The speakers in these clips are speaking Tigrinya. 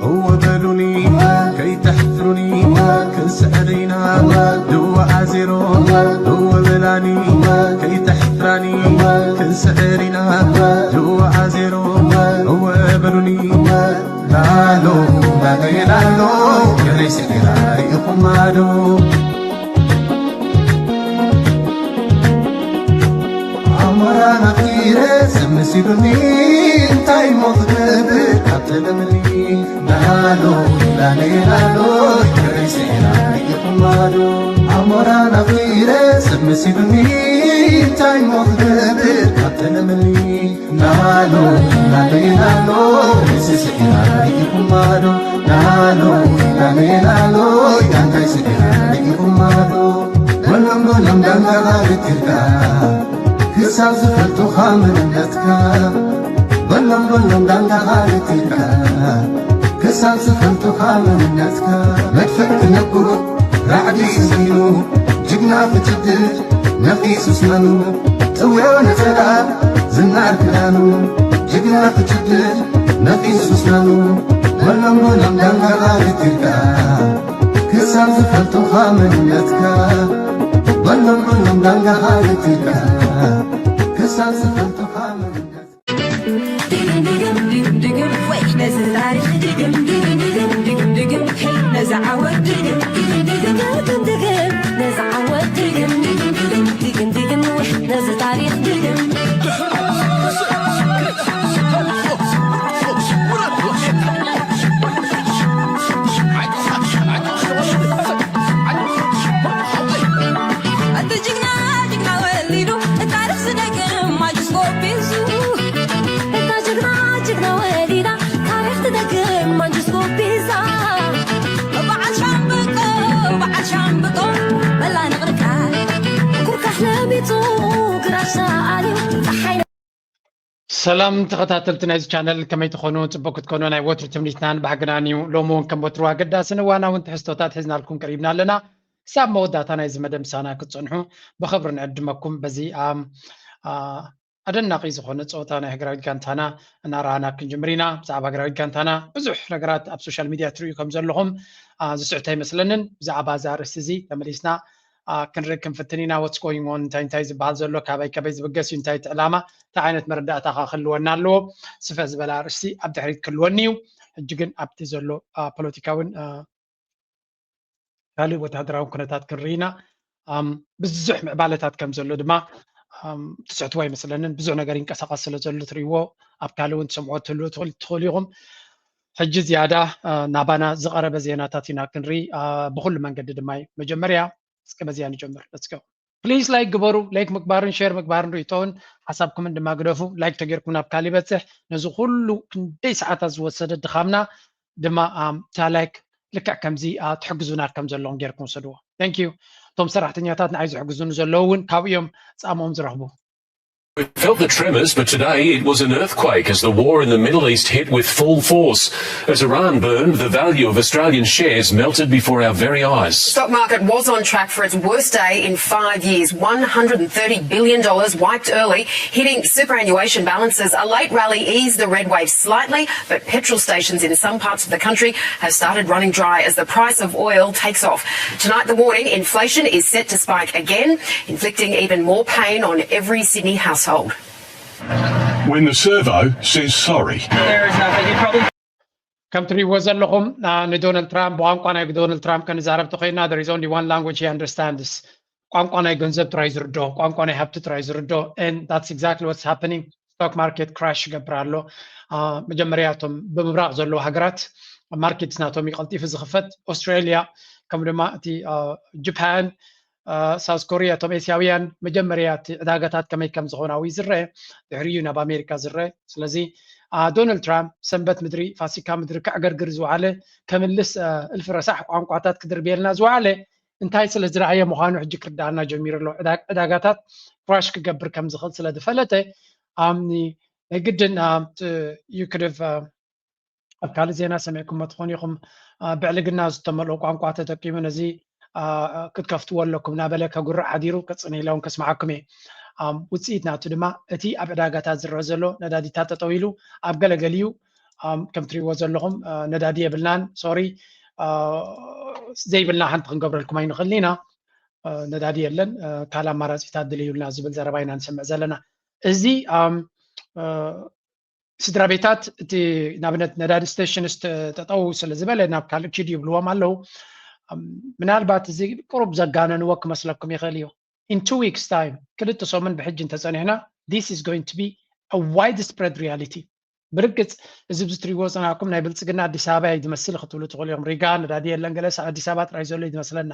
እወ በሉኒ ከይተሕፍሩኒ ክንስዕር ኢና ድዋ ኣዜሮ እወ በላኒ ከይተሕፍራኒ ክንስዕር ኢና ድዋ ኣዜሮ እወ በሉኒ ላሎ ላሎ ላሎ ገሬ ስግራ ሪኢኹማ ዶ ኣሞራ ናፍቂረ ስምሲሉኒ እንታይ ሞ ክገብር ካብ ተለምኒ ላሎ ላሎ ላሎ ገሬ ስግራ ሪኢኹማ ዶ ኣሞራ ናፍቂረ ስምሲሉኒ እንታይ ሞ ክገብር ካብ ተለምኒ ናሎ ናሎ ናሎ ስስዕና ሪኢኹማ ዶ ናሎ ናሎ ናሎ እንታይ ስዕና ሪኢኹማ ዶ በሎም በሎም ዳንጋ ርትርካ ክሳብ ዝፈልጡኻ መንነትካ በሎም በሎም ዳንጋ ርትርካ ክሳብ ዝፈልጡኻ መንነትካ መድፍዕ ክነብሩ ራዕዲ ስዚኑ ጅግና ክትድል ነፊሱ ስናኑ ጥውዮ ነጸላ ዝናር ክዳኑ ጅግና ክትድል ነፊሱ ስናኑ በሎም በሎም ዳንጋ ርትርካ ክሳብ ዝፈልጡኻ መንነትካ በሎም በሎም ዳንጋ ርትርካ ክሳብ ዝፈልጡኻ መንነትካ ድግም ድግም ድግም ድግም ወይ ነዚ ታሪኽ ድግም ድግም ድግም ድግም ድግም ሄይ ነዚ ዓወት ድግም ድግም ድግም ድግም ድግም ነዚ ዓወት ድግም ድግም ድግም ድግም ድግም ወይ ነዚ ታሪኽ ድግም እቲ ጅግና ጅግና ወሊዱ ታሪኽ ዝደግም ማጅስኮ ቢዙ እታ ጅግና ጅግና ወሊዳ ታሪኽ ትደግም ማንጅስኮ ቢዛ በዓል ሻምብቆ በዓል ሻምብቆ በላ ንቕርቃ ኩርካሕ ለሚጹ ግራሽ ሰኣልዩ ፀሓይ ሰላም ተኸታተልቲ ናይዚ ቻነል ከመይ ትኾኑ? ጽቡቅ ክትኮኑ ናይ ወትሩ ትምኒትናን ባህግናን እዩ። ሎሚ እውን ከም ወትሩ ኣገዳስን እዋናውን ትሕዝቶታት ሒዝናልኩም ቀሪብና ኣለና። ክሳብ መወዳእታ ናይዚ መደብ ምሳና ክትጸንሑ ብኽብሪ ንዕድመኩም። በዚ ኣም፣ ኣ፣ ኣደናቒ ዝኾነ ጸወታ ናይ ሃገራዊት ጋንታና እናረኣና ክንጅምር ኢና። ብዛዕባ ሃገራዊት ጋንታና ብዙሕ ነገራት ኣብ ሶሻል ሚድያ ትርእዩ ከም ዘለኹም፣ ኣ፣ ዝስሕት ኣይመስለንን። ብዛዕባ እዚ ኣርእስቲ እዚ ተመሊስና ኣ፣ ክንርኢ ክንፍትን ኢና። What's going on? እንታይ እንታይ ዝበሃል ዘሎ? ካበይ ካበይ ዝብገስ እዩ? እንታይ እቲ ዕላማ? እንታይ ዓይነት መረዳእታ ከ ክህልወና ኣለዎ? ስፍሕ ዝበለ ኣርእስቲ ኣብ ድሕሪት ክህልወኒ እዩ። ሕጂ ግን ኣብቲ ዘሎ፣ ኣ፣ ፖለቲካውን፣ ኣ፣ ካልእ ወተሃደራውን ኩነታት ክንርኢ ኢና። ኣም፣ ብዙሕ ምዕባለታት ከም ዘሎ ድማ፣ ኣም፣ ትስሕትዎ ኣይመስለንን። ብዙሕ ነገር ይንቀሳቐስ ስለ ዘሎ ትርእይዎ፣ ኣብ ካልእ እውን ትሰምዕዎ ትህልዉ ትኽእሉ፣ ትኽእሉ ኢኹም። ሕጂ ዝያዳ፣ ኣ፣ ናባና ዝቐረበ ዜናታት ኢና ክንርኢ፣ ኣ፣ ብኹሉ መንገዲ ድማ እዩ። መጀመርያ እስከ በዚኣ ንጀምር። Let's go። Please like ግበሩ። ላይክ ምግባርን ሼር ምግባርን ርእይቶን ሓሳብኩምን ድማ ግደፉ። ላይክ ተጌርኩም ናብ ካልእ ይበጽሕ። ነዚ ኩሉ ክንደይ ሰዓታት ዝወሰደ ድኻምና ድማ፣ ኣም፣ እታ ላይክ ልክዕ ከምዚ፣ ኣ፣ ትሕግዙና ከም ዘለኹም ጌርኩም ውሰድዎ። Thank you። እቶም ሰራሕተኛታት ንዓይ ዝሕግዙኒ ዘለዉ እውን ካብኡ እዮም ጻምኦም ዝረኽቡ። We felt the tremors, but today it was an earthquake as the war in the Middle East hit with full force. As Iran burned, the value of Australian shares melted before our very eyes. The stock market was on track for its worst day in five years. One hundred and thirty billion dollars wiped early, hitting superannuation balances. A late rally eased the red wave slightly, but petrol stations in some parts of the country have started running dry as the price of oil takes off. Tonight, the warning, inflation is set to spike again, inflicting even more pain on every Sydney household. When the servo says sorry. ከም ትሪእዎ ዘለኹም፣ ኣ፣ ንዶናልድ ትራምፕ ብቋንቋ ናይ ዶናልድ ትራምፕ ከንዛረብ ተኾይና there is only one language he understands። ቋንቋ ናይ ገንዘብ ጥራይ ዝርዶ፣ ቋንቋ ናይ ሃብቲ ጥራይ ዝርዶ። And that's exactly what's happening። ስቶክ ማርኬት ክራሽ ይገብር ኣሎ። ኣ፣ መጀመርያ እቶም ብምብራቕ ዘለዉ ሃገራት ማርኬት ናቶም እዩ ቀልጢፉ ዝኽፈት። ኦስትራሊያ ከምኡ ድማ እቲ፣ ኣ፣ ጃፓን፣ ኣ፣ ሳውዝ ኮርያ እቶም ኤስያውያን መጀመርያ እቲ ዕዳጋታት ከመይ ከም ዝኾነ ኣብኡ እዩ ዝረአ። ድሕሪኡ ናብ ኣሜሪካ ዝረአ። ስለዚ፣ ኣ፣ ዶናልድ ትራምፕ ሰንበት ምድሪ ፋሲካ ምድሪ ከዕገርግር ዝወዓለ ከምልስ፣ ኣ፣ እልፊ ረሳሕ ቋንቋታት ክድርብየልና ዝወዓለ እንታይ ስለ ዝረኣየ ምዃኑ ሕጂ ክርዳኣና ጀሚሩ ኣሎ። ዕዳ-፣ ዕዳጋታት ክራሽ ክገብር ከም ዝኽእል ስለ ዝፈለጠ ኣምኒ ናይ ግድን፣ ኣ፣ ት-፣ you could have፣ ኣ፣ ኣብ ካልእ ዜና ሰሚዕኩሞ ትኾኑ ኢኹም። ብዕልግና ዝተመልኦ ቋንቋ ተጠቂሙ ነዚ ክትከፍትዎ ኣለኩም እናበለ ከጉርዕ ሓዲሩ ክፅንህ ኢለ እውን ከስምዓኩም እየ። ውፅኢት ናቱ ድማ እቲ ኣብ ዕዳጋታት ዝረአ ዘሎ ነዳዲታት ጠጠው ኢሉ ኣብ ገለገሊኡ ከም ትሪእዎ ዘለኹም ነዳዲ የብልናን፣ ሶሪ ዘይብልና ሓንቲ ክንገብረልኩም ኣይንኽእልን ኢና። ነዳዲ የለን፣ ካልእ ኣማራፂታት ድልዩልና ዝብል ዘረባ ኢና ንሰምዕ ዘለና። እዚ ስድራ ቤታት እቲ ንኣብነት ነዳዲ ስቴሽንስ ጠጠው ስለ ዝበለ ናብ ካልእ ኪዱ ይብልዎም ኣለዉ። ምናልባት እዚ ቁሩብ ዘጋነንዎ ክመስለኩም ይኽእል እዩ። In two weeks time፣ ክልተ ሰሙን ብሕጂ እንተፀኒሕና this is going to be a widespread reality። ብርግፅ እዚ ብዚ ትሪእዎ ዝፀናሕኩም ናይ ብልፅግና ኣዲስ ኣበባ እዩ ዝመስል ክትብሉ ትኽእሉ ኢኹም። ሪጋ ነዳዲ የለን ገለ ኣዲስ ኣበባ ጥራይ ዘሎ እዩ ዝመስለና።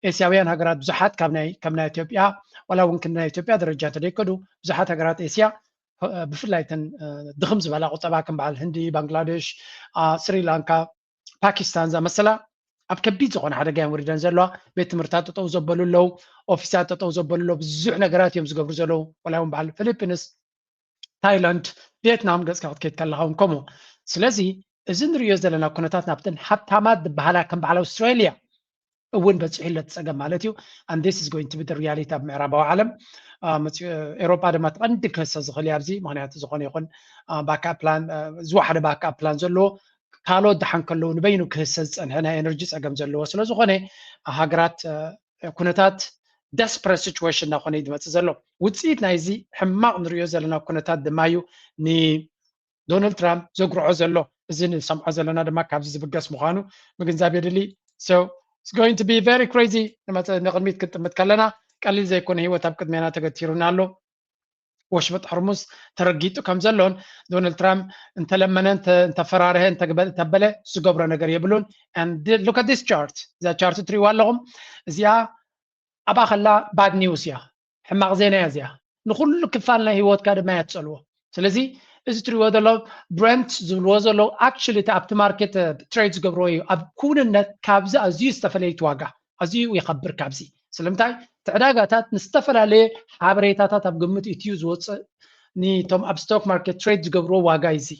ኤስያውያን ሃገራት ብዙሓት ካብ ናይ ከም ናይ ኢትዮጵያ ዋላ እውን ክንዲ ናይ ኢትዮጵያ ደረጃ እንተደይከዱ ብዙሓት ሃገራት ኤስያ ብፍላይ እተን ድኽም ዝበላ ቁጠባ ከም በዓል ህንዲ፣ ባንግላዴሽ፣ ስሪላንካ፣ ፓኪስታን ዝኣመሰላ ኣብ ከቢድ ዝኾነ ሓደጋ እዮም ወሪደን ዘለዋ። ቤት ትምህርታት ጠጠው ዘበሉ ኣለዉ፣ ኦፊሳት ጠጠው ዘበሉ ኣለዉ፣ ብዙሕ ነገራት እዮም ዝገብሩ ዘለዉ። ዋላ እውን በዓል ፊሊፒንስ፣ ታይላንድ፣ ቪየትናም ገጽካ ክትከይድ ከለኻ እውን ከምኡ። ስለዚ እዚ ንሪኦ ዘለና ኩነታት ናብተን ሃብታማት ዝበሃላ ከም በዓል ኣውስትራሊያ እውን በፂሑ ኣሎ እቲ ፀገም ማለት እዩ። And this is going to be the reality ኣብ ምዕራባዊ ዓለም። ኤሮጳ ድማ ትቐንዲ ክህሰ ዝኽእል ኣብዚ ምክንያቱ ዝኾነ ይኹን ባካ ፕላን ዝወሓደ ባካ ፕላን ዘለዎ ካልኦት ደሓን ከለዉ ንበይኑ ክህሰ ዝፀንሐ ናይ ኤነርጂ ፀገም ዘለዎ ስለ ዝኾነ ሃገራት ኩነታት desperate situation እናኾነ እዩ ዝመፅእ ዘሎ። ውፅኢት ናይዚ ሕማቕ ንሪኦ ዘለና ኩነታት ድማ እዩ ን ዶናልድ ትራምፕ ዘጉርዖ ዘሎ። እዚ ንሰምዖ ዘለና ድማ ካብዚ ዝብገስ ምዃኑ ምግንዛብ የድሊ። So it's going to be very crazy። ንመጸ- ንቕድሚት ክንጥምት ከለና ቀሊል ዘይኮነ ህይወት ኣብ ቅድሜና ተገቲሩና ኣሎ። ወሽመጥ ሕርሙዝ ተረጊጡ ከም ዘሎን ዶናልድ ትራምፕ እንተለመነ እንተ- እንተፈራርሀ እንተግበ- እንተበለ ዝገብሮ ነገር የብሉን። And look at this chart። እዛ ቻርት ትሪእዋ ኣለኹም። እዚኣ ኣብኣ ከላ bad news እያ፣ ሕማቕ ዜና እያ እዚኣ። ንኹሉ ክፋል ናይ ህይወትካ ድማ እያ ትጸልዎ። ስለዚ እዚ ትሪእዎ ዘሎ ብረንት ዝብልዎ ዘለዉ actually እቲ ኣብቲ ማርኬት ትሬድ ዝገብርዎ እዩ። ኣብ ክውንነት ካብዚ ኣዝዩ ዝተፈለየ እቲ ዋጋ ኣዝዩ ይኸብር ካብዚ። ስለምንታይ እቲ ዕዳጋታት ንዝተፈላለየ ሓበሬታታት ኣብ ግምት እትዩ ዝወፅእ ንቶም ኣብ ስቶክ ማርኬት ትሬድ ዝገብርዎ ዋጋ እዩ እዚ።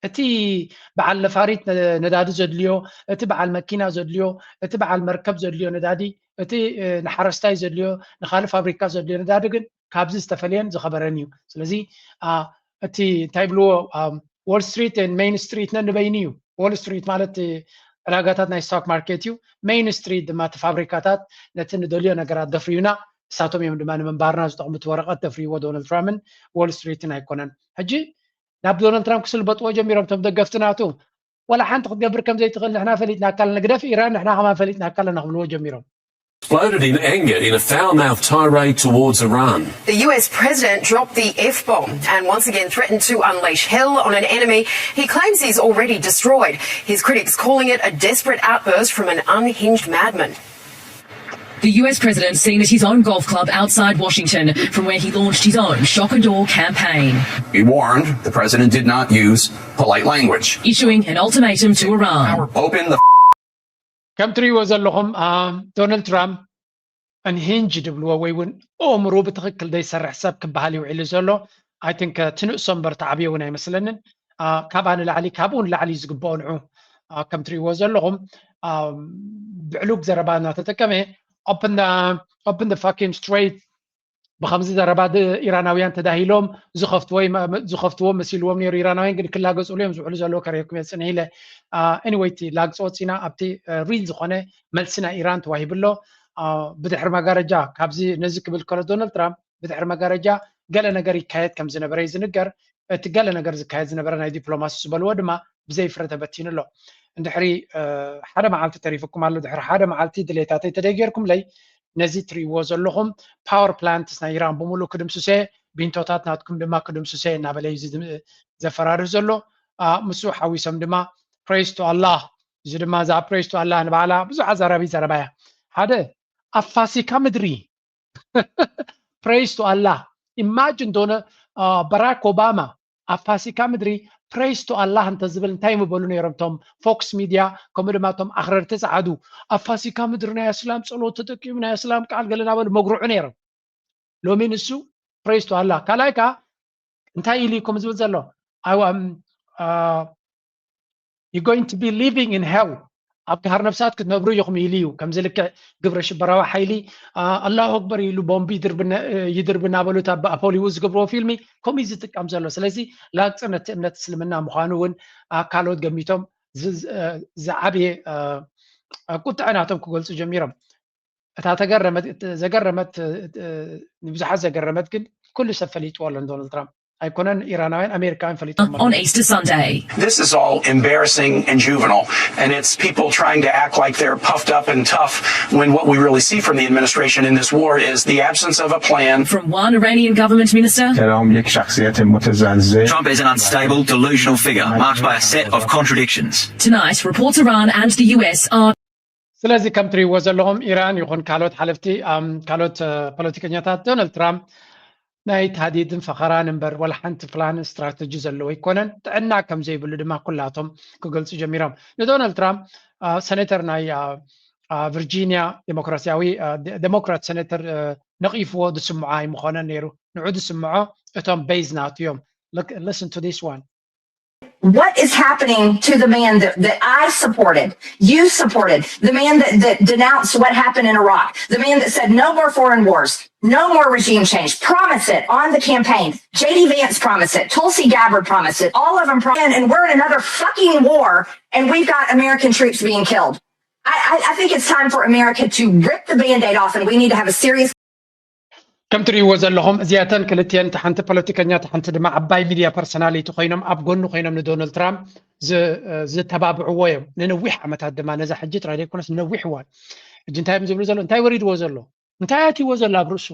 እቲ በዓል ነፋሪት ነ- ነዳዲ ዘድልዮ፣ እቲ በዓል መኪና ዘድልዮ፣ እቲ በዓል መርከብ ዘድልዮ ነዳዲ፣ እቲ እ፣ ንሓረስታይ ዘድልዮ፣ ንኻልእ ፋብሪካ ዘድልዮ ነዳዲ ግን ካብዚ ዝተፈለየን ዝኸበረን እዩ። ስለዚ አ፣ እቲ እንታይ ብልዎ ዋል ስትሪት ሜይን ስትሪት ነንበይኑ እዩ። ዋል ስትሪት ማለት እ፣ ዕዳጋታት ናይ ስቶክ ማርኬት እዩ። ሜይን ስትሪት ድማ እቲ ፋብሪካታት ነቲ ንደልዮ ነገራት ደፍርዩና፣ ንሳቶም እዮም ድማ ንምንባርና ዝጠቕሙ። እቲ ወረቐት ደፍርይዎ ዶናልድ ትራምፕን ዋል ስትሪትን ኣይኮነን። ሕጂ ናብ ዶናልድ ትራምፕ ክስልበጥዎ ጀሚሮም እቶም ደገፍቲ ናቱ። ዋላ ሓንቲ ክትገብር ከም ዘይትኽእል ንሕና ፈሊጥናካ ኣለና፣ ግደፍ ኢራን ንሕና ከማን ፈሊጥናካ ኣለና ክብልዎ ጀሚሮም። Exploded in anger in a foul mouthed tirade towards Iran. The U S president dropped the F bomb and once again threatened to unleash hell on an enemy he claims he's already destroyed. His critics calling it a desperate outburst from an unhinged madman. The U S president seen at his own golf club outside Washington, from where he launched his own shock and awe campaign. Be warned, the president did not use polite language. Issuing an ultimatum to Iran. Open the ከም ትሪእዎ ዘለኹም ዶናልድ ትራምፕ እንሂንጅ ድብልዎ ወይ እውን ኣእምሮ ብትኽክል ዘይሰርሕ ሰብ ክበሃል ይውዒሉ ዘሎ። I think ትንእሶ እምበር ተዓብዮ እውን ኣይመስለንን። ካብኣ ንላዕሊ ካብኡ ንላዕሊ እዩ ዝግብኦ ንዑ። ከም ትሪእዎ ዘለኹም ብዕሉግ ዘረባ እናተጠቀመ open the fucking strait ብከምዚ ዘረባ ኢራናውያን ተዳሂሎም ዝኸፍትዎ መሲልዎም ነይሩ። ኢራናውያን ግን ክላገፅሉ እዮም ዝውዕሉ ዘለዉ ከርእየኩም እየ ፅንሕ ኢለ። Anyway እቲ ላግፂ ወፂና ኣብቲ ሪል ዝኾነ መልሲ ናይ ኢራን ተዋሂቡ ኣሎ። ብድሕሪ መጋረጃ ካብዚ ነዚ ክብል ከሎ ዶናልድ ትራምፕ ብድሕሪ መጋረጃ ገለ ነገር ይካየድ ከም ዝነበረ እዩ ዝንገር። እቲ ገለ ነገር ዝካየድ ዝነበረ ናይ ዲፕሎማሲ ዝበልዎ ድማ ብዘይ ፍረ ተበቲኑ ኣሎ። እንድሕሪ ሓደ መዓልቲ ተሪፍኩም ኣሎ። ድሕሪ ሓደ መዓልቲ ድሌታተይ ተደይጌርኩምለይ ነዚ ትሪእዎ ዘለኹም power plants ናይ ኢራን ብምሉእ ክድምስሰ፣ ቢንቶታት ናትኩም ድማ ክድምስሰ እናበለ እዩ ዘፈራርህ ዘሎ። ምስ ሓዊሶም ድማ praise to Allah፣ እዚ ድማ እዛ praise to Allah ንባዕላ ብዙሕ ኣዛራቢ ዘረባ እያ። ሓደ ኣብ ፋሲካ ምድሪ praise to Allah። Imagine ዶነ በራክ ኦባማ ኣብ ፋሲካ ምድሪ praise to Allah እንተዝብል እንታይ ምበሉ ነይሮም እቶም ፎክስ ሚድያ ከምኡ ድማ እቶም ኣኽረርቲ ጸዓዱ? ኣብ ፋሲካ ምድሪ ናይ ኣስላም ጸሎት ተጠቂሙ ናይ ኣስላም ቃል ገለ ናበሉ መጉርዑ ነይሮም። ሎሚ ንሱ praise to Allah ካልኣይ ከኣ እንታይ ኢሉ እዩ ከም ዝብል ዘሎ? I am you're going to be living in hell. ኣብ ገሃር ነፍሳት ክትነብሩ ኢኹም ኢሉ እዩ። ከምዚ ልክዕ ግብረ ሽበራዊ ሓይሊ ኣላሁ ኣክበር ኢሉ ቦምቢ ይድርብ እናበሉ ኣብ ሆሊውድ ዝገብርዎ ፊልሚ ከምኡ እዩ ዝጥቀም ዘሎ። ስለዚ ላግፂ ነቲ እምነት እስልምና ምዃኑ እውን ካልኦት ገሚቶም ዝዓበየ ቁጥዐ ናቶም ክገልፁ ጀሚሮም። እታ ተገረመት ዘገረመት ንብዙሓት ዘገረመት ግን ኩሉ ሰብ ፈሊጥዎ ኣሎ ንዶናልድ ትራምፕ ኣይኮነን ኢራናውያን ኣሜሪካውያን ፈሊጦም ኣለዉ። On Easter Sunday. This is all embarrassing and juvenile, and it's people trying to act like they're puffed up and tough when what we really see from the administration in this war is the absence of a plan. From one Iranian government minister. سلام یک شخصیت متزلزل. Trump is an unstable, delusional figure marked by a set of contradictions. Tonight, reports Iran and the U S are ስለዚ ከም ትሪእዎ ዘለኹም ኢራን ይኹን ካልኦት ሓለፍቲ ካልኦት ፖለቲከኛታት ዶናልድ ትራምፕ ናይ ታህዲድን ፈኸራን እምበር ወላ ሓንቲ ፕላን ስትራተጂ ዘለዎ ኣይኮነን። ጥዕና ከም ዘይብሉ ድማ ኩላቶም ክገልፁ ጀሚሮም። ንዶናልድ ትራምፕ ሰኔተር ናይ ቪርጂኒያ ዴሞክራሲያዊ ዴሞክራት ሰኔተር ነቒፍዎ ዝስምዖ ኣይምኾነን ነይሩ። ንዑ ዝስምዖ እቶም ቤዝ ናቱ እዮም። Listen to this one. What is happening to the man that, that I supported, you supported, the man that, that denounced what happened in Iraq, the man that said no more foreign wars, no more regime change, promise it on the campaign. J D Vance promised it, Tulsi Gabbard promised it, all of them promised it, and we're in another fucking war, and we've got American troops being killed. I, I, I think it's time for America to rip the Band-Aid off, and we need to have a serious ከም ትሪእዎ ዘለኹም እዚኣተን ክልቲአን እቲ ሓንቲ ፖለቲከኛ እቲ ሓንቲ ድማ ዓባይ ሚድያ ፐርሰናሊቲ ኮይኖም ኣብ ጎኑ ኮይኖም ንዶናልድ ትራምፕ ዝተባብዕዎ እዮም። ንነዊሕ ዓመታት ድማ ነዛ ሕጂ ጥራይ ዘይኮነስ ንነዊሕ እዋን ሕጂ እንታይ እዮም ዝብሉ ዘሎ? እንታይ ወሪድዎ ዘሎ? እንታይ ኣትይዎ ዘሎ ኣብ ርእሱ?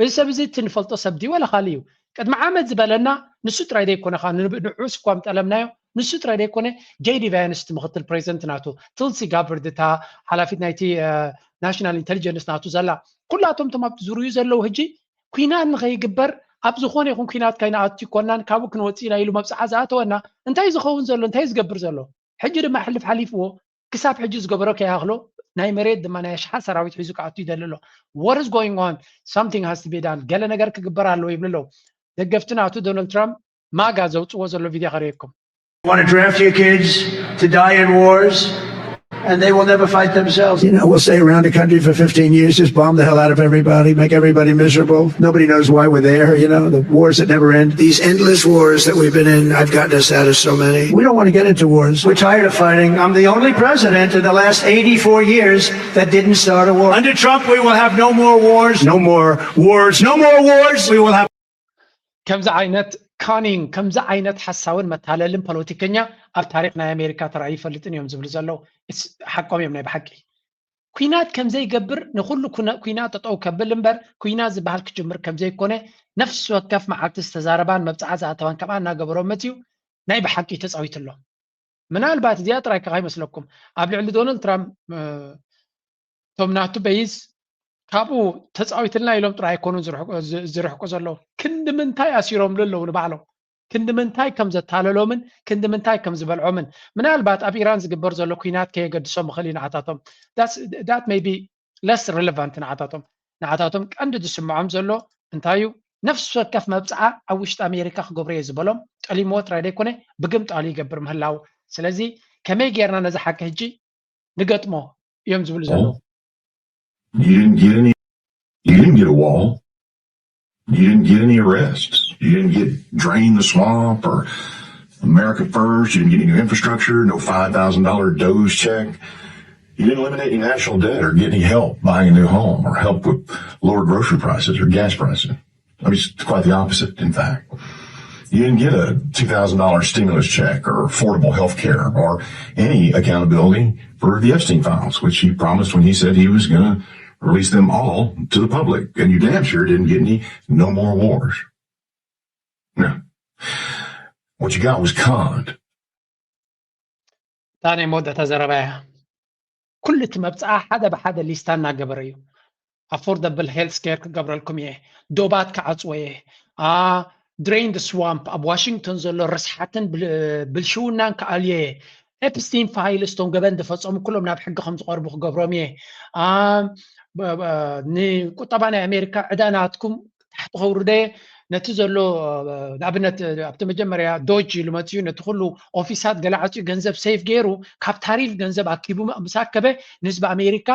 እዚ ሰብ እዚ እቲ ንፈልጦ ሰብ ድዩ ወላ ካልእ እዩ? ቅድሚ ዓመት ዝበለና ንሱ ጥራይ ዘይኮነ ከዓ ንዑስ እኳ ምጠለምናዮ ንሱ ጥራይ ዘይኮነ ጄዲ ቫንስ እቲ ምክትል ፕሬዚደንት ናቱ፣ ቱልሲ ጋበርድ እታ ሓላፊት ናይቲ ናሽናል ኢንተሊጀንስ ናቱ ዘላ ኩላቶም እቶም ኣብቲ ዙርዩ ዘለዉ ሕጂ ኩናት ንኸይግበር ኣብ ዝኾነ ይኹን ኩናት ከይንኣቱ ይኮናን ካብኡ ክንወፅእ ኢና ኢሉ መብፅዓ ዝኣተወና እንታይ ዝኸውን ዘሎ እንታይ ዝገብር ዘሎ ሕጂ ድማ ሕልፍ ሓሊፍዎ ክሳብ ሕጂ ዝገበሮ ከይኣኽሎ ናይ መሬት ድማ ናይ ኣሽሓት ሰራዊት ሒዙ ክኣቱ ይደሊ ኣሎ። What is going on? Something has to be done. ገለ ነገር ክግበር ኣለዎ ይብሉ ኣለዉ። ደገፍቲ ናቱ ዶናልድ ትራምፕ ማጋ ዘውፅዎ ዘሎ ቪድዮ ከርእየኩም። Want to draft your kids to die in wars, and they will never fight themselves. You know, we'll stay around the country for fifteen years, just bomb the hell out of everybody, make everybody miserable. Nobody knows why we're there, you know, the wars that never end. These endless wars that we've been in, I've gotten us out of so many. We don't want to get into wars. We're tired of fighting. I'm the only president in the last eighty-four years that didn't start a war. Under Trump, we will have no more wars. No more wars. No more wars. We will have ከምዚ ዓይነት ካኒንግ ከምዚ ዓይነት ሓሳውን መታለልን ፖለቲከኛ ኣብ ታሪክ ናይ ኣሜሪካ ተራእዩ ይፈልጥን እዮም ዝብሉ ዘለዉ። ሓቆም እዮም ናይ ብሓቂ። ኩናት ከም ዘይገብር ንኹሉ ኩናት ጠጠው ከብል እምበር ኩናት ዝበሃል ክጅምር ከም ዘይኮነ ነፍሲ ወከፍ መዓልቲ ዝተዛረባን መብፅዓ ዝኣተዋን ከምኣ እናገበሮ መፅዩ ናይ ብሓቂ ተፃዊትሎም። ምናልባት እዚኣ ጥራይ ከ ይመስለኩም ኣብ ልዕሊ ዶናልድ ትራምፕ እቶም ናቱ በይዝ ካብኡ ተፃዊትልና ኢሎም ጥራይ ኣይኮኑን ዝርሕቁ ዘለዉ። ክንዲ ምንታይ ኣሲሮምሉ ኣለዉ ንባዕሎም ክንዲ ምንታይ ከም ዘታለሎምን ክንዲ ምንታይ ከም ዝበልዖምን ምናልባት ኣብ ኢራን ዝግበር ዘሎ ኩናት ከየገድሶም ይኽእል እዩ ንዓታቶም that may be less relevant ንዓታቶም ንዓታቶም ቀንዲ ዝስምዖም ዘሎ እንታይ እዩ ነፍሲ ወከፍ መብፅዓ ኣብ ውሽጢ ኣሜሪካ ክገብሮ እየ ዝበሎም ጠሊምዎ ጥራይ ዘይኮነ ብግምጣሉ ይገብር ምህላው ስለዚ ከመይ ጌርና ነዚ ሓቂ ሕጂ ንገጥሞ እዮም ዝብሉ ዘለዉ You didn't get any. You didn't get a wall. You didn't get any arrests. You didn't get drain the swamp or America First. You didn't get any new infrastructure, no five thousand dollar DOGE check. You didn't eliminate any national debt or get any help buying a new home or help with lower grocery prices or gas prices. I mean, it's quite the opposite, in fact. You didn't get a two thousand dollar stimulus check or affordable health care or any accountability for the Epstein files, which he promised when he said he was going to release them all to the public. And you damn sure didn't get any no more wars. No. What you got was conned. እታ ናይ መወዳእታ ዘረባ እያ። ኩሉ እቲ መብፅዓ ሓደ ብሓደ ሊስታ እናገበረ እዩ። ኣፎርደብል ሄልት ኬር ክገብረልኩም እየ፣ ዶባት ክዓፅዎ እየ፣ ድሬን ድ ስዋምፕ ኣብ ዋሽንግቶን ዘሎ ርስሓትን ብልሽውናን ክኣልዮ እየ፣ ኤፕስቲን ፋይልስ እቶም ገበን ዝፈፀሙ ኩሎም ናብ ሕጊ ከም ዝቐርቡ ክገብሮም እየ፣ ንቁጠባ ናይ ኣሜሪካ ዕዳ ናትኩም ታሕቲ ከውርዶ እየ፣ ነቲ ዘሎ ንኣብነት ኣብቲ መጀመርያ ዶጅ ኢሉ መፅኡ ነቲ ኩሉ ኦፊሳት ገለ ዓፅዩ ገንዘብ ሴፍ ገይሩ ካብ ታሪፍ ገንዘብ ኣኪቡ ምስ ኣከበ ንህዝቢ ኣሜሪካ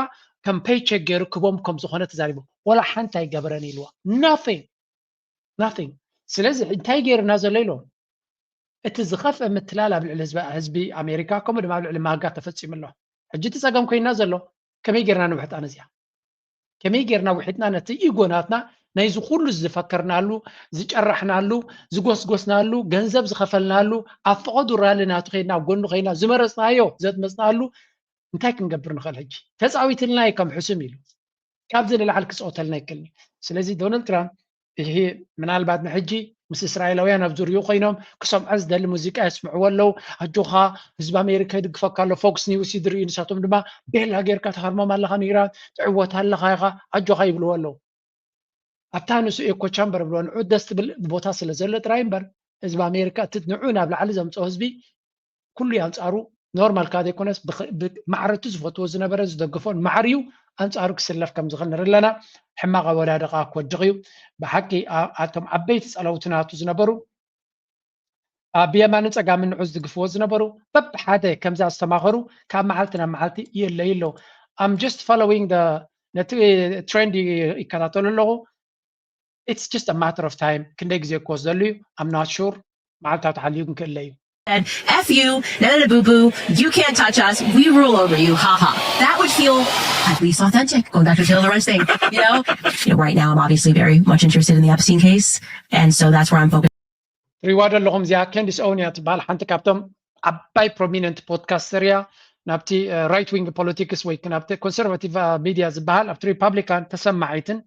ከም ፔይቸክ ገይሩ ክቦም ከም ዝኾነ ተዛሪቡ። ወላ ሓንቲ ኣይገበረን ኢልዋ። Nothing. Nothing. ስለዚ እንታይ ገይርና ዘሎ ኢሎም እቲ ዝኸፍአ ምትላል ኣብ ልዕሊ ህዝቢ ኣሜሪካ ከምኡ ድማ ኣብ ልዕሊ ማጋ ተፈፂሙ ኣሎ። ሕጂ እቲ ፀገም ኮይና ዘሎ ከመይ ገይርና ንውሕጣ ነዚኣ? ከመይ ገይርና ውሒጥና ነቲ ኢጎ ናትና ናይዚ ኩሉ ዝፈከርናሉ ዝጨራሕናሉ ዝጎስጎስናሉ ገንዘብ ዝኸፈልናሉ ኣብ ፈቐዱ ራሊ ናቱ ከይድና ኣብ ጎኑ ከይድና ዝመረፅናዮ ዘትመፅናሉ እንታይ ክንገብር ንኽእል ሕጂ? ተፃዊትልና እዩ ከም ሕሱም ኢሉ ካብዚ ንላዕሊ ክፅወተልና ይክእል እዩ። ስለዚ ዶናልድ ትራምፕ ይሄ ምናልባት ንሕጂ ምስ እስራኤላውያን ኣብ ዙሪኡ ኮይኖም ክሰምዖ ዝደሊ ሙዚቃ የስምዕዎ ኣለዉ። ኣጆኻ ህዝቢ ኣሜሪካ ይድግፈካ ኣሎ። ፎክስ ኒውስ እዩ ዝርእዩ ንሳቶም ድማ ቤላ ጌርካ ተሃርሞም ኣለኻ ንኢራን ትዕወት ኣለኻ ኢኻ ኣጆኻ ይብልዎ ኣለዉ። ኣብታ ንሱ ኤኮ ቻምበር ብሎ ንዑ ደስ ትብል ቦታ ስለ ዘሎ ጥራይ እምበር ህዝቢ ኣሜሪካ እቲ ንዑ ናብ ላዕሊ ዘምፅኦ ህዝቢ ኩሉ እዩ ኣንፃሩ። ኖርማል ካ ዘይኮነስ ማዕረቱ ዝፈትዎ ዝነበረ ዝደግፎን ማዕርዩ ኣንፃሩ ክስለፍ ከም ዝኽእል ንርኢ ኣለና። ሕማቕ ኣወዳድቃ ክወድቕ እዩ ብሓቂ። ኣቶም ዓበይቲ ፀለውቲ ናቱ ዝነበሩ ብየማንን ፀጋምን ንዑ ዝድግፍዎ ዝነበሩ በብሓደ ከምዛ ዝተማኸሩ ካብ መዓልቲ ናብ መዓልቲ ይእለዩ ኣለዉ። I'm just following ነቲ ትሬንድ ይከታተሉ ኣለኹ። It's just a matter of time. ክንደይ ግዜ ክወስደሉ እዩ? I'm not sure. መዓልታት ሓልዩ ግን ክእለ እዩ። F you, no, no, boo boo, you can't touch us, we rule over you, haha. That would feel at least authentic, going back to the Taylor Rush thing, you know? You know? Right now, I'm obviously very much interested in the Epstein case, and so that's where I'm focused. ትሪዋ ዘለኹም እዚኣ ኬንዲስ ኦውን እያ ትበሃል። ሓንቲ ካብቶም ዓባይ ፕሮሚነንት ፖድካስተር እያ ናብቲ ራይት ዊንግ ፖለቲክስ ወይ ናብቲ ኮንሰርቫቲቭ ሚድያ ዝበሃል ኣብቲ ሪፓብሊካን ተሰማዒትን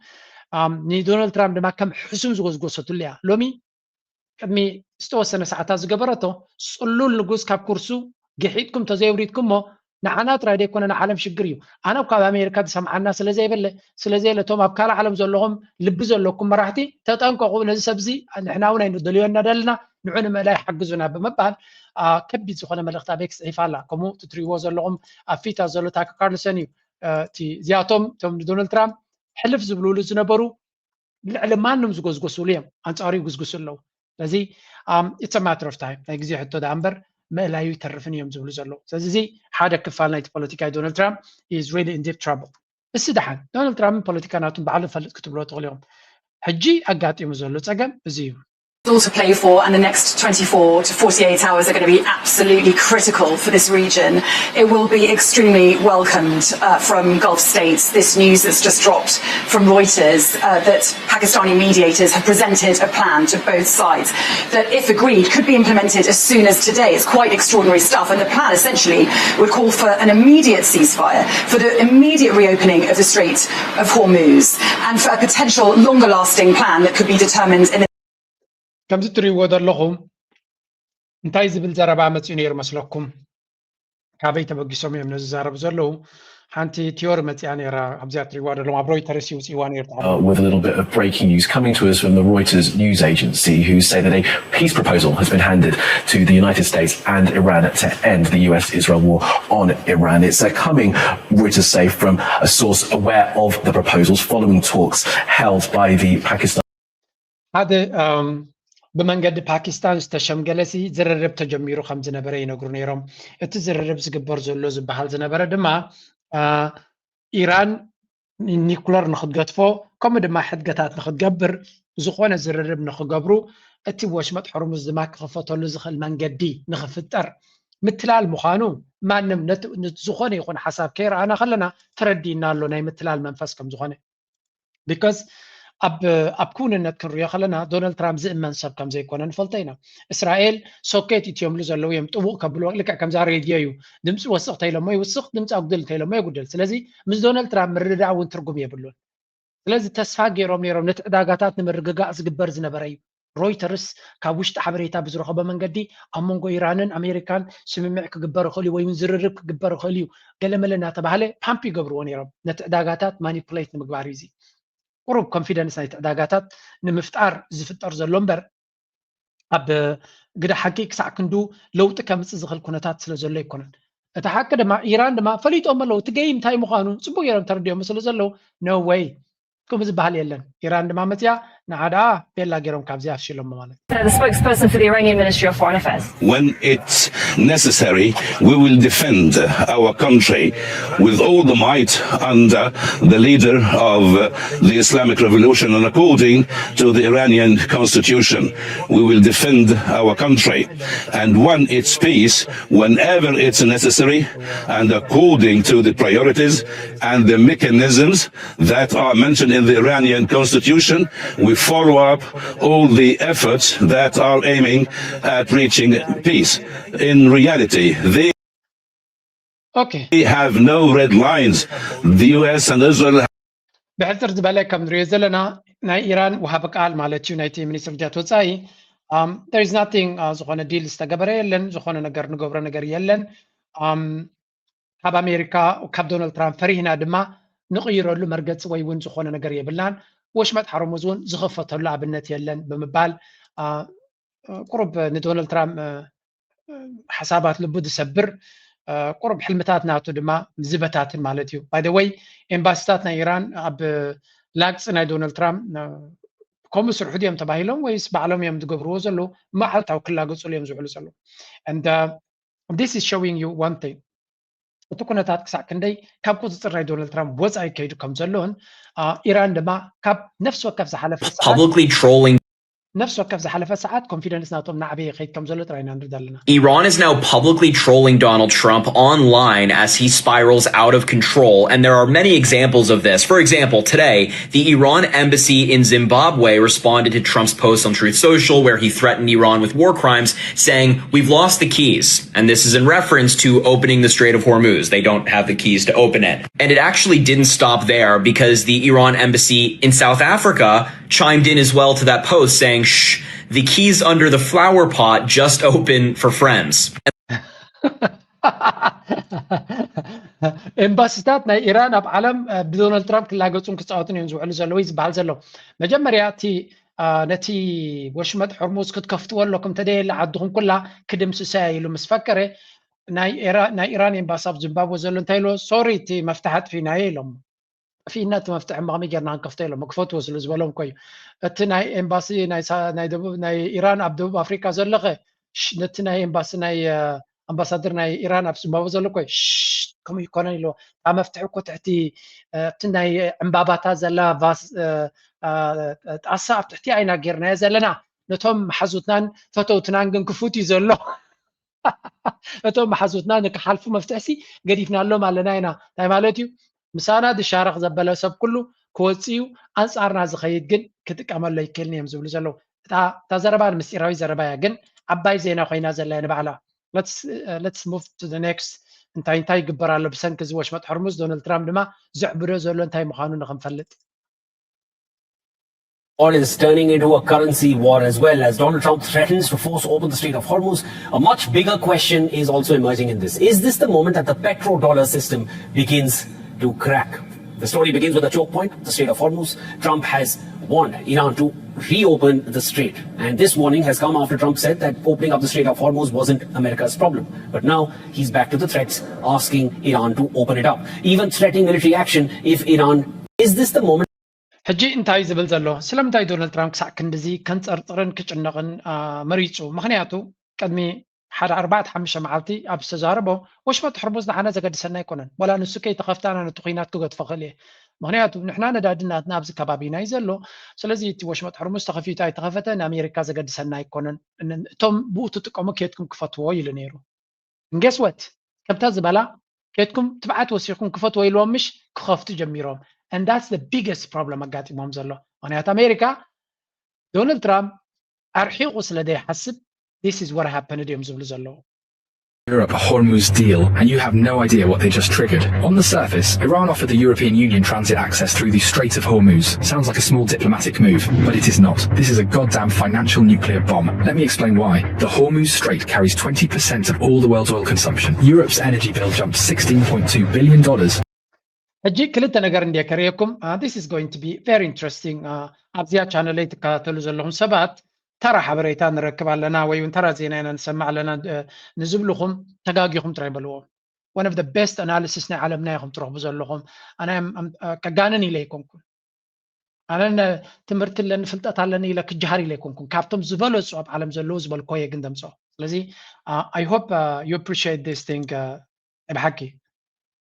ንዶናልድ ትራምፕ ድማ ከም ሕሱም ዝጎዝጎሰትሉ እያ። ሎሚ ቅድሚ ዝተወሰነ ሰዓታት ዝገበረቶ ጽሉል ንጉስ ካብ ኩርሱ ግሒጥኩም ተዘይውሪድኩሞ ንዓና ጥራይ ዘይኮነ ንዓለም ሽግር እዩ። ኣነ ካብ ኣሜሪካ ዝሰምዓና ስለ ዘይበለ ስለ ዘየለ እቶም ኣብ ካልእ ዓለም ዘለኹም ልቢ ዘለኩም መራሕቲ ተጠንቀቑ፣ ነዚ ሰብዚ ንሕና እውን ኣይንደልዮ እናደልና ንዑ ንምእላይ ሓግዙና ብምባል ከቢድ ዝኾነ መልእኽቲ ኣበይ ክፅሒፋ ኣላ። ከምኡ ትትሪእዎ ዘለኹም ኣብ ፊታ ዘሎ ታከር ካርልሰን እዩ። እዚኣቶም እቶም ንዶናልድ ትራምፕ ሕልፍ ዝብልሉ ዝነበሩ ልዕሊ ማንም ዝጎዝጎስሉ እዮም ኣንፃሩ ይጉዝጉሱ ኣለዉ። ስለዚ it's a matter of time ናይ ግዜ ሕቶ ዳ እምበር ምእላዩ ይተርፍን እዮም ዝብሉ ዘለዉ። ስለዚ እዚ ሓደ ክፋል ናይቲ ፖለቲካ ዶናልድ ትራምፕ is really in deep trouble። እሲ ደሓን ዶናልድ ትራምፕን ፖለቲካ ናቱን ባዕሉ ፈልጥ ክትብሎ ትኽእሉ ኢኹም። ሕጂ ኣጋጢሙ ዘሎ ፀገም እዚ እዩ። all to play for, and the next twenty-four to forty-eight hours are going to be absolutely critical for this region. It will be extremely welcomed uh, from Gulf states, this news that's just dropped from Reuters uh, that Pakistani mediators have presented a plan to both sides that, if agreed, could be implemented as soon as today. It's quite extraordinary stuff, and the plan essentially would call for an immediate ceasefire, for the immediate reopening of the Strait of Hormuz, and for a potential longer lasting plan that could be determined in the ከምዚ ትሪእዎ ዘለኹም እንታይ ዝብል ዘረባ መፂኡ ነይሩ መስለኩም? ካበይ ተበጊሶም እዮም ነዚ ዝዛረቡ ዘለዉ? ሓንቲ ቲዮሪ መፂኣ ነይራ ኣብዚኣ ትሪእዋ ዘለኹም ኣብ ሮይተርስ ይውፅእዋ ነይሩ። Uh, with a little bit of breaking news coming to us from the Reuters news agency, who say that a peace proposal has been handed to the United States and Iran to end the U S Israel war on Iran. It's uh, coming, Reuters say, from a source aware of the proposals following talks held by the Pakistan. ሓደ ብመንገዲ ፓኪስታን ዝተሸምገለ ሲ ዝርርብ ተጀሚሩ ከም ዝነበረ ይነግሩ ነይሮም። እቲ ዝርርብ ዝግበር ዘሎ ዝበሃል ዝነበረ ድማ ኢራን ኒኩለር ንክትገትፎ ከምኡ ድማ ሕድገታት ንክትገብር ዝኾነ ዝርርብ ንክገብሩ እቲ ወሽመጥ ሕርሙዝ ድማ ክኽፈተሉ ዝኽእል መንገዲ ንክፍጠር ምትላል ምዃኑ ማንም ዝኾነ ይኹን ሓሳብ ከይረኣና ከለና ተረዲእና ኣሎ ናይ ምትላል መንፈስ ከም ዝኾነ። ቢካዝ ኣብ ኣብ ክውንነት ክንሪኦ ከለና ዶናልድ ትራምፕ ዝእመን ሰብ ከም ዘይኮነ ንፈልጦ ኢና። እስራኤል ሶኬት ኢትዮምሉ ዘለዉ እዮም ጥቡቕ ከብልዎ ልክዕ ከምዛ ሬድዮ እዩ። ድምፂ ወስቕ ተይሎሞ ይውስቕ፣ ድምፂ ኣጉድል እንተይሎሞ የጉድል። ስለዚ ምስ ዶናልድ ትራምፕ ምርድዳእ እውን ትርጉም የብሉን። ስለዚ ተስፋ ገይሮም ነይሮም ነቲ ዕዳጋታት ንምርግጋእ ዝግበር ዝነበረ እዩ። ሮይተርስ ካብ ውሽጢ ሓበሬታ ብዝረኸቦ መንገዲ ኣብ መንጎ ኢራንን ኣሜሪካን ስምምዕ ክግበር ይኽእል እዩ ወይ እውን ዝርርብ ክግበር ይኽእል እዩ ገለመለ እናተባህለ ፓምፕ ይገብርዎ ነይሮም ነቲ ዕዳጋታት ማኒፕሌት ንምግባር እዩ። እዚ ቁሩብ ኮንፊደንስ ናይቲ ዕዳጋታት ንምፍጣር ዝፍጠር ዘሎ እምበር ኣብ ግደ ሓቂ ክሳዕ ክንዱ ለውጢ ከምፅእ ዝኽእል ኩነታት ስለ ዘሎ ኣይኮነን። እቲ ሓቂ ድማ ኢራን ድማ ፈሊጦም ኣለዉ እቲ ገይም እንታይ ምዃኑ ፅቡቅ ገይሮም ተረዲኦሞ ስለ ዘለዉ no way ከምኡ ዝበሃል የለን። ኢራን ድማ መፅያ ንዓ ደኣ ቤላ ገይሮም ካብዚ ኣፍሽሎሞ ማለት እዩ። The spokesperson for the Iranian Ministry of Foreign Affairs. When it's necessary, we will defend our country with all the might under the leader of the Islamic Revolution and according to the Iranian constitution. We will defend our country. And when it's peace, whenever it's necessary, and according to the priorities and the mechanisms that are mentioned in the Iranian constitution, we follow up all the efforts that are aiming at reaching peace. In reality, they okay have no red lines. The U S and Israel ብሕፅር ዝበለ ከም ንሪኦ ዘለና ናይ ኢራን ወሃቢ ቃል ማለት እዩ ናይቲ ሚኒስትር ጉዳያት ወፃኢ there is nothing ዝኾነ ዲል ዝተገበረ የለን፣ ዝኾነ ነገር ንገብሮ ነገር የለን። ካብ ኣሜሪካ ካብ ዶናልድ ትራምፕ ፈሪህና ድማ ንቕይረሉ መርገፂ ወይ እውን ዝኾነ ነገር የብልናን። ወሽመጥ ሓርሙዝ እውን ዝኸፈተሉ ኣብነት የለን ብምባል ቁሩብ ንዶናልድ ትራምፕ ሓሳባት ልቡ ዝሰብር ቁሩብ ሕልምታት ናቱ ድማ ዝበታትን ማለት እዩ። By the way ኤምባሲታት ናይ ኢራን ኣብ ላግፂ ናይ ዶናልድ ትራምፕ ከምኡ ስርሑ ድዮም ተባሂሎም ወይስ ባዕሎም እዮም ዝገብርዎ ዘለዉ? መዓልታዊ ክላገፁሉ እዮም ዝውዕሉ ዘለዉ። And this is showing you one thing፣ እቲ ኩነታት ክሳዕ ክንደይ ካብ ቁፅፅር ናይ ዶናልድ ትራምፕ ወፃኢ ከይዱ ከም ዘሎን ኢራን ድማ ካብ ነፍሲ ወከፍ ዝሓለፈ ሰዓት publicly trolling ነፍሲ ወከፍ ዝሓለፈ ሰዓት ኮንፊደንስ ናቶም ናዕበየ ይኸይድ ከም ዘሎ ጥራይ ኢና ንርኢ ዘለና። Iran is now publicly trolling Donald Trump online as he spirals out of control. And there are many examples of this. For example, today, the Iran embassy in Zimbabwe responded to Trump's post on Truth Social, where he threatened Iran with war crimes, saying, "We've lost the keys." And this is in reference to opening the Strait of Hormuz. They don't have the keys to open it. And it actually didn't stop there, because the Iran embassy in South Africa chimed in as well to that post, saying, "Shh, the keys under the flower pot just open for friends." ኤምባሲታት ናይ ኢራን ኣብ ዓለም ብዶናልድ ትራምፕ ክላገፁን ክፃወቱን እዮም ዝውዕሉ ዘለዉ እዩ ዝበሃል ዘሎ። መጀመርያ እቲ ነቲ ወሽመጥ ሕርሙዝ ክትከፍትዎ ኣለኩም፣ እንተደየለ ዓድኹም ኩላ ክድምስሰያ ኢሉ ምስ ፈከረ ናይ ኢራን ኤምባሲ ኣብ ዚምባብወ ዘሎ እንታይ ኢልዎ? ሶሪ፣ እቲ መፍትሒ ኣጥፊእናዮ ኢሎም። ጠፊእና እቲ መፍትሒ እሞ ከመይ ጌርና ክንከፍቶ ኢሎም ክፈትዎ ስለ ዝበሎም እኮ እዩ። እቲ ናይ ኤምባሲ ናይ ኢራን ኣብ ደቡብ ኣፍሪካ ዘለኸ ነቲ ናይ ኤምባሲ ናይ ኣምባሳደር ናይ ኢራን ኣብ ዚምባብወ ዘሎ እኮ ከምኡ ይኮነን ኢልዎ። እታ መፍትሒ እኮ ትሕቲ እቲ ናይ ዕምባባታ ዘላ ጣሳ ኣብ ትሕቲ ኣይና ጌርናዮ ዘለና። ነቶም መሓዙትናን ፈተውትናን ግን ክፉት እዩ ዘሎ። እቶም መሓዙትና ንክሓልፉ መፍትሕሲ ገዲፍናሎም ኣለና ኢና። እንታይ ማለት እዩ? ምሳና ዝሻረኽ ዘበለ ሰብ ኩሉ ክወፅእ እዩ። ኣንፃርና ዝኸይድ ግን ክጥቀመሉ ኣይክእልን እዮም ዝብሉ ዘለዉ። እታ ዘረባ ንምስጢራዊ ዘረባ እያ፣ ግን ዓባይ ዜና ኮይና ዘላ ንባዕላ። Let's move to the next። እንታይ እንታይ ይግበር ኣሎ ብሰንኪ እዚ ወሽመጥ ሕርሙዝ? ዶናልድ ትራምፕ ድማ ዘዕብዶ ዘሎ እንታይ ምዃኑ ንክንፈልጥ። War is turning into a currency war as well, as Donald Trump threatens to force open the Strait of Hormuz. A much bigger question is also emerging in this. Is this the moment that the petrodollar system begins to crack? The story begins with a choke point, the Strait of Hormuz. Trump has warned Iran to reopen the strait. And this warning has come after Trump said that opening up the Strait of Hormuz wasn't America's problem. But now he's back to the threats, asking Iran to open it up, even threatening military action if Iran. Is this the moment? ሕጂ እንታይ ዝብል ዘሎ? ስለምንታይ ዶናልድ ትራምፕ ክሳዕ ክንድዚ ከንፀርፅርን ክጭነቕን መሪፁ? ምክንያቱ ቅድሚ ሓደ ኣርባዕተ ሓሙሽተ መዓልቲ ኣብ ዝተዛረቦ፣ ወሽመጥ ሕርሙዝ ንዓና ዘገድሰና ኣይኮነን፣ ዋላ ንሱ ከይተኸፍተ ኣነ ነቲ ኩናት ክገድፎ ክእል እየ። ምክንያቱ ንሕና ነዳዲ ናትና ኣብዚ ከባቢና እዩ ዘሎ። ስለዚ እቲ ወሽመጥ ሕርሙዝ ተኸፊቱ ኣይተኸፈተ ንኣሜሪካ ዘገድሰና ኣይኮነን። እቶም ብኡ ትጥቀሙ ኬድኩም ክፈትዎ ኢሉ ነይሩ። And guess what? ከምታ ዝበላ ኬድኩም ትብዓት ወሲኹም ክፈትዎ ኢልዎም ምሽ ክኸፍቱ ጀሚሮም። And that's the biggest problem ኣጋጢሞም ዘሎ። ምክንያቱ ኣሜሪካ ዶናልድ ትራምፕ ኣርሒቑ ስለ ዘይሓስብ this is what happened እዮም ዝብሉ ዘለዉ። Europe a Hormuz deal, and you have no idea what they just triggered. On the surface, Iran offered the European Union transit access through the Strait of Hormuz. Sounds like a small diplomatic move, but it is not. This is a goddamn financial nuclear bomb. Let me explain why. The Hormuz Strait carries twenty percent of all the world's oil consumption. Europe's energy bill jumped sixteen point two billion dollars. ሕጂ ክልተ ነገር እንድየ ከርእየኩም። This is going to be very interesting። ኣብዚኣ ቻነለይ ትከታተሉ ዘለኹም ሰባት ተራ ሓበሬታ ንረክብ ኣለና ወይ እውን ተራ ዜና ኢና ንሰማዕ ኣለና ንዝብልኹም ተጋጊኹም ጥራይ በልዎም። One of the best analysis ናይ ዓለምና ኢኹም ትረኽቡ ዘለኹም። ኣነ ከጋንን ኢለ ኣይኮንኩን። ኣነ ትምህርቲ ኣለኒ ፍልጠት ኣለኒ ኢለ ክጀሃር ኢለ ኣይኮንኩን ካብቶም ዝበለፁ ኣብ ዓለም ዘለዉ ዝበልኮ እየ ግን ደምፅኦ ስለዚ I hope you appreciate this thing ብሓቂ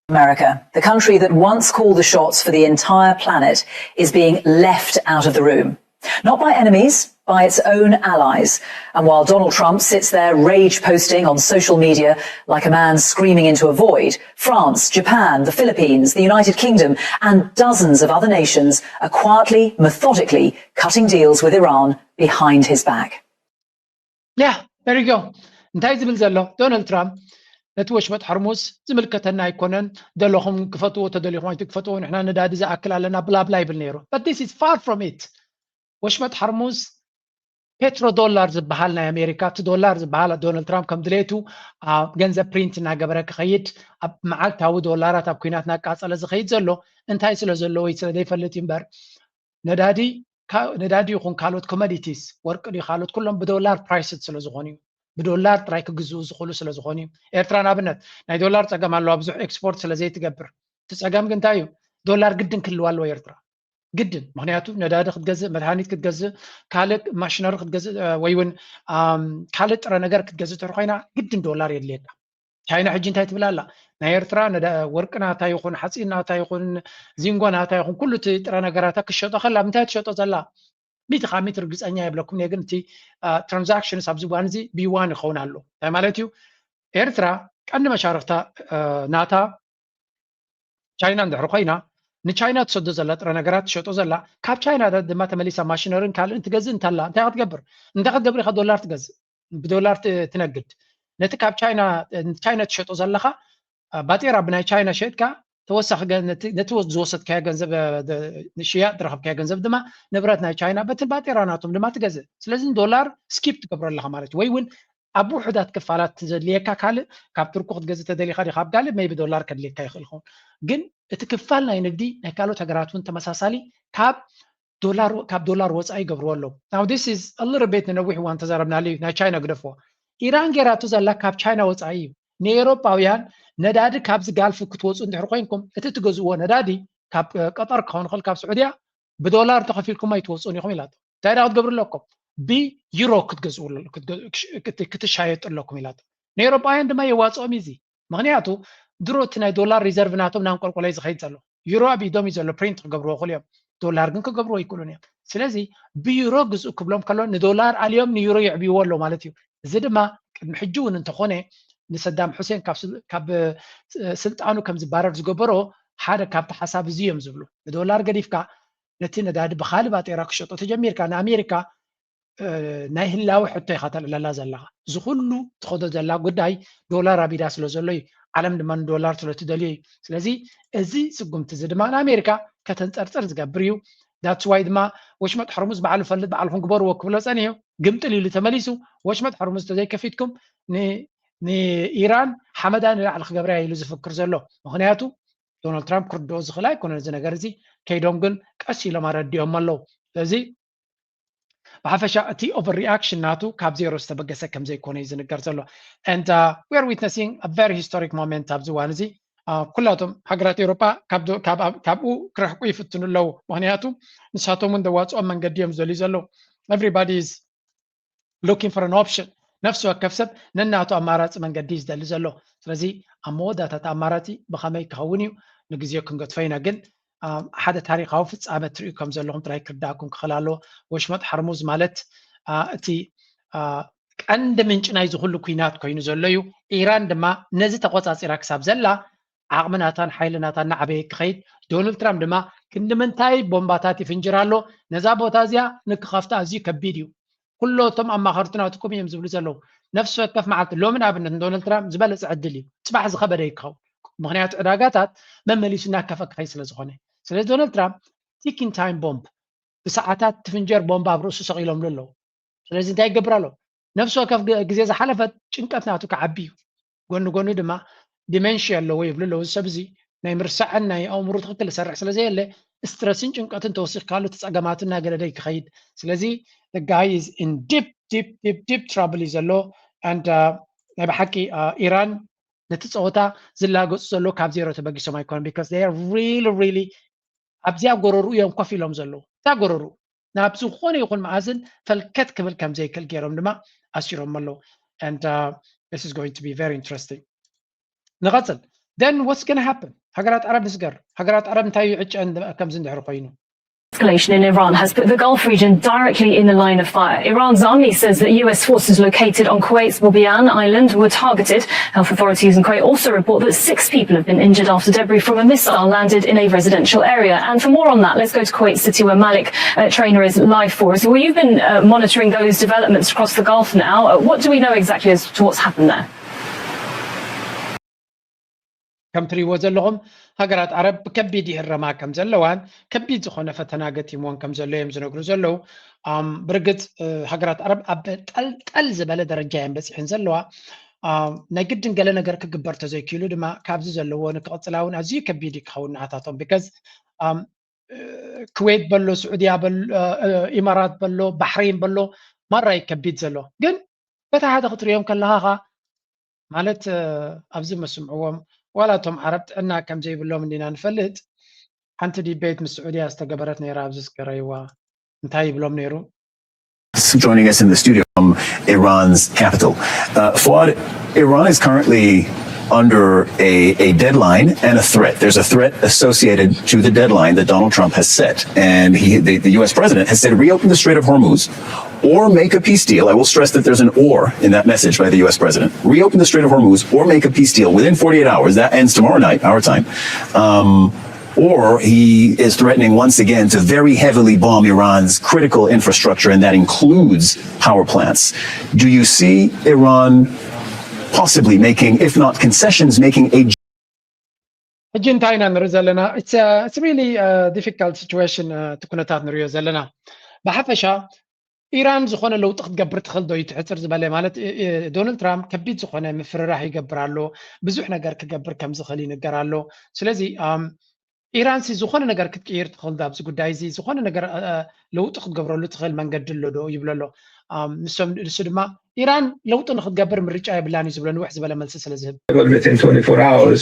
America, the country that once called the shots for the entire planet, is being left out of the room. Not by enemies, by its own allies. And while Donald Trump sits there rage posting on social media like a man screaming into a void, France, Japan, the Philippines, the United Kingdom, and dozens of other nations are quietly, methodically cutting deals with Iran behind his back. Yeah, there you go. እንታይ ዝብል ዘሎ ዶናልድ ትራምፕ ነቲ ወሽመጥ ሕርሙዝ ዝምልከተና ኣይኮነን ደለኹም ክፈትዎ ተደሊኹም ኣይትክፈትዎ ንሕና ነዳዲ ዝኣክል ኣለና ብላብላ ይብል ነይሩ but this is far from it ወሽመጥ ሕርሙዝ ፔትሮ ዶላር ዝበሃል ናይ ኣሜሪካ እቲ ዶላር ዝበሃል ዶናልድ ትራምፕ ከም ድሌቱ ገንዘብ ፕሪንት እናገበረ ክኸይድ ኣብ መዓልታዊ ዶላራት ኣብ ኩናት እናቃፀለ ዝኸይድ ዘሎ እንታይ ስለ ዘለዎ ስለ ዘይፈልጥ እዩ እምበር ነዳዲ ነዳዲ ይኹን ካልኦት ኮሞዲቲስ ወርቂ ድዩ ካልኦት ኩሎም ብዶላር ፕራይስድ ስለ ዝኾኑ እዩ ብዶላር ጥራይ ክግዝኡ ዝኽእሉ ስለ ዝኾኑ እዩ ኤርትራ ንኣብነት ናይ ዶላር ፀገም ኣለዋ ብዙሕ ኤክስፖርት ስለ ዘይትገብር እቲ ፀገም ግን እንታይ እዩ ዶላር ግድን ክህልዋ ኣለዎ ኤርትራ ግድን ምክንያቱ ነዳዲ ክትገዝእ መድሃኒት ክትገዝእ ካልእ ማሽነሪ ክትገዝእ ወይ እውን ካልእ ጥረ ነገር ክትገዝእ ትር ኮይና ግድን ዶላር የድልየካ ቻይና ሕጂ እንታይ ትብል ኣላ ናይ ኤርትራ ወርቂ ናታ ይኹን ሓፂን ናታ ይኹን ዚንጎ ናታ ይኹን ኩሉ እቲ ጥረ ነገራታ ክሸጦ ከላ ምንታይ ትሸጦ ዘላ ሚቲ ካብ ሚቲ ርግፀኛ የብለኩም እየ ግን እቲ ትራንዛክሽንስ ኣብዚ እዋን እዚ ቢዋን ይኸውን ኣሎ እንታይ ማለት እዩ ኤርትራ ቀንዲ መሻርክታ ናታ ቻይና እንድሕር ኮይና ንቻይና ትሰዶ ዘላ ጥረ ነገራት ትሸጦ ዘላ ካብ ቻይና ድማ ተመሊሳ ማሽነርን ካልእን ትገዝእ እንተላ እንታይ ክትገብር እንታይ ክትገብር ኢካ ዶላር ትገዝእ ብዶላር ትነግድ ነቲ ካብ ቻይና ቻይና ትሸጦ ዘለካ ባጤራ ብናይ ቻይና ሸጥካ ተወሳኺ ነቲ ዝወሰድካዮ ገንዘብ ሽያጥ ዝረኸብካዮ ገንዘብ ድማ ንብረት ናይ ቻይና በትን ባጤራ ናቶም ድማ ትገዝእ ስለዚ ዶላር ስኪፕ ትገብሮ ኣለካ ማለት ወይ እውን ኣብ ውሑዳት ክፋላት ዘድልየካ ካልእ ካብ ቱርኩ ክትገዝእ ተደሊካ ዲ ካብ ጋልእ መይቢ ዶላር ከድልየካ ይኽእል ይኸውን ግን እቲ ክፋል ናይ ንግዲ ናይ ካልኦት ሃገራት እውን ተመሳሳሊ ካብ ዶላር ካብ ዶላር ወፃኢ ይገብርዎ ኣለዉ now this is a little bit ንነዊሕ እዋን ተዛረብናሉ እዩ ናይ ቻይና ግደፍዎ ኢራን ጌራቱ ዘላ ካብ ቻይና ወፃኢ እዩ ንኤሮጳውያን ነዳዲ ካብዚ ጋልፍ ክትወፁ እንድሕር ኮይንኩም እቲ ትገዝእዎ ነዳዲ ካብ ቀጠር ክኸውን ይኽእል ካብ ስዑድያ ብዶላር ተኸፊልኩም ኣይትወፁን ኢኹም ኢላቶ እንታይ ዳ ክትገብሩ ኣለኩም ብዩሮ ክትገዝኡ ክትሻየጡ ኣለኩም ኢላቶ ንኤሮጳውያን ድማ የዋፅኦም እዩ እዚ ምክንያቱ ድሮ እቲ ናይ ዶላር ሪዘርቭ ናቶም ናብ ቆልቆላይ ዝኸይድ ዘሎ ዩሮ ኣብ ኢዶም እዩ ዘሎ ፕሪንት ክገብርዎ ክእሉ እዮም ዶላር ግን ክገብርዎ ኣይክእሉን እዮም ስለዚ ብዩሮ ግዝኡ ክብሎም ከሎ ንዶላር ኣልዮም ንዩሮ የዕብይዎ ኣሎ ማለት እዩ እዚ ድማ ቅድሚ ሕጂ እውን እንተኾነ ንሰዳም ሑሴን ካብ ስልጣኑ ከም ዝባረር ዝገበሮ ሓደ ካብቲ ሓሳብ እዚ እዮም ዝብሉ ንዶላር ገዲፍካ ነቲ ነዳዲ ብካልእ ባጤራ ክሸጦ ተጀሚርካ ንኣሜሪካ ናይ ህላዊ ሕቶ ኢካ ተልዕለላ ዘለካ እዚ ኩሉ ትኸዶ ዘላ ጉዳይ ዶላር ኣቢዳ ስለ ዘሎ እዩ ዓለም ድማ ንዶላር ስለ ትደልዮ እዩ ስለዚ እዚ ስጉምቲ እዚ ድማ ንኣሜሪካ ከተንፀርፅር ዝገብር እዩ that's why ድማ ወሽመጥ ሕርሙዝ ባዕሉ ፈልጥ ባዕልኩም ግበርዎ ክብሎ ፀኒሑ ግምጥል ኢሉ ተመሊሱ ወሽመጥ ሕርሙዝ ተዘይከፊትኩም ንኢራን ሓመዳ ንላዕሊ ክገብርያ ኢሉ ዝፍክር ዘሎ ምክንያቱ ዶናልድ ትራምፕ ክርድኦ ዝኽእል ኣይኮነን እዚ ነገር እዚ ከይዶም ግን ቀስ ኢሎም ኣረዲኦም ኣለዉ ስለዚ ብሓፈሻ እቲ over reaction ናቱ ካብ ዜሮ ዝተበገሰ ከም ዘይኮነ እዩ ዝንገር ዘሎ and we are witnessing a very historic moment ኣብዚ እዋን እዚ ኩላቶም ሃገራት ኤውሮጳ ካብኡ ክረሕቁ ይፍትኑ ኣለዉ ምክንያቱ ንሳቶም እውን ዘዋፅኦም መንገዲ እዮም ዝደልዩ ዘለዉ everybody is looking for an option ነፍሲ ወከፍ ሰብ ነናቱ ኣማራፂ መንገዲ እዩ ዝደሊ ዘሎ ስለዚ ኣብ መወዳእታ እቲ ኣማራፂ ብኸመይ ክኸውን እዩ ንግዜኡ ክንገድፎ ኢና ግን ሓደ ታሪካዊ ፍፃመ ትርእዩ ከም ዘለኹም ጥራይ ክርዳእኩም ክኽእል ኣለዎ ወሽመጥ ሓርሙዝ ማለት እቲ ቀንዲ ምንጪ ናይዚ ኩሉ ኩናት ኮይኑ ዘሎ እዩ ኢራን ድማ ነዚ ተቆፃፂራ ክሳብ ዘላ ዓቕሚ ናታን ሓይሊ ናታን ናዕበየ ክኸይድ ዶናልድ ትራምፕ ድማ ክንዲ ምንታይ ቦምባታት ይፍንጅር ኣሎ ነዛ ቦታ እዚኣ ንክኸፍታ ኣዝዩ ከቢድ እዩ ኩሎቶም ኣማኸርቲ ናትኩም እዮም ዝብሉ ዘለዉ ነፍሲ ወከፍ መዓልቲ ሎሚ ንኣብነት ንዶናልድ ትራምፕ ዝበለፀ ዕድል እዩ ፅባሕ ዝኸበደ ይክኸውን ምክንያቱ ዕዳጋታት መመሊሱ እናከፈ ክኸይ ስለ ዝኾነ ስለዚ ዶናልድ ትራምፕ ቲኪን ታይም ቦምብ ብሰዓታት ትፍንጀር ቦምብ ኣብ ርእሱ ሰቒሎምሉ ኣለዉ ስለዚ እንታይ ይገብር ኣሎ ነፍሲ ወከፍ ግዜ ዝሓለፈት ጭንቀት ናቱ ክዓቢ እዩ ጎኒ ጎኒ ድማ ዲሜንሽያ ኣለዎ ይብሉ ኣለዉ እዚ ሰብ እዚ ናይ ምርሳዕን ናይ ኣእምሮ ትክክል ዝሰርሕ ስለ ዘየለ ስትረስን ጭንቀትን ተወሲኽካሉ እቲ ፀገማቱ እናገደደ ክኸይድ ስለዚ guy is in deep deep deep deep trouble እዩ ዘሎ and ናይ ብሓቂ ኢራን ነቲ ፀወታ ዝላገፁ ዘለዉ ካብ ዜሮ ተበጊሶም ኣይኮነን because they are really really ኣብዚኣ ጎረርኡ እዮም ኮፍ ኢሎም ዘለዉ እታ ጎረሩ ናብ ዝኾነ ይኹን መኣዝን ፈልከት ክብል ከም ዘይክእል ገይሮም ድማ ኣሲሮም ኣለዉ። And uh, this is going to be very interesting. ንቐጽል። Then what's going to happen? ሃገራት ዓረብ ንስገር። ሃገራት ዓረብ እንታይ እዩ ዕጨን ከምዚ እንድሕር ኮይኑ? Escalation in Iran has put the Gulf region directly in the line of fire. Iran's army says that U S forces located on Kuwait's Bobiyan Island were targeted. Health authorities in Kuwait also report that six people have been injured after debris from a missile landed in a residential area. And for more on that, let's go to Kuwait City, where Malik uh, Trainer is live for us. Well, you've been uh, monitoring those developments across the Gulf now. Uh, what do we know exactly as to what's happened there? ከም ትሪእዎ ዘለኹም ሃገራት ዓረብ ብከቢድ ይህረማ ከም ዘለዋን ከቢድ ዝኾነ ፈተና ገቲምዎን ከም ዘሎ እዮም ዝነግሩ ዘለዉ። ብርግፅ ሃገራት ዓረብ ኣብ ጠልጠል ዝበለ ደረጃ እየን በፂሕን ዘለዋ። ናይ ግድን ገለ ነገር ክግበር ተዘይክኢሉ ድማ ካብዚ ዘለዎ ንክቕፅላ እውን ኣዝዩ ከቢድ እዩ ክኸውን ንዓታቶም። ቢካዝ ኩዌት በሎ፣ ስዑድያ በሎ፣ ኢማራት በሎ፣ ባሕሬን በሎ ማራ እዩ ከቢድ ዘሎ። ግን በታ ሓደ ክትሪኦም ከለኻ ኻ ማለት ኣብዚ መስምዕዎም ዋላ እቶም ዓረብ ጥዕና ከም ዘይብሎም እንዲና ንፈልጥ። ሓንቲ ዲቤት ምስ ስዑድያ ዝተገበረት ነይራ፣ ኣብዚ ስገረይዋ እንታይ ይብሎም ነይሩ? Joining us in the studio from Iran's capital. Uh, Fouad, Iran is currently under a, a deadline and a threat. There's a threat associated to the deadline that Donald Trump has set. And he, the, the U S president has said reopen the Strait of Hormuz or make a peace deal. I will stress that there's an or in that message by the U S president. Reopen the Strait of Hormuz or make a peace deal within forty-eight hours. That ends tomorrow night, our time. Um, or he is threatening once again to very heavily bomb Iran's critical infrastructure, and that includes power plants. Do you see Iran possibly making, if not concessions, making a ሕጂ እንታይ ኢና ንርኢ ዘለና? It's really difficult situation። እቲ ኩነታት ንሪኦ ዘለና ብሓፈሻ ኢራን ዝኾነ ለውጢ ክትገብር ትኽእል ዶ እዩ ትሕፅር ዝበለ ማለት ዶናልድ ትራምፕ ከቢድ ዝኾነ ምፍርራሕ ይገብር ኣሎ። ብዙሕ ነገር ክገብር ከም ዝኽእል ይንገር ኣሎ። ስለዚ ኢራን ሲ ዝኾነ ነገር ክትቅይር ትኽእል ዶ ኣብዚ ጉዳይ እዚ? ዝኾነ ነገር ለውጢ ክትገብረሉ ትኽእል መንገዲ ኣሎ ዶ ይብሎ ኣሎ። ንሶም ንሱ ድማ ኢራን ለውጢ ንክትገብር ምርጫ የብላን እዩ ዝብሎ ንውሕ ዝበለ መልሲ ስለ ዝህብ። Within twenty-four hours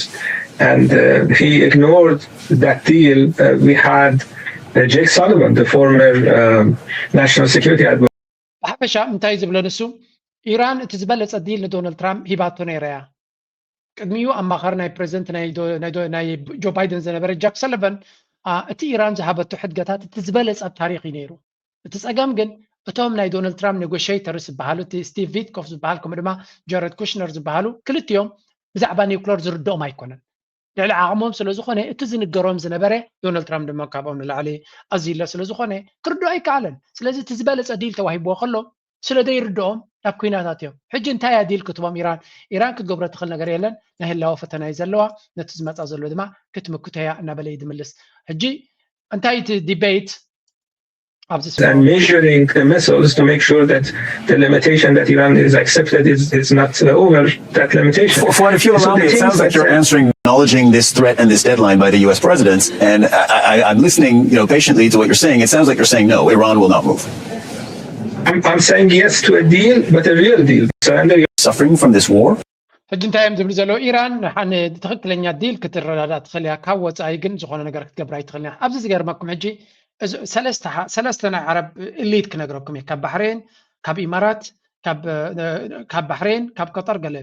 and uh, he ignored that deal. Uh, we had uh, Jake Sullivan, the former um, national security advisor. ብሓፈሻ እንታይ ዝብሎ ንሱ ኢራን እቲ ዝበለፀ ዲል ንዶናልድ ትራምፕ ሂባቶ ነይራ እያ። ቅድሚኡ ኣማኻሪ ናይ ፕሬዚደንት ናይ ጆ ባይደን ዝነበረ ጃክ ሰለቨን እቲ ኢራን ዝሃበቶ ሕድገታት እቲ ዝበለፀ ኣብ ታሪክ እዩ ነይሩ። እቲ ፀገም ግን እቶም ናይ ዶናልድ ትራምፕ ኔጎሽተርስ ዝበሃሉ እቲ ስቲቭ ቪትኮፍ ዝበሃል ከምኡ ድማ ጀረድ ኩሽነር ዝበሃሉ ክልቲኦም ብዛዕባ ኒውክለር ዝርድኦም ኣይኮነን። ልዕሊ ዓቕሞም ስለ ዝኾነ እቲ ዝንገሮም ዝነበረ ዶናልድ ትራምፕ ድማ ካብኦም ንላዕሊ ኣዝዩ ስለ ዝኾነ ክርድኦ ኣይከኣለን። ስለዚ እቲ ዝበለፀ ዲል ተዋሂብዎ ከሎ ስለ ዘይርድኦም ናብ ኩናታት እዮም። ሕጂ እንታይ እያ ዲል ክትቦም ኢራን? ኢራን ክትገብሮ ትኽእል ነገር የለን። ናይ ህላወ ፈተና እዩ ዘለዋ። ነቲ ዝመፃ ዘሎ ድማ ክትምክቶ እያ እናበለ እዩ ዝምልስ። ሕጂ እንታይ እቲ ዲቤት and measuring the missiles to make sure that the limitation that Iran is accepted is, is not uh, over that limitation. For, for if you allow me, it sounds like you're answering, acknowledging this threat and this deadline by the U S president. And I, I, I'm listening, you know, patiently to what you're saying. It sounds like you're saying, no, Iran will not move. I'm, I'm saying yes to a deal, but a real deal. Surrender. Suffering from this war. ሕጂ እንታይ እዮም ዝብሉ ዘለዉ? ኢራን ንሓን ትኽክለኛ ዲል ክትረዳዳ ትኽእል እያ፣ ካብ ወፃኢ ግን ዝኾነ ነገር ክትገብር ኣይትኽእልን እያ። ኣብዚ ዝገርመኩም ሕጂ ሰለስተ ናይ ዓረብ ኢሊት ክነግረኩም እየ። ካብ ባሕሬን፣ ካብ ኢማራት፣ ካብ ባሕሬን፣ ካብ ቀጠር ገለ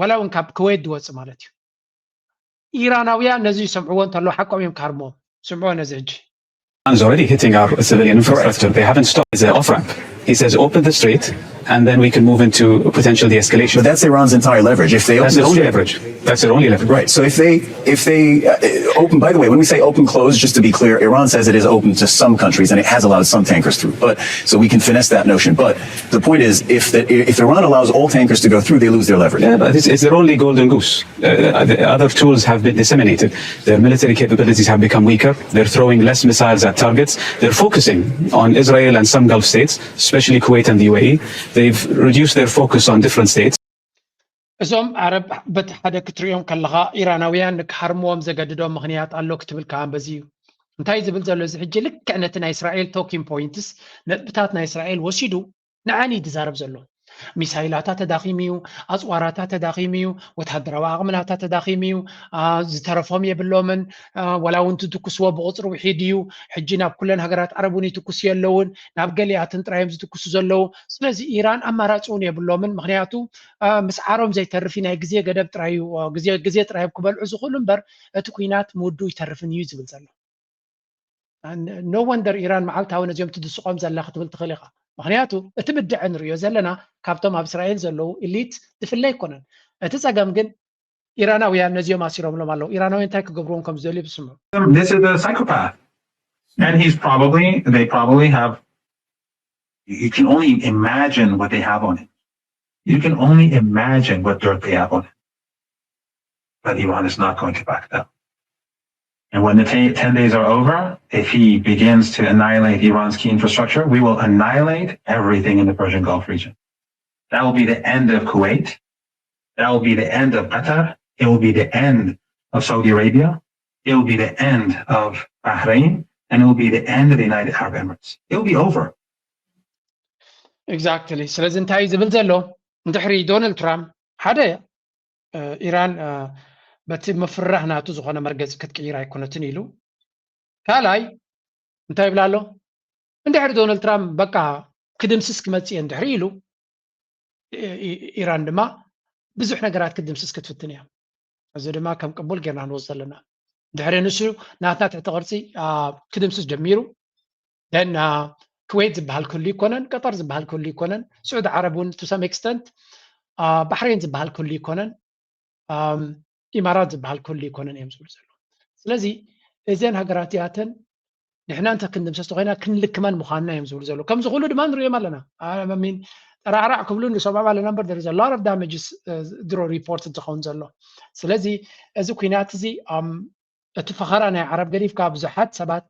ዋላ እውን ካብ ክወይት ዝወፅእ ማለት እዩ። ኢራናውያን ነዚ ይሰምዕዎ እንተለዉ ሓቆም እዮም ክሃርምዎም። ስምዕዎ ነዚ ሕጂ። Iran's already hitting our civilian infrastructure. They haven't stopped. It's an off ramp. He says, open the strait, and then we can move into potential de escalation. But that's Iran's entire leverage. If they open That's their the only strait, leverage. That's their only leverage. Right. So if they if they uh, open, by the way, when we say open close, just to be clear, Iran says it is open to some countries and it has allowed some tankers through. But so we can finesse that notion. But the point is, if the, if Iran allows all tankers to go through, they lose their leverage. Yeah, but it's, it's their only golden goose. Uh, the other tools have been disseminated. Their military capabilities have become weaker. They're throwing less missiles at targets. They're focusing on Israel and some Gulf states, especially Kuwait and the U A E. They've reduced their focus on different states. እዞም ዓረብ በቲ ሓደ ክትሪኦም ከለኻ ኢራናውያን ንክሃርምዎም ዘገድዶም ምኽንያት ኣሎ ክትብል ከዓ በዚ እዩ። እንታይ ዝብል ዘሎ እዚ ሕጂ ልክዕ ነቲ ናይ እስራኤል ቶኪን ፖይንትስ ነጥብታት ናይ እስራኤል ወሲዱ ንዓኒ እዩ ዝዛረብ ዘሎ። ሚሳይላታ ተዳኺሙ እዩ፣ ኣፅዋራታ ተዳኺሙ እዩ፣ ወታደራዊ ኣቕምላታ ተዳኺሙ እዩ። ዝተረፎም የብሎምን። ዋላ እውን ትትኩስዎ ብቁፅሪ ውሒድ እዩ። ሕጂ ናብ ኩለን ሃገራት ዓረብ እውን ይትኩሱ የለውን፣ ናብ ገሊኣትን ጥራይ እዮም ዝትኩሱ ዘለዉ። ስለዚ ኢራን ኣማራፂ እውን የብሎምን። ምክንያቱ ምስዓሮም ዘይተርፍ ናይ ግዜ ገደብ ጥራይ እዩ፣ ግዜ ግዜ ጥራይ ክበልዑ ዝኽእሉ እምበር እቲ ኩናት ምውዱ ይተርፍን እዩ ዝብል ዘሎ። No wonder ኢራን መዓልታዊ ነዚኦም ትድስቆም ዘላ ክትብል ትኽእል ኢኻ። ምክንያቱ እቲ ብድዐ ንሪኦ ዘለና ካብቶም ኣብ እስራኤል ዘለዉ ኢሊት ዝፍለ ኣይኮነን። እቲ ጸገም ግን ኢራናውያን ነዚኦም ኣሲሮምሎም ኣለዉ። ኢራናውያን እንታይ ክገብርዎም ከም ዝደልዩ ብስምዑ። This is a psychopath. And he's probably, they probably have, you can only imagine what they have on him. You can only imagine what dirt they have on him. But Iran is not going to back down. And when the ten, ten days are over, if he begins to annihilate Iran's key infrastructure, we will annihilate everything in the Persian Gulf region. That will be the end of Kuwait. That will be the end of Qatar. It will be the end of Saudi Arabia. It will be the end of Bahrain. And it will be the end of the United Arab Emirates. It will be over. Exactly. ስለዚ እንታይ ዝብል ዘሎ እንድሕሪ ዶናልድ ትራምፕ ሓደ ኢራን በቲ ምፍርራህ ናቱ ዝኾነ መርገፂ ክትቅይር ኣይኮነትን ኢሉ። ካልኣይ እንታይ ይብል ኣሎ? እንድሕሪ ዶናልድ ትራምፕ በቃ ክድምስስ ክመፅእ እየ እንድሕሪ ኢሉ ኢራን ድማ ብዙሕ ነገራት ክትድምስስ ክትፍትን እያ። እዚ ድማ ከም ቅቡል ጌርና ንወስዶ ዘለና። እንድሕሪ ንሱ ናትና ትሕቲ ቅርፂ ክድምስስ ጀሚሩ ደን ኩዌት ዝበሃል ክህሉ ይኮነን፣ ቀጠር ዝበሃል ክህሉ ይኮነን፣ ስዑድ ዓረብ እውን to some extent፣ ባሕሬን ዝበሃል ክህሉ ይኮነን፣ ኢማራት ዝበሃል ክህሉ ይኮነን እዮም ዝብሉ ዘለዉ። ስለዚ እዘን ሃገራት እዚኣተን ንሕና እንተ ክንድምሰስ ተኮይና ክንልክመን ምዃንና እዮም ዝብሉ ዘለዉ። ከምዚ ኩሉ ድማ ንሪኦም ኣለና። ሚን ጠራዕራዕ ክብሉ ንሰምዖም ኣለና እምበር there is a lot of damages ድሮ ሪፖርት ዝኸውን ዘሎ። ስለዚ እዚ ኩናት እዚ እቲ ፈኸራ ናይ ዓረብ ገዲፍካ ብዙሓት ሰባት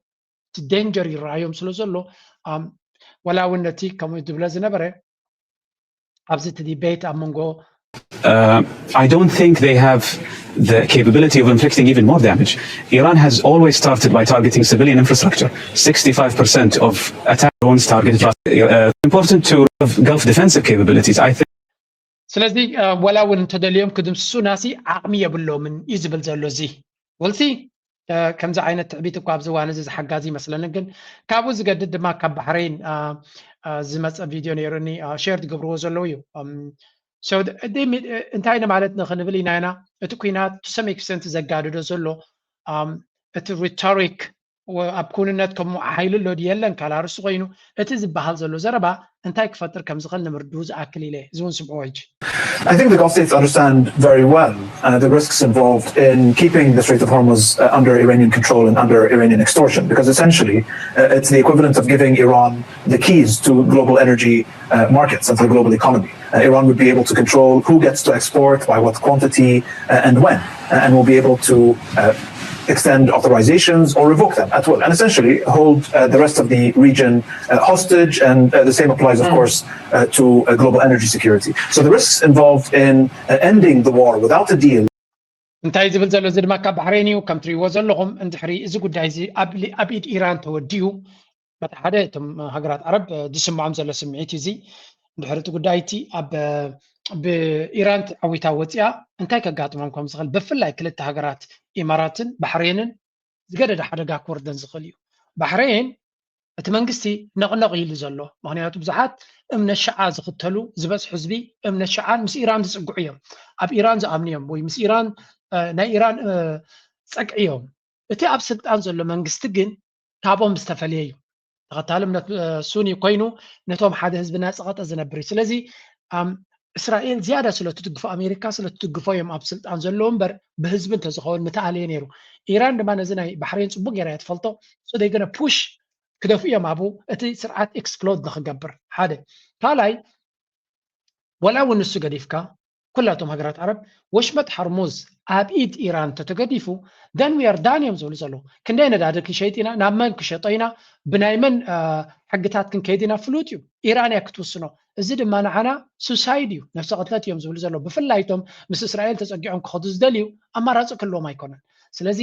እቲ ዴንጀር ይረኣዮም ስለ ዘሎ ዋላ እውን ነቲ ከምኡ ዝብለ ዝነበረ ኣብዚ እቲ ዲቤት ኣብ መንጎ I don't think they have the capability of inflicting even more damage. Iran has always started by targeting civilian infrastructure. sixty-five percent of attack drones targeted. Uh, important to have Gulf defensive capabilities. I think. ስለዚ ወላ እውን እንተደልዮም ክድምስሱናሲ ዓቕሚ የብሎምን እዩ ዝብል ዘሎ እዚ ወልሲ ከምዚ ዓይነት ትዕቢት እኳ ኣብዚ እዋን እዚ ዝሓጋዚ ይመስለንን ግን ካብኡ ዝገድድ ድማ ካብ ባሕረይን ዝመፀ ቪድዮ ነይሩኒ ሼር ትገብርዎ ዘለዉ እዩ እንታይ ንማለት ንክንብል ኢና ኢና እቲ ኩናት to some extent ዘጋድዶ ዘሎ እቲ rhetoric ኣብ ክውንነት ከምኡ ሓይሊ ኣሎ ድዩ የለን ካልእ ኣርእስቲ ኮይኑ እቲ ዝበሃል ዘሎ ዘረባ እንታይ ክፈጥር ከም ዝኽእል ንምርድኡ ዝኣክል ኢለ እዚ እውን ስምዕዎ ሕጂ I think the Gulf states understand very well uh, the risks involved in keeping the Strait of Hormuz uh, under Iranian control and under Iranian extortion, because essentially uh, it's the equivalent of giving Iran the keys to global energy uh, markets and to the global economy. Uh, Iran would be able to control who gets to export, by what quantity, uh, and when, uh, and will be able to uh, extend authorizations or revoke them at will, and essentially hold uh, the rest of the region uh, hostage. And uh, the same applies, of course, uh, to uh, global energy security. So the risks involved in uh, ending the war without a deal. እንታይ ዝብል ዘሎ እዚ ድማ ካብ ባሕሬን እዩ ከም ትሪእዎ ዘለኹም እንድሕሪ እዚ ጉዳይ እዚ ኣብ ኢድ ኢራን ተወዲኡ በቲ ሓደ እቶም ሃገራት ዓረብ ዝስምዖም ዘሎ ስምዒት እዚ እንድሕሪ እቲ ጉዳይ እቲ ኣብ ብኢራን ዓዊታ ወፂኣ እንታይ ከጋጥሞም ከም ዝኽእል ብፍላይ ክልተ ሃገራት ኢማራትን ባሕሬንን ዝገደደ ሓደጋ ክወርደን ዝኽእል እዩ ባሕሬን እቲ መንግስቲ ነቕነቕ ኢሉ ዘሎ ምክንያቱ ብዙሓት እምነት ሸዓ ዝኽተሉ ዝበዝሑ ህዝቢ እምነት ሸዓን ምስ ኢራን ዝፅግዑ እዮም ኣብ ኢራን ዝኣምኑ እዮም ወይ ምስ ኢራን ናይ ኢራን ፀግዒ እዮም እቲ ኣብ ስልጣን ዘሎ መንግስቲ ግን ካብኦም ዝተፈለየ እዩ ተኸታሊ እምነት ሱኒ ኮይኑ ነቶም ሓደ ህዝቢ እናፀቐጠ ዝነብር እዩ ስለዚ እስራኤል ዝያዳ ስለ ትድግፎ ኣሜሪካ ስለ ትድግፎ እዮም ኣብ ስልጣን ዘለዉ እምበር ብህዝቢ እንተዝኸውን ምተኣለየ ነይሩ ኢራን ድማ ነዚ ናይ ባሕሬን ፅቡቅ ገይራ እያ ትፈልጦ so they gonna push ክደፍኡ እዮም ኣብኡ እቲ ስርዓት explode ንክገብር ሓደ ካልኣይ ወላ እውን ንሱ ገዲፍካ ኩላቶም ሃገራት ዓረብ ወሽመጥ ሓርሙዝ ኣብ ኢድ ኢራን እንተተገዲፉ then we are done እዮም ዝብሉ ዘለዉ ክንደይ ነዳዲ ክንሸይጥ ኢና ናብ መን ክሸጦ ኢና ብናይ መን ሕግታት ክንከይድ ኢና ፍሉጥ እዩ ኢራን እያ ክትውስኖ እዚ ድማ ንዓና suicide እዩ ነፍሰ ቅትለት እዮም ዝብሉ ዘለዉ ብፍላይ እቶም ምስ እስራኤል ተፀጊዖም ክኸዱ ዝደልዩ ኣማራፂ ክህልዎም ኣይኮነን ስለዚ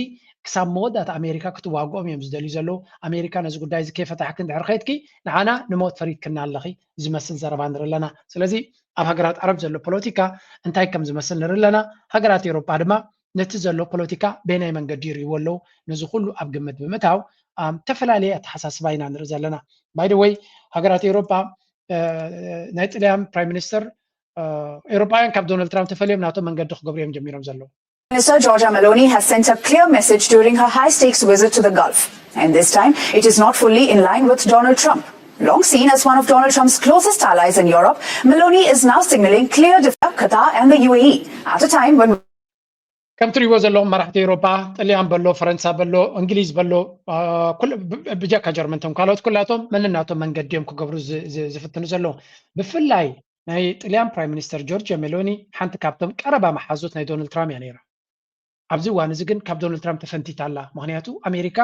ክሳብ መወዳእታ ኣሜሪካ ክትዋግኦም እዮም ዝደልዩ ዘለዉ። ኣሜሪካ ነዚ ጉዳይ እዚ ከይፈታሕኪ እንድሕር ከይድኪ ንዓና ንሞት ፈሪድክና ኣለኺ ዝመስል ዘረባ ንርኢ ኣለና። ስለዚ ኣብ ሃገራት ዓረብ ዘሎ ፖለቲካ እንታይ ከም ዝመስል ንርኢ ኣለና። ሃገራት ኤውሮጳ ድማ ነቲ ዘሎ ፖለቲካ በየናይ መንገዲ ይርእይዎ ኣለዉ? ነዚ ኩሉ ኣብ ግምት ብምእታው ኣም፣ ተፈላለየ ኣተሓሳስባ ኢና ንርኢ ዘለና። ባይ ወይ ሃገራት ኤውሮጳ እ፣ ናይ ጥልያን ፕራይም ሚኒስተር እ፣ ኤውሮጳውያን ካብ ዶናልድ ትራምፕ ተፈልዮም ናቶም መንገዲ ክገብሩ እዮም ጀሚሮም ዘለዉ። Minister Giorgia Meloni has sent a clear message during her high stakes visit to the Gulf. And this time, it is not fully in line with Donald Trump. Long seen as one of Donald Trump's closest allies in Europe, Meloni is now signaling clear defeat of Qatar and the U A E at a time when ከም ትሪእዎ ዘለኹም መራሕቲ ኤውሮጳ፣ ጥልያን በሎ፣ ፈረንሳ በሎ፣ እንግሊዝ በሎ፣ እ፣ ኩል- ብ- ብጀካ ጀርመን፣ እቶም ካልኦት ኩላቶም ነንናቶም መንገዲ እዮም ክገብሩ ዝ- ዝ- ዝፍትኑ ዘለዉ። ብፍላይ ናይ ጥልያን ፕራይም ሚኒስተር ጆርጅዮ ሜሎኒ ሓንቲ ካብቶም ቀረባ መሓዙት ናይ ዶናልድ ትራምፕ እያ ነይራ። ኣብዚ እዋን እዚ ግን ካብ ዶናልድ ትራምፕ ተፈንቲታ ኣላ። ምክንያቱ ኣሜሪካ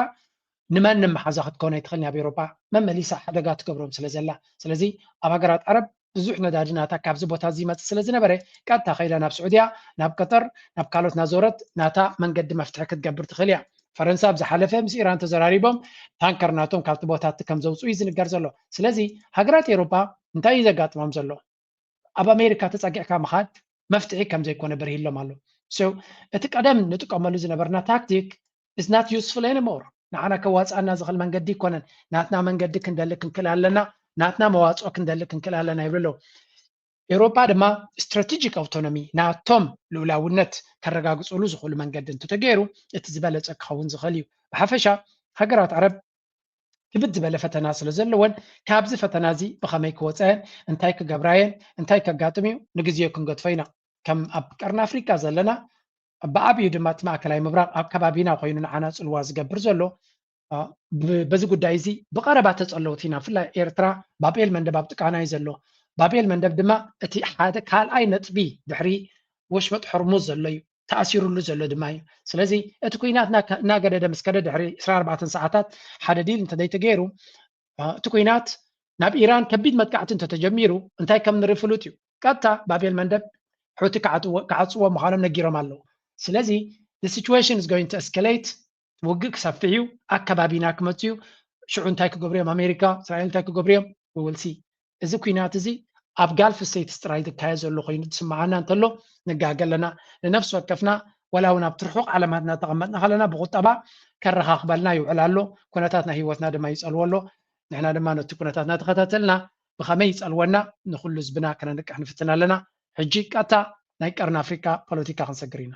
ንማንም መሓዛ ክትከውን ኣይትኽእልን ኣብ ኤውሮጳ፣ መመሊሳ ሓደጋ ትገብሮም ስለ ዘላ። ስለዚ ኣብ ሃገራት ዓረብ ብዙሕ ነዳዲ ናታ ካብዚ ቦታ እዚ ይመጽእ ስለ ዝነበረ ቀጥታ ከይዳ ናብ ስዑድያ፣ ናብ ቀጠር፣ ናብ ካልኦት ናዞረት ናታ መንገዲ መፍትሒ ክትገብር ትኽእል እያ። ፈረንሳ ኣብ ዝሓለፈ ምስ ኢራን ተዘራሪቦም ታንከር ናቶም ካብቲ ቦታ እቲ ከም ዘውፅኡ እዩ ዝንገር ዘሎ። ስለዚ ሃገራት ኤውሮጳ እንታይ እዩ ዘጋጥሞም ዘሎ? ኣብ ኣሜሪካ ተፀጊዕካ ምኻድ መፍትሒ ከም ዘይኮነ በርሂሎም ኣሎ። So እቲ ቀደም ንጥቀመሉ ዝነበርና ታክቲክ is not useful anymore። ንዓና ከዋፅኣና ዝኽእል መንገዲ ይኮነን። ናትና መንገዲ ክንደሊ ክንክእል ኣለና፣ ናትና መዋፅኦ ክንደሊ ክንክእል ኣለና ይብሉ ኣለዉ። ኤውሮጳ ድማ ስትራቴጂክ ኣውቶኖሚ ናቶም ልኡላውነት ከረጋግፅሉ ዝኽእሉ መንገዲ እንተተገይሩ እቲ ዝበለፀ ክኸውን ዝኽእል እዩ። ብሓፈሻ ሃገራት ዓረብ ክብድ ዝበለ ፈተና ስለ ዘለወን ካብዚ ፈተና እዚ ብኸመይ ክወፃየን እንታይ ክገብራየን እንታይ ከጋጥም እዩ ንግዜኡ ክንገድፎ ኢና። ከም ኣብ ቀርኒ ኣፍሪቃ ዘለና ብዓብዩ ድማ እቲ ማእከላይ ምብራቕ ኣብ ከባቢና ኮይኑ ንዓና ፅልዋ ዝገብር ዘሎ እ፣ ብ- በዚ ጉዳይ እዚ ብቐረባ ተፀለውቲ ኢና። ብፍላይ ኤርትራ ባቤል መንደብ ኣብ ጥቃና እዩ ዘሎ። ባቤል መንደብ ድማ እቲ ሓደ ካልኣይ ነጥቢ ድሕሪ ወሽመጥ ሕርሙዝ ዘሎ እዩ፣ ተኣሲሩሉ ዘሎ ድማ እዩ። ስለዚ እቲ ኩናት እናከ- እናገደደ ምስ ከደ ድሕሪ ዕስራን ኣርባዕተን ሰዓታት ሓደ ዲል እንተዘይተገይሩ እ፣ እቲ ኩናት ናብ ኢራን ከቢድ መጥቃዕቲ እንተተጀሚሩ እንታይ ከም ንርኢ ፍሉጥ እዩ። ቀጥታ ባቤል መንደብ ሑቲ ክዓጥዎ- ክዓፅዎ ምዃኖም ነጊሮም ኣለዉ። ስለዚ the situation is going to escalate፣ ውግእ ክሰፍሕ እዩ፣ ኣከባቢና ክመፅእ እዩ። ሽዑ እንታይ ክገብሩ እዮም ኣሜሪካ እስራኤል እንታይ ክገብሩ እዮም? We will see። እዚ ኩናት እዚ ኣብ ጋልፍ ስቴትስ ጥራይ ዝካየድ ዘሎ ኮይኑ ዝስምዓና እንተሎ ንጋገ ኣለና። ንነፍሲ ወከፍና ወላ እውን ኣብቲ ርሑቕ ዓለማት እናተቐመጥና ከለና ብቁጠባ ከረኻኽበልና ይውዕል ኣሎ። ኩነታት ናይ ህይወትና ድማ ይፀልዎ ኣሎ። ንሕና ድማ ነቲ ኩነታት እናተኸታተልና ብኸመይ ይፀልወና ንኩሉ ህዝብና ከነንቅሕ ንፍትን ኣለና። ሕጂ ቀጥታ ናይ ቀርኒ ኣፍሪካ ፖለቲካ ክንሰግር ኢና።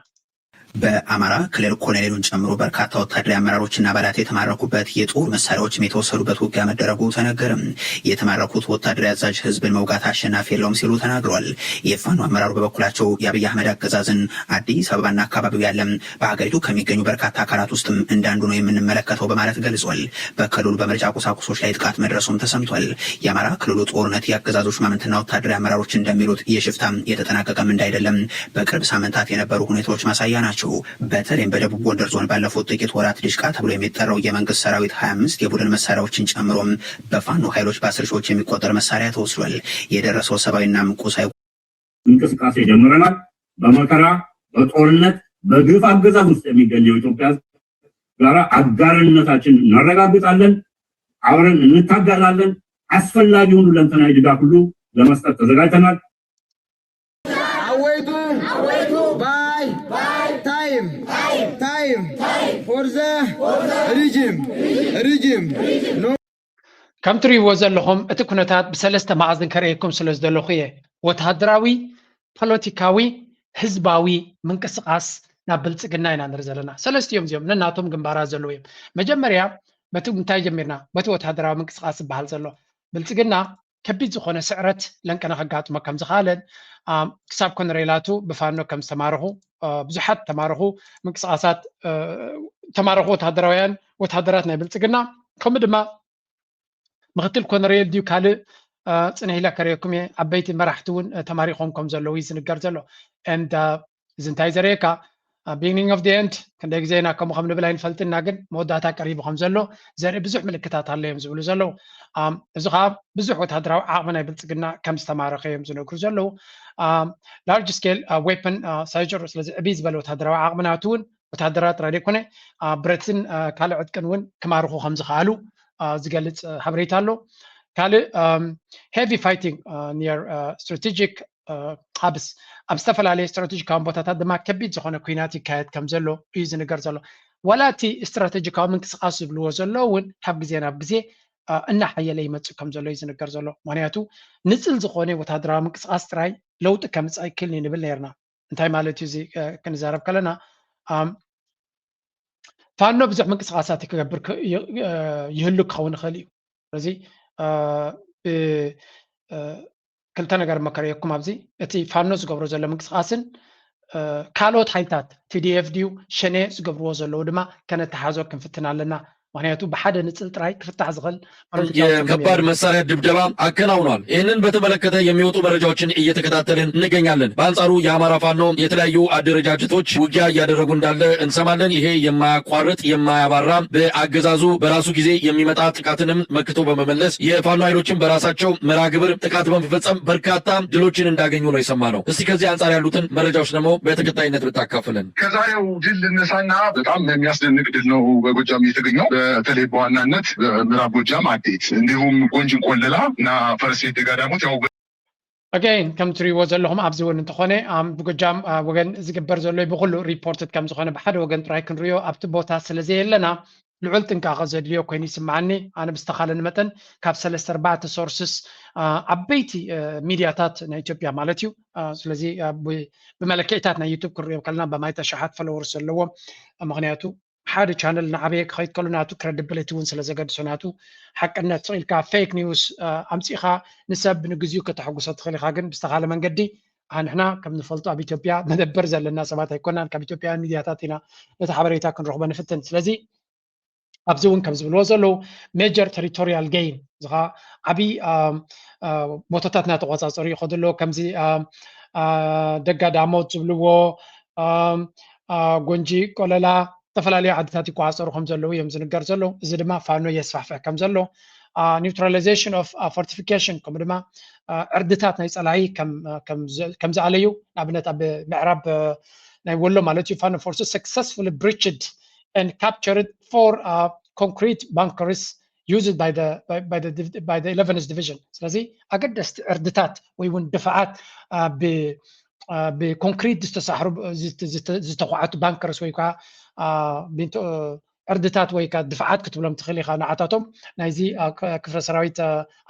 በአማራ ክልል ኮሎኔሉን ጨምሮ በርካታ ወታደራዊ አመራሮችና አባላት የተማረኩበት የጦር መሳሪያዎችም የተወሰዱበት ውጊያ መደረጉ ተነገረ። የተማረኩት ወታደራዊ አዛዥ ህዝብን መውጋት አሸናፊ የለውም ሲሉ ተናግሯል። የፋኖ አመራሩ በበኩላቸው የአብይ አህመድ አገዛዝን አዲስ አበባና አካባቢው ያለም በሀገሪቱ ከሚገኙ በርካታ አካላት ውስጥም እንዳንዱ ነው የምንመለከተው በማለት ገልጿል። በክልሉ በምርጫ ቁሳቁሶች ላይ ጥቃት መድረሱም ተሰምቷል። የአማራ ክልሉ ጦርነት የአገዛዙ ሹማምንትና ወታደራዊ አመራሮች እንደሚሉት የሽፍታ የተጠናቀቀም እንዳይደለም በቅርብ ሳምንታት የነበሩ ሁኔታዎች ማሳያ ናቸው። በተለይም በደቡብ ጎንደር ዞን ባለፉት ጥቂት ወራት ድሽቃ ተብሎ የሚጠራው የመንግስት ሰራዊት ሀያ አምስት የቡድን መሳሪያዎችን ጨምሮም በፋኖ ኃይሎች በአስር ሺዎች የሚቆጠር መሳሪያ ተወስዷል። የደረሰው ሰብአዊና ቁሳዊ እንቅስቃሴ ጀምረናል። በመከራ በጦርነት በግፍ አገዛዝ ውስጥ የሚገኘው ኢትዮጵያ ጋራ አጋርነታችን እናረጋግጣለን። አብረን እንታገላለን። አስፈላጊውን ሁለንተናዊ ድጋፍ ሁሉ ለመስጠት ተዘጋጅተናል። Awaitu by time, time for the regime, regime. No. ከም ትሪእዎ ዘለኹም እቲ ኩነታት ብሰለስተ መኣዝን ከርእየኩም ስለ ዝደለኹ እየ። ወተሃደራዊ፣ ፖለቲካዊ፣ ህዝባዊ ምንቅስቃስ ናብ ብልፅግና ኢና ንርኢ ዘለና። ሰለስቲኦም እዚኦም ነናቶም ግንባራት ዘለዉ እዮም። መጀመርያ በቲ እንታይ ጀሚርና? በቲ ወተሃደራዊ ምንቅስቃስ ዝበሃል ዘሎ። ብልፅግና ከቢድ ዝኾነ ስዕረት ለንቀነ ከጋጥሞ ከም ዝኸኣለን ክሳብ ኮነሬላቱ ብፋኖ ከም ዝተማረኹ ብዙሓት ተማረኹ ምንቅስቃሳት ተማረኹ ወተሃደራውያን ወተሃደራት ናይ ብልፅግና ከምኡ ድማ ምክትል ኮነሬል ድዩ ካልእ ፅንሕ ኢለ ከርእየኩም እየ። ዓበይቲ መራሕቲ እውን ተማሪኾም ከም ዘለዉ እዩ ዝንገር ዘሎ። And እዚ እንታይ ዘርእየካ beginning of the end ክንደይ ግዜ ኢና ከምኡ ከም ንብል ኣይንፈልጥና፣ ግን መወዳእታ ቀሪቡ ከም ዘሎ ዘርኢ ብዙሕ ምልክታት ኣሎ እዮም ዝብሉ ዘለዉ። እዚ ከዓ ብዙሕ ወታደራዊ ዓቕሚ ናይ ብልፅግና ከም ዝተማረኸ እዮም ዝነግሩ ዘለዉ። Large scale weapon surgery፣ ስለዚ ዕብይ ዝበለ ወታደራዊ ዓቕሚ ናቱ እውን ወታደራት ጥራይ ዘይኮነ ብረትን ካልእ ዕጥቅን እውን ክማርኹ ከም ዝኸኣሉ ዝገልፅ ሓበሬታ ኣሎ። ካልእ heavy fighting near strategic hubs፣ ኣብ ዝተፈላለየ ስትራቴጂካዊ ቦታታት ድማ ከቢድ ዝኾነ ኩናት ይካየድ ከም ዘሎ እዩ ዝንገር ዘሎ። ዋላ እቲ ስትራቴጂካዊ ምንቅስቃስ ዝብልዎ ዘሎ እውን ካብ ግዜ ናብ ግዜ እናሓየለ ይመፅእ ከም ዘሎ እዩ ዝንገር ዘሎ። ምክንያቱ ንፅል ዝኾነ ወታደራዊ ምንቅስቃስ ጥራይ ለውጢ ከምፅእ ኣይክእልን እዩ ንብል ነርና። እንታይ ማለት እዩ እዚ ክንዛረብ ከለና ፋኖ ብዙሕ ምንቅስቃሳት ክገብር ይህሉ ክኸውን ይኽእል እዩ። ስለዚ ክልተ ነገር መከረየኩም ኣብዚ፣ እቲ ፋኖ ዝገብሮ ዘሎ ምንቅስቃስን ካልኦት ሓይልታት ቲዲኤፍ ድዩ ሸኔ ዝገብርዎ ዘለዉ ድማ ከነተሓዞ ክንፍትን ኣለና። ምክንያቱ ብሓደ ንፅል ጥራይ ክፍታሕ ዝኽእል የከባድ መሳሪያ ድብደባ አከናውኗል። ይህንን በተመለከተ የሚወጡ መረጃዎችን እየተከታተልን እንገኛለን። በአንጻሩ የአማራ ፋኖ የተለያዩ አደረጃጀቶች ውጊያ እያደረጉ እንዳለ እንሰማለን። ይሄ የማያቋርጥ የማያባራ በአገዛዙ በራሱ ጊዜ የሚመጣ ጥቃትንም መክቶ በመመለስ የፋኖ ኃይሎችን በራሳቸው መርሃ ግብር ጥቃት በመፈጸም በርካታ ድሎችን እንዳገኙ ነው የሰማነው። እስቲ ከዚህ አንጻር ያሉትን መረጃዎች ደግሞ በተከታይነት ብታካፍለን። ከዛሬው ድል ልነሳና በጣም የሚያስደንቅ ድል ነው በጎጃም የተገኘው። በተለይ በዋናነት በምዕራብ ጎጃም አዴት እንዲሁም ጎንጅን ቆለላ እና ፈረስ ቤት ደጋዳሞት ያው again ከም ትሪእዎ ዘለኹም ኣብዚ እውን እንተኾነ ብጎጃም ወገን ዝግበር ዘሎ ብኩሉ ሪፖርትድ ከም ዝኾነ ብሓደ ወገን ጥራይ ክንሪኦ ኣብቲ ቦታ ስለ ዘየለና ልዑል ጥንቃቐ ዘድልዮ ኮይኑ ይስምዓኒ። ኣነ ብዝተኻለኒ መጠን ካብ ሰለስተ ኣርባዕተ ሶርስስ ዓበይቲ ሚድያታት ናይ ኢትዮጵያ ማለት እዩ። ስለዚ ብመለክዒታት ናይ ዩቱብ ክንሪኦ ከለና በማይት ኣሽሓት ፎሎወርስ ዘለዎም፣ ምክንያቱ ሓደ ቻነል እናዓበየ ክኸይድ ከሎ ናቱ ክረዲብሊቲ እውን ስለ ዘገድሶ ናቱ ሓቅነት ስቕ ኢልካ ፌክ ኒውስ ኣምፂእኻ ንሰብ ንግዚኡ ከተሐጉሶ ትኽእል ኢኻ። ግን ብዝተኻለ መንገዲ ንሕና ከም ንፈልጦ ኣብ ኢትዮጵያ መደበር ዘለና ሰባት ኣይኮናን። ካብ ኢትዮጵያውያን ሚድያታት ኢና ነቲ ሓበሬታ ክንረኽቦ ንፍትን። ስለዚ ኣብዚ እውን ከም ዝብልዎ ዘለዉ ሜጀር ቴሪቶሪያል ጌይን እዚ ከዓ ዓብዪ ቦታታት እናተቆፃፀሩ ይኸዱ ኣለዉ። ከምዚ ደጋ ዳሞት ዝብልዎ፣ ጎንጂ፣ ቆለላ፣ ዝተፈላለዩ ዓድታት ይቆፃፀሩ ከም ዘለዉ እዮም ዝንገር ዘለዉ። እዚ ድማ ፋኖ የስፋሕፍሕ ከም ዘሎ፣ neutralization of fortification ከምኡ ድማ ዕርድታት ናይ ፀላኢ ከም ዝኣለዩ፣ ንኣብነት ኣብ ምዕራብ ናይ ወሎ ማለት እዩ ፋኖ forces successfully breached and captured four concrete bunkers used by the by the by the eleventh division። ስለዚ ኣገደስቲ ዕርድታት ወይ እውን ድፋዓት ብ ብኮንክሪት ዝተሳሕሩ ዝተኳዓቱ ባንከርስ ወይ ከዓ ዕርድታት ወይ ከዓ ድፋዓት ክትብሎም ትኽእል ኢኻ። ንዓታቶም ናይዚ ክፍለ ሰራዊት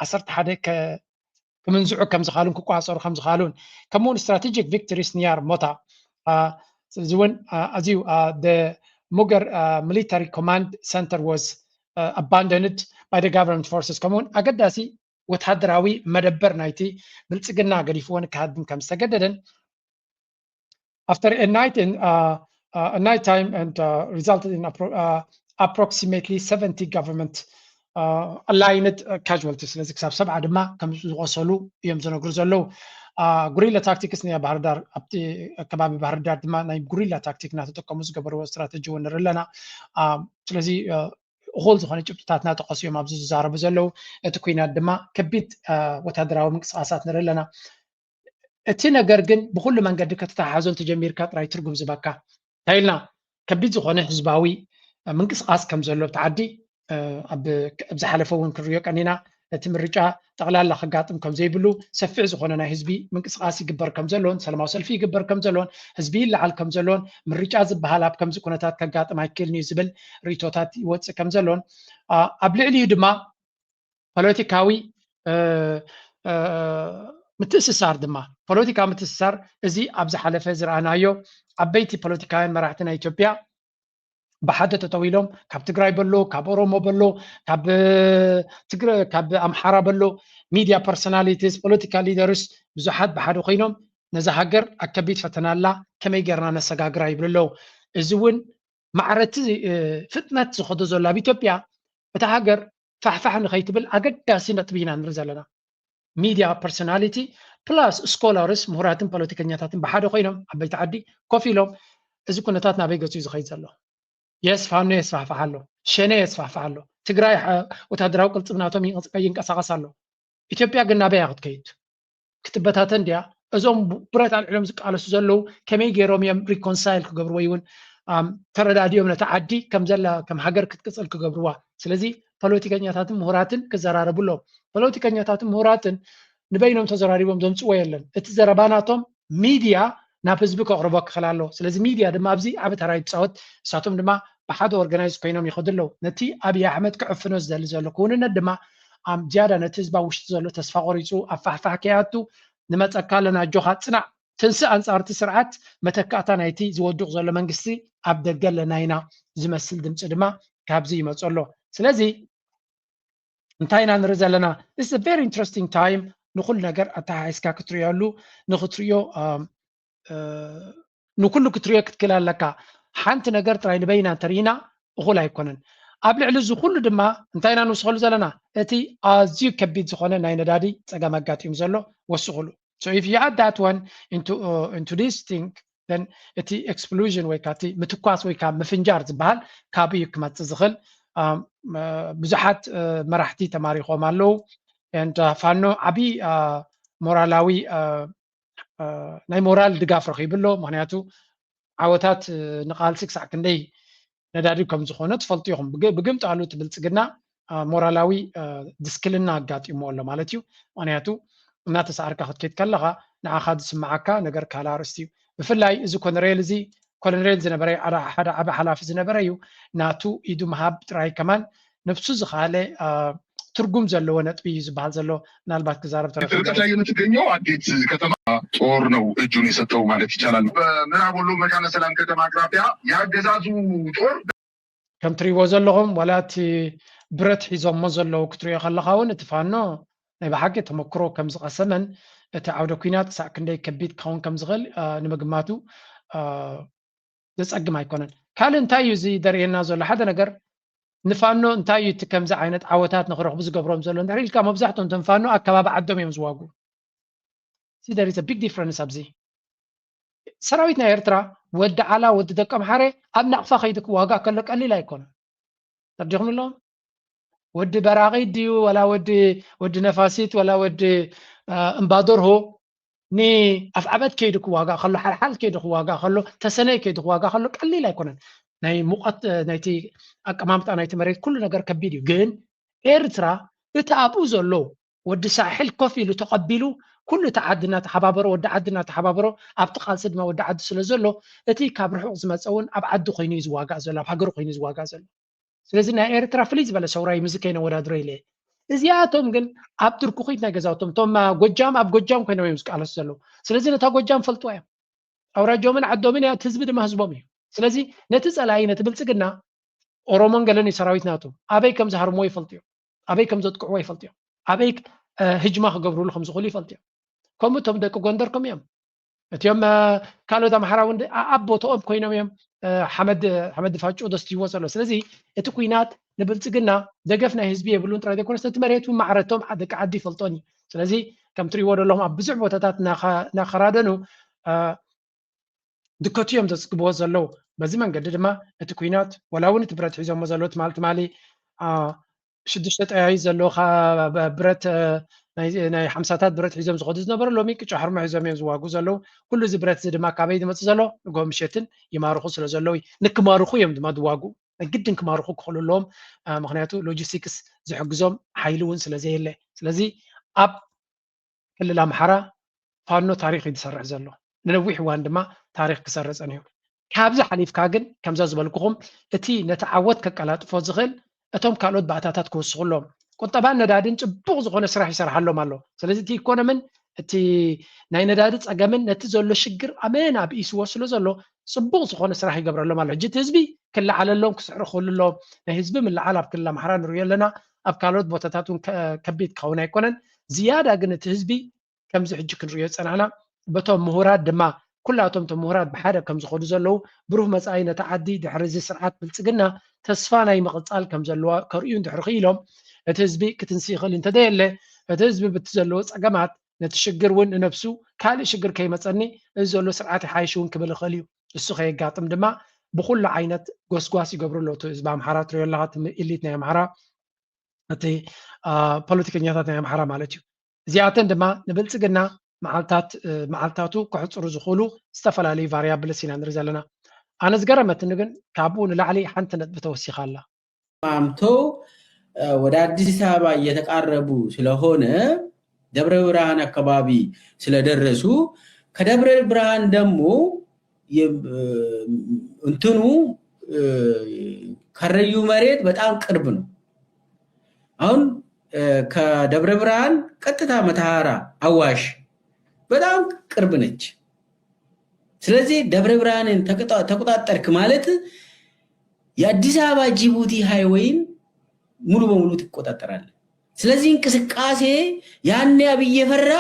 ዓሰርተ ሓደ ክምንዝዑ ከም ዝኽኣሉን ክቋፀሩ ከም ዝኽኣሉን ከምኡውን strategic victories near Mota እዚ እውን ኣዝዩ the Mugar military command center was abandoned by the government forces ከምኡውን ኣገዳሲ ወታደራዊ መደበር ናይቲ ብልፅግና ገዲፍዎ ንክሃድም ከም ዝተገደደን after a night in uh, uh, a night time and uh, resulted in appro- uh, approximately seventy government uh, aligned uh, casualties። ስለዚ ክሳብ ሰብዓ ድማ ከም ዝቆሰሉ እዮም ዝነግሩ ዘለዉ። ጉሪላ ታክቲክስ ናይ ባህርዳር ኣብቲ ከባቢ ባህርዳር ድማ ናይ ጉሪላ ታክቲክ እናተጠቀሙ ዝገበርዎ ስትራተጂ እውን ንርኢ ኣለና። ስለዚ እኹል ዝኾነ ጭብጥታት እናጠቀሱ እዮም ኣብዚ ዝዛረቡ ዘለዉ። እቲ ኩናት ድማ ከቢድ ወታደራዊ ምንቅስቃሳት ንርኢ ኣለና። እቲ ነገር ግን ብኩሉ መንገዲ ከተተሓሓዞ እንተጀሚርካ ጥራይ ትርጉም ዝበካ እንታይ ኢልና ከቢድ ዝኾነ ህዝባዊ ምንቅስቃስ ከም ዘሎ ኣብቲ ዓዲ ኣብ ዝሓለፈ እውን ክንሪኦ ቀኒና። እቲ ምርጫ ጠቕላላ ከጋጥም ከም ዘይብሉ ሰፊሕ ዝኾነ ናይ ህዝቢ ምንቅስቃስ ይግበር ከም ዘሎን ሰላማዊ ሰልፊ ይግበር ከም ዘሎን ህዝቢ ይለዓል ከም ዘሎን ምርጫ ዝበሃል ኣብ ከምዚ ኩነታት ከጋጥም ኣይክእልን እዩ ዝብል ርእቶታት ይወፅእ ከም ዘሎን ኣብ ልዕሊኡ ድማ ፖለቲካዊ ምትእስሳር ድማ ፖለቲካዊ ምትእስሳር እዚ ኣብ ዝሓለፈ ዝረኣናዮ ዓበይቲ ፖለቲካውያን መራሕቲ ናይ ኢትዮጵያ ብሓደ ጠጠው ኢሎም ካብ ትግራይ በሎ ካብ ኦሮሞ በሎ ካብ ትግረ ካብ ኣምሓራ በሎ ሚድያ ፐርሶናሊቲስ ፖለቲካል ሊደርስ ብዙሓት ብሓደ ኮይኖም ነዛ ሃገር ኣብ ከቢድ ፈተና ኣላ ከመይ ጌርና ነሰጋግራ ይብሉ ኣለዉ። እዚ እውን ማዕረቲ ፍጥነት ዝኸዶ ዘሎ ኣብ ኢትዮጵያ እታ ሃገር ፋሕፋሕ ንኸይትብል ኣገዳሲ ነጥቢ ኢና ንርኢ ዘለና። ሚድያ ፐርሶናሊቲ ፕላስ ስኮላርስ ምሁራትን ፖለቲከኛታትን ብሓደ ኮይኖም ዓበይቲ ዓዲ ኮፍ ኢሎም እዚ ኩነታት ናበይ ገፂ እዩ ዝኸይድ ዘሎ? የስ ፋኖ የስፋሕፋሕ ኣሎ፣ ሸኔ የስፋሕፋሕ ኣሎ። ትግራይ ወታደራዊ ቅልፅምናቶም ይንቀሳቐስ ኣሎ። ኢትዮጵያ ግን ናበይ እያ ክትከይድ? ክትበታተን ድያ? እዞም ብረት ኣልዒሎም ዝቃለሱ ዘለዉ ከመይ ገይሮም እዮም ሪኮንሳይል ክገብሩ ወይ እውን ተረዳዲኦም ነቲ ዓዲ ከም ዘላ ከም ሃገር ክትቅፅል ክገብርዋ። ስለዚ ፖለቲከኛታትን ምሁራትን ክዘራረቡ ኣለዎም። ፖለቲከኛታትን ምሁራትን ንበይኖም ተዘራሪቦም ዘምፅዎ የለን። እቲ ዘረባ ናቶም ሚድያ ናብ ህዝቢ ከቕርቦ ክኽእል ኣለዎ። ስለዚ ሚድያ ድማ ኣብዚ ዓቢ ተራ ይፃወት። ንሳቶም ድማ ብሓደ ኦርጋናይዝ ኮይኖም ይኸዱ ኣለዉ። ነቲ ኣብይ ኣሕመድ ክዕፍኖ ዝደሊ ዘሎ ክውንነት ድማ ኣብ ዝያዳ ነቲ ህዝቢ ኣብ ውሽጢ ዘሎ ተስፋ ቆሪፁ ኣብ ፋሕፋሕ ከይኣቱ ንመፀካ ኣለና፣ ኣጆኻ ፅናዕ፣ ትንስእ ኣንፃር እቲ ስርዓት መተካእታ ናይቲ ዝወድቕ ዘሎ መንግስቲ ኣብ ደገ ኣለና ኢና ዝመስል ድምፂ ድማ ካብዚ ይመፁ ኣሎ። ስለዚ እንታይ ኢና ንርኢ ዘለና? It's a very interesting time ንኩሉ ነገር ኣተሓሒዝካ ክትሪኦሉ ንክትሪኦ ንኩሉ ክትሪኦ ክትክእል ኣለካ። ሓንቲ ነገር ጥራይ ንበይና እንተርኢና እኹል ኣይኮነን። ኣብ ልዕሊ እዚ ኩሉ ድማ እንታይ ኢና ንውስኸሉ ዘለና? እቲ ኣዝዩ ከቢድ ዝኾነ ናይ ነዳዲ ጸገም ኣጋጢሙ ዘሎ ወስኹሉ። So if you add that one into, uh, into this thing, then እቲ explosion ወይ ካቲ ምትኳስ ወይ ካብ ምፍንጃር ዝበሃል ካብ እዩ ክመጽእ ዝኽእል። ብዙሓት መራሕቲ ተማሪኾም ኣለዉ። And ፋኖ ዓብዪ ሞራላዊ ናይ ሞራል ድጋፍ ረኺቡ ኣሎ። ምክንያቱ ዓወታት ንቃልሲ ክሳዕ ክንደይ ነዳዲ ከም ዝኾነ ትፈልጡ ኢኹም። ብግምጣሉ እቲ ብልፅግና ሞራላዊ ድስክልና ኣጋጢሞ ኣሎ ማለት እዩ። ምክንያቱ እናተሳዕርካ ክትከይድ ከለኻ ንዓኻ ዝስምዓካ ነገር ካልእ ኣርእስቲ እዩ። ብፍላይ እዚ ኮነሬል እዚ ኮሎኔል ዝነበረ ሓደ ዓቢ ሓላፊ ዝነበረ እዩ። ናቱ ኢዱ ምሃብ ጥራይ ከማን ነብሱ ዝኻለ ትርጉም ዘለዎ ነጥቢ እዩ ዝበሃል ዘሎ። ምናልባት ክዛረብ ተረፈ። የምትገኘው አዲስ ከተማ ጦር ነው እጁን የሰጠው ማለት ይቻላል። በምዕራብ ወሎ መካነ ሰላም ከተማ አቅራቢያ የአገዛዙ ጦር ከም ትሪእዎ ዘለኹም ዋላ እቲ ብረት ሒዞሞ ዘለዉ ክትሪኦ ከለኻ እውን እቲ ፋኖ ናይ ብሓቂ ተመክሮ ከም ዝቐሰመን እቲ ዓውደ ኲናት ክሳዕ ክንደይ ከቢድ ክኸውን ከም ዝኽእል ንምግማቱ ዘጸግም ኣይኮነን። ካልእ እንታይ እዩ እዚ ዘርእየና ዘሎ? ሓደ ነገር ንፋኖ እንታይ እዩ እቲ ከምዚ ዓይነት ዓወታት ንኽረኽቡ ዝገብሮም ዘሎ እንድሕር ኢልካ መብዛሕትኦም እቶም ፋኖ ኣብ ከባቢ ዓዶም እዮም ዝዋግኡ። See, there is a big difference ኣብዚ። ሰራዊት ናይ ኤርትራ ወዲ ዓላ ወዲ ደቀምሓረ ኣብ ናቕፋ ከይዱ ክዋጋእ ከሎ ቀሊል ኣይኮነን። ተረዲኹም ኣለዎም? ወዲ በራቒት ድዩ ወላ ወዲ ወዲ ነፋሲት ወላ ወዲ እምባደርሆ ንኣፍዓበት ከይዱ ክዋጋእ ከሎ ሓልሓል ከይዱ ክዋጋእ ከሎ ተሰነይ ከይዱ ክዋጋእ ከሎ ቀሊል ኣይኮነን። ናይ ሙቐት ናይቲ ኣቀማምጣ ናይቲ መሬት ኩሉ ነገር ከቢድ እዩ። ግን ኤርትራ እቲ ኣብኡ ዘሎ ወዲ ሳሕል ኮፍ ኢሉ ተቐቢሉ ኩሉ እቲ ዓዲ እናተሓባበሮ ወዲ ዓዲ እናተሓባበሮ ኣብቲ ቃልሲ ድማ ወዲ ዓዲ ስለ ዘሎ እቲ ካብ ርሑቕ ዝመፀ እውን ኣብ ዓዲ ኮይኑ እዩ ዝዋጋእ ዘሎ፣ ኣብ ሃገሩ ኮይኑ እዩ ዝዋጋእ ዘሎ። ስለዚ ናይ ኤርትራ ፍልይ ዝበለ ሰውራ እዩ፣ ምስዚ ከይነወዳድሮ ኢለ። እዚኣቶም ግን ኣብ ድርኩኺት ናይ ገዛውቶም እቶም ጎጃም ኣብ ጎጃም ኮይኖም እዮም ዝቃለሱ ዘለዉ። ስለዚ ነታ ጎጃም ፈልጥዋ እዮም። ኣውራጆምን ዓዶምን እያ፣ እቲ ህዝቢ ድማ ህዝቦም እዩ። ስለዚ ነቲ ፀላኢ ነቲ ብልፅግና ኦሮሞን ገለን እዩ ሰራዊት ናቱ ኣበይ ከም ዝሃርምዎ ይፈልጡ እዮም። ኣበይ ከም ዘጥቅዕዎ ይፈልጡ እዮም። ኣበይ ህጅማ ክገብርሉ ከም ዝኽእሉ ይፈልጡ እዮም። ከምኡ እቶም ደቂ ጎንደር ከም እዮም። እቲኦም ካልኦት ኣምሓራ እውን ኣብ ቦታኦም ኮይኖም እዮም ሓመድ ሓመድ ፋጩ ደስትይዎ ዘሎ። ስለዚ እቲ ኩናት ንብልፅግና ደገፍ ናይ ህዝቢ የብሉን ጥራይ ዘይኮነስ ነቲ መሬት እውን ማዕረቶም ደቂ ዓዲ ይፈልጦን እዩ። ስለዚ ከም ትሪእዎ ዘለኹም ኣብ ብዙሕ ቦታታት እናኸራደኑ ድከቱ እዮም ዘፅግብዎ ዘለዉ። በዚ መንገዲ ድማ እቲ ኩናት ዋላ እውን እቲ ብረት ሒዞሞ ዘለዉ ትማሊ ትማሊ ሽዱሽተ ጠያይት ዘለዉ ብረት ናይ ሓምሳታት ብረት ሒዞም ዝኸዱ ዝነበሩ ሎሚ ቅጫ ሕርሞ ሒዞም እዮም ዝዋጉ ዘለዉ። ኩሉ እዚ ብረት እዚ ድማ ካበይ ዝመፅእ ዘሎ ንጎ ምሸትን ይማርኹ ስለ ዘለዉ ንክማርኹ እዮም ድማ ዝዋጉ። ግድን ክማርኹ ክኽእሉ ኣለዎም። ምክንያቱ ሎጂስቲክስ ዝሕግዞም ሓይሊ እውን ስለ ዘየለ። ስለዚ ኣብ ክልል ኣምሓራ ፋኖ ታሪክ እዩ ዝሰርሕ ዘሎ። ንነዊሕ እዋን ድማ ታሪክ ክሰርሕ ፀኒሑ። ካብዚ ሓሊፍካ ግን ከምዛ ዝበልኩኹም እቲ ነቲ ዓወት ከቀላጥፎ ዝኽእል እቶም ካልኦት ባእታታት ክውስኹ ኣለዎም። ቁጠባን ነዳድን ፅቡቕ ዝኾነ ስራሕ ይሰርሓሎም ኣሎ። ስለዚ እቲ ኢኮኖምን እቲ ናይ ነዳዲ ፀገምን ነቲ ዘሎ ሽግር ኣመን ኣብኢስዎ ስለ ዘሎ ፅቡቕ ዝኾነ ስራሕ ይገብረሎም ኣሎ። ሕጂ እቲ ህዝቢ ክለዓለሎም ክስዕሩ ክኽእሉ ኣለዎም። ናይ ህዝቢ ምልዓል ኣብ ክልል ኣምሓራ ንሪኦ ኣለና። ኣብ ካልኦት ቦታታት እውን ከቢድ ክኸውን ኣይኮነን። ዝያዳ ግን እቲ ህዝቢ ከምዚ ሕጂ ክንሪኦ ዝፀናሕና በቶም ምሁራት ድማ ኩላቶም እቶም ምሁራት ብሓደ ከም ዝኸዱ ዘለዉ ብሩህ መፃኢ ነቲ ዓዲ ድሕሪ እዚ ስርዓት ብልፅግና ተስፋ ናይ ምቕፃል ከም ዘለዋ ከርእዩ እንድሕር ክኢሎም እቲ ህዝቢ ክትንሲ ይኽእል እንተደየለ እቲ ህዝቢ ብቲ ዘለዎ ፀገማት ነቲ ሽግር እውን ንነብሱ ካልእ ሽግር ከይመፀኒ እዚ ዘሎ ስርዓት ይሓይሽ እውን ክብል ይኽእል እዩ። እሱ ከየጋጥም ድማ ብኩሉ ዓይነት ጎስጓስ ይገብሩ ኣለዉ። እቲ ህዝቢ ኣምሓራ ትሪኦ ኣለኻ፣ እቲ ኢሊት ናይ ኣምሓራ፣ እቲ ፖለቲከኛታት ናይ ኣምሓራ ማለት እዩ። እዚኣተን ድማ ንብልፅግና መዓልታት መዓልታቱ ክሕፅሩ ዝኽእሉ ዝተፈላለዩ ቫሪያብልስ ኢና ንርኢ ዘለና። ኣነ ዝገረመትኒ ግን ካብኡ ንላዕሊ ሓንቲ ነጥቢ ተወሲኻ ኣላ። ተስማምተው ወደ አዲስ አበባ እየተቃረቡ ስለሆነ ደብረ ብርሃን አካባቢ ስለደረሱ ከደብረ ብርሃን ደግሞ እንትኑ ከረዩ መሬት በጣም ቅርብ ነው። አሁን ከደብረ ብርሃን ቀጥታ መተሃራ አዋሽ በጣም ቅርብ ነች። ስለዚህ ደብረ ብርሃንን ተቆጣጠርክ ማለት የአዲስ አበባ ጅቡቲ ሃይወይን ሙሉ በሙሉ ትቆጣጠራለህ። ስለዚህ እንቅስቃሴ ያኔ አብይ የፈራ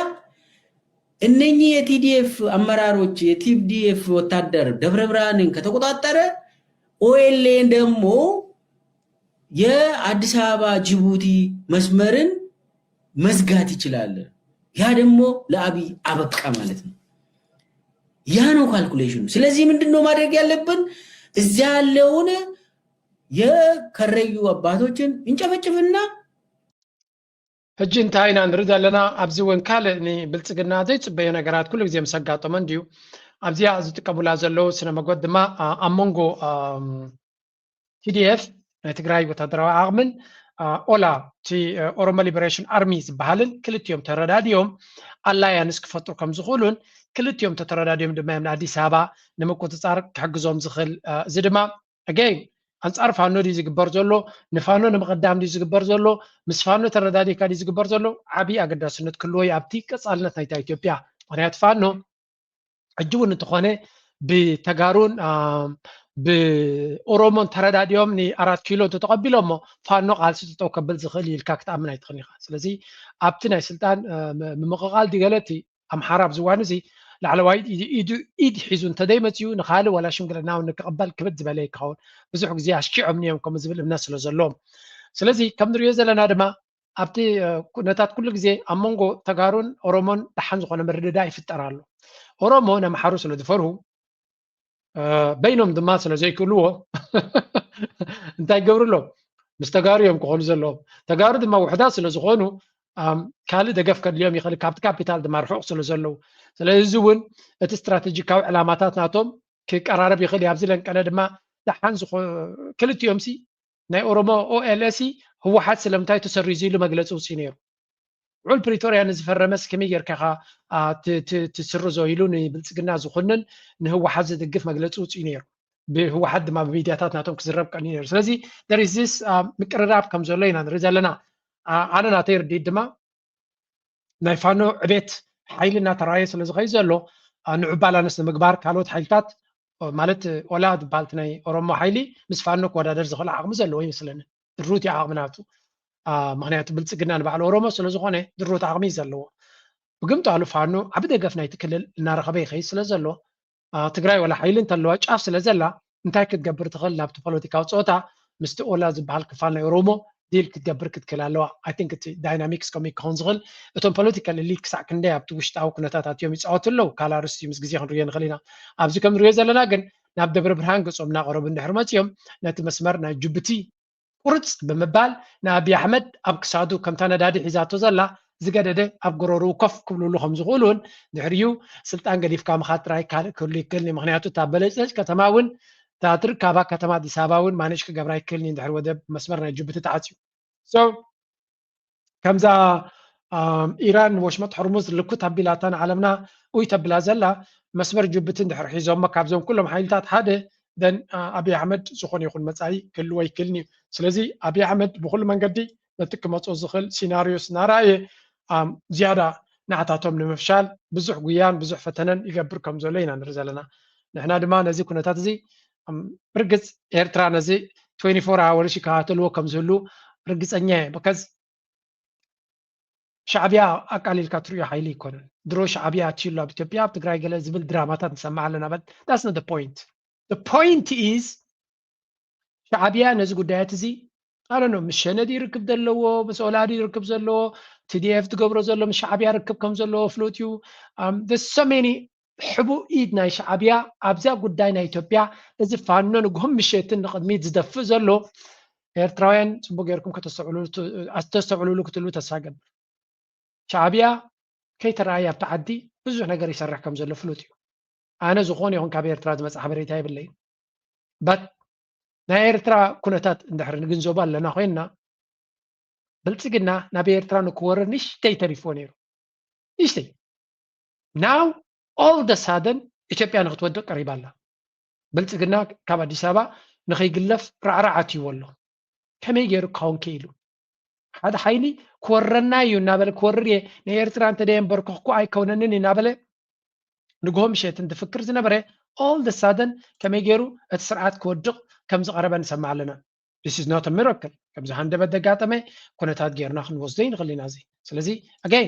እነኚህ የቲዲኤፍ አመራሮች የቲዲኤፍ ወታደር ደብረ ብርሃንን ከተቆጣጠረ ኦኤልኤን ደግሞ የአዲስ አበባ ጅቡቲ መስመርን መዝጋት ይችላል። ያ ደግሞ ለአብይ አበቃ ማለት ነው። ያ ነው ካልኩሌሽኑ። ስለዚህ ምንድን ነው ማድረግ ያለብን? እዚያ ያለውን የከረዩ አባቶችን እንጨፈጭፍና ሕጂ እንታይ ኢና ንርኢ ዘለና? ኣብዚ እውን ካልእ ንብልፅግና ዘይፅበዮ ነገራት ኩሉ ግዜ ምስ ኣጋጠሞ እንድዩ ኣብዚኣ ዝጥቀሙላ ዘለዉ ስነ መጎት ድማ ኣብ መንጎ ቲዲኤፍ ናይ ትግራይ ወታደራዊ ዓቕምን ኦላ እቲ ኦሮሞ ሊበሬሽን ኣርሚ ዝበሃልን ክልቲኦም ተረዳዲኦም ኣላያንስ ክፈጥሩ ከም ዝኽእሉን ክልቲኦም ተተረዳዲኦም ድማ እዮም ንኣዲስ ኣበባ ንምቁፅፃር ክሕግዞም ዝኽእል። እዚ ድማ ኣገይ ኣንፃር ፋኖ ድዩ ዝግበር ዘሎ? ንፋኖ ንምቕዳም ድዩ ዝግበር ዘሎ? ምስ ፋኖ ተረዳዲካ ድዩ ዝግበር ዘሎ? ዓብዪ ኣገዳስነት ክህልዎ እዩ ኣብቲ ቀፃልነት ናይታ ኢትዮጵያ። ምክንያቱ ፋኖ ሕጂ እውን እንተኾነ ብተጋሩን ብኦሮሞን ተረዳዲኦም ንኣራት ኪሎ እንተተቐቢሎሞ ፋኖ ቃልሲ ጠጠው ከብል ዝኽእል ኢልካ ክትኣምን ኣይትኽእል ኢኻ። ስለዚ ኣብቲ ናይ ስልጣን ምምቕቓል ድገለቲ ኣምሓራ ኣብዚ እዋን እዚ ላዕለዋይ ኢድ ሒዙ እንተደይመፅኡ ንካልእ ዋላ ሽምግልና እውን ንክቕበል ክብድ ዝበለ ይክኸውን። ብዙሕ ግዜ ኣሽኪዖም እዮም ከምኡ ዝብል እምነት ስለ ዘለዎም። ስለዚ ከም ንሪኦ ዘለና ድማ ኣብቲ ኩነታት ኩሉ ግዜ ኣብ መንጎ ተጋሩን ኦሮሞን ደሓን ዝኾነ ምርድዳ ይፍጠር ኣሎ። ኦሮሞ ነምሓሩ ስለ ዝፈርሁ በይኖም ድማ ስለ ዘይክእልዎ እንታይ ይገብሩ ኣለዉ? ምስ ተጋሩ እዮም ክኾኑ ዘለዎም። ተጋሩ ድማ ውሕዳት ስለ ዝኾኑ ካልእ ደገፍ ከድልዮም ይኽእል፣ ካብቲ ካፒታል ድማ ርሑቕ ስለ ዘለዉ። ስለዚ እውን እቲ ስትራቴጂካዊ ዕላማታት ናቶም ክቀራረብ ይኽእል እዩ። ኣብዚ ለንቀነ ድማ ደሓን ዝኾ ክልቲኦም ሲ ናይ ኦሮሞ ኦኤልኤሲ ህወሓት ስለምንታይ ተሰሪዙ ኢሉ መግለፂ ውፅኡ ነይሩ። ውዕል ፕሪቶርያ ንዝፈረመስ ከመይ ጌርካ ኢኻ ትስርዞ ኢሉ ንብልፅግና ዝኹንን ንህወሓት ዝድግፍ መግለፂ ውፅኡ ነይሩ። ብህወሓት ድማ ብሚድያታት ናቶም ክዝረብ ቀኒ ነይሩ። ስለዚ there is this ምቅርራብ ከም ዘሎ ኢና ንርኢ ዘለና። ኣነ ናተይ ርድኢት ድማ ናይ ፋኖ ዕቤት ሓይሊ እናተራየ ስለ ዝኸይ ዘሎ ንዑ ባላንስ ንምግባር ካልኦት ሓይልታት ማለት ኦላ ዝበሃል ናይ ኦሮሞ ሓይሊ ምስ ፋኖ ክወዳደር ዝኽእል ዓቕሚ ዘለዎ ይመስለኒ። ድሩት ዓቕሚ ናቱ። ምክንያቱ ብልፅግና ንባዕሉ ኦሮሞ ስለ ዝኾነ ድሩት ዓቕሚ እዩ ዘለዎ። ብግምጣሉ ፋኖ ዓቢ ደገፍ ናይቲ ክልል እናረኸበ ይኸይድ ስለ ዘሎ ትግራይ ዋላ ሓይሊ እንተለዋ ጫፍ ስለ ዘላ እንታይ ክትገብር ትኽእል ናብቲ ፖለቲካዊ ፀወታ ምስቲ ኦላ ዝበሃል ክፋል ናይ ኦሮሞ ዲል ክትገብር ክትክእል ኣለዋ። I think እቲ ዳይናሚክስ ከመይ ክኸውን ዝኽእል እቶም ፖለቲካል ኤሊት ክሳዕ ክንደይ ኣብቲ ውሽጣዊ ኩነታት ኣትዮም ይፃወቱ ኣለዉ ካልእ ኣርእስቲ ምስ ግዜ ክንሪኦ ንኽእል ኢና። ኣብዚ ከም ንሪኦ ዘለና ግን ናብ ደብረ ብርሃን ገፆም እናቐረቡ እንድሕር መፂኦም ነቲ መስመር ናይ ጅቡቲ ቁርፅ ብምባል ንኣብይ ኣሕመድ ኣብ ክሳዱ ከምታ ነዳዲ ሒዛቶ ዘላ ዝገደደ ኣብ ጎረርኡ ኮፍ ክብልሉ ከም ዝኽእሉን ድሕሪኡ ስልጣን ገዲፍካ ምኻድ ጥራይ ካልእ ክህሉ ይክእልኒ። ምክንያቱ እታ በለፀጭ ከተማ እውን እታ ትርካባ ከተማ ኣዲስ ኣበባ እውን ማኔጅ ክገብራ ይክእልኒ ድሕሪ ወደብ መስመር ናይ ጅቡቲ ተዓፅዩ። So ከምዛ ኢራን ወሽመጥ ሕርሙዝ ልኩት ኣቢላታ ንዓለምና ኡይ ተብላ ዘላ መስመር ጅቡቲ እንድሕር ሒዞሞ ካብዞም ኩሎም ሓይልታት ሓደ ደን ኣብይ ኣሕመድ ዝኾነ ይኹን መፃኢ ክህልዎ ይክእልን እዩ። ስለዚ ኣብይ ኣሕመድ ብኩሉ መንገዲ ነቲ ክመፅኦ ዝኽእል ሲናሪዮስ እናረኣየ ዝያዳ ንዓታቶም ንምፍሻል ብዙሕ ጉያን ብዙሕ ፈተነን ይገብር ከም ዘሎ ኢና ንርኢ ዘለና። ንሕና ድማ ነዚ ኩነታት እዚ ብርግፅ ኤርትራ ነዚ twenty-four hours ይከታተልዎ ከም ዝህሉ ርግፀኛ እየ። ብከዝ ሻዕብያ ኣቃሊልካ ትሪኦ ሓይሊ ኣይኮነን። ድሮ ሻዕብያ ኣትዩ ኣሎ ኣብ ኢትዮጵያ ኣብ ትግራይ ገለ ዝብል ድራማታት ንሰምዕ ኣለና። But that's not the point. The point is ሻዕብያ ነዚ ጉዳያት እዚ ኣለኖ ምስ ሸነ ድዩ ርክብ ዘለዎ ምስ ኦላ ድዩ ርክብ ዘለዎ? ቲዲኤፍ ትገብሮ ዘሎ ምስ ሻዕብያ ርክብ ከም ዘለዎ ፍሉጥ እዩ። There's so many ሕቡእ ኢድ ናይ ሻዕብያ ኣብዛ ጉዳይ ናይ ኢትዮጵያ እዚ ፋኖ ንግሆን ምሸትን ንቕድሚት ዝደፍእ ዘሎ ኤርትራውያን ፅቡቅ ጌርኩም ከተስተውዕሉሉ ክትህልዉ ተስፋ ገብር። ሻዕብያ ከይተረኣየ ኣብቲ ዓዲ ብዙሕ ነገር ይሰርሕ ከም ዘሎ ፍሉጥ እዩ። ኣነ ዝኾነ ይኹን ካብ ኤርትራ ዝመፅእ ሓበሬታ የብለይን። but ናይ ኤርትራ ኩነታት እንድሕር ንግንዘቦ ኣለና ኮይንና፣ ብልጽግና ናብ ኤርትራ ንክወርር ንእሽተይ ተሪፍዎ ነይሩ። ንእሽተይ። Now, all the sudden ኢትዮጵያ ንክትወድቕ ቀሪባ ኣላ። ብልጽግና ካብ ኣዲስ ኣበባ ንኸይግለፍ ራዕራዕ ኣትይዎ ኣሎ። ከመይ ገይሩ ክኸውን ክኢሉ? ሓደ ሓይሊ ክወረና እዩ እናበለ፣ ክወርር እየ፣ ንኤርትራ እንተ ደየንበርኩኽኩ ኣይከውነንን እዩ እናበለ ንግሆ ምሸት እንትፍክር ዝነበረ፣ all the sudden ከመይ ገይሩ እቲ ስርዓት ክወድቕ ከም ዝቐረበ ንሰምዕ ኣለና። This is not a miracle። ከምዚ ሃንደበት ዘጋጠመ ኩነታት ገይርና ክንወስዶ ይንኽእል ኢና። እዚ ስለዚ፣ again፣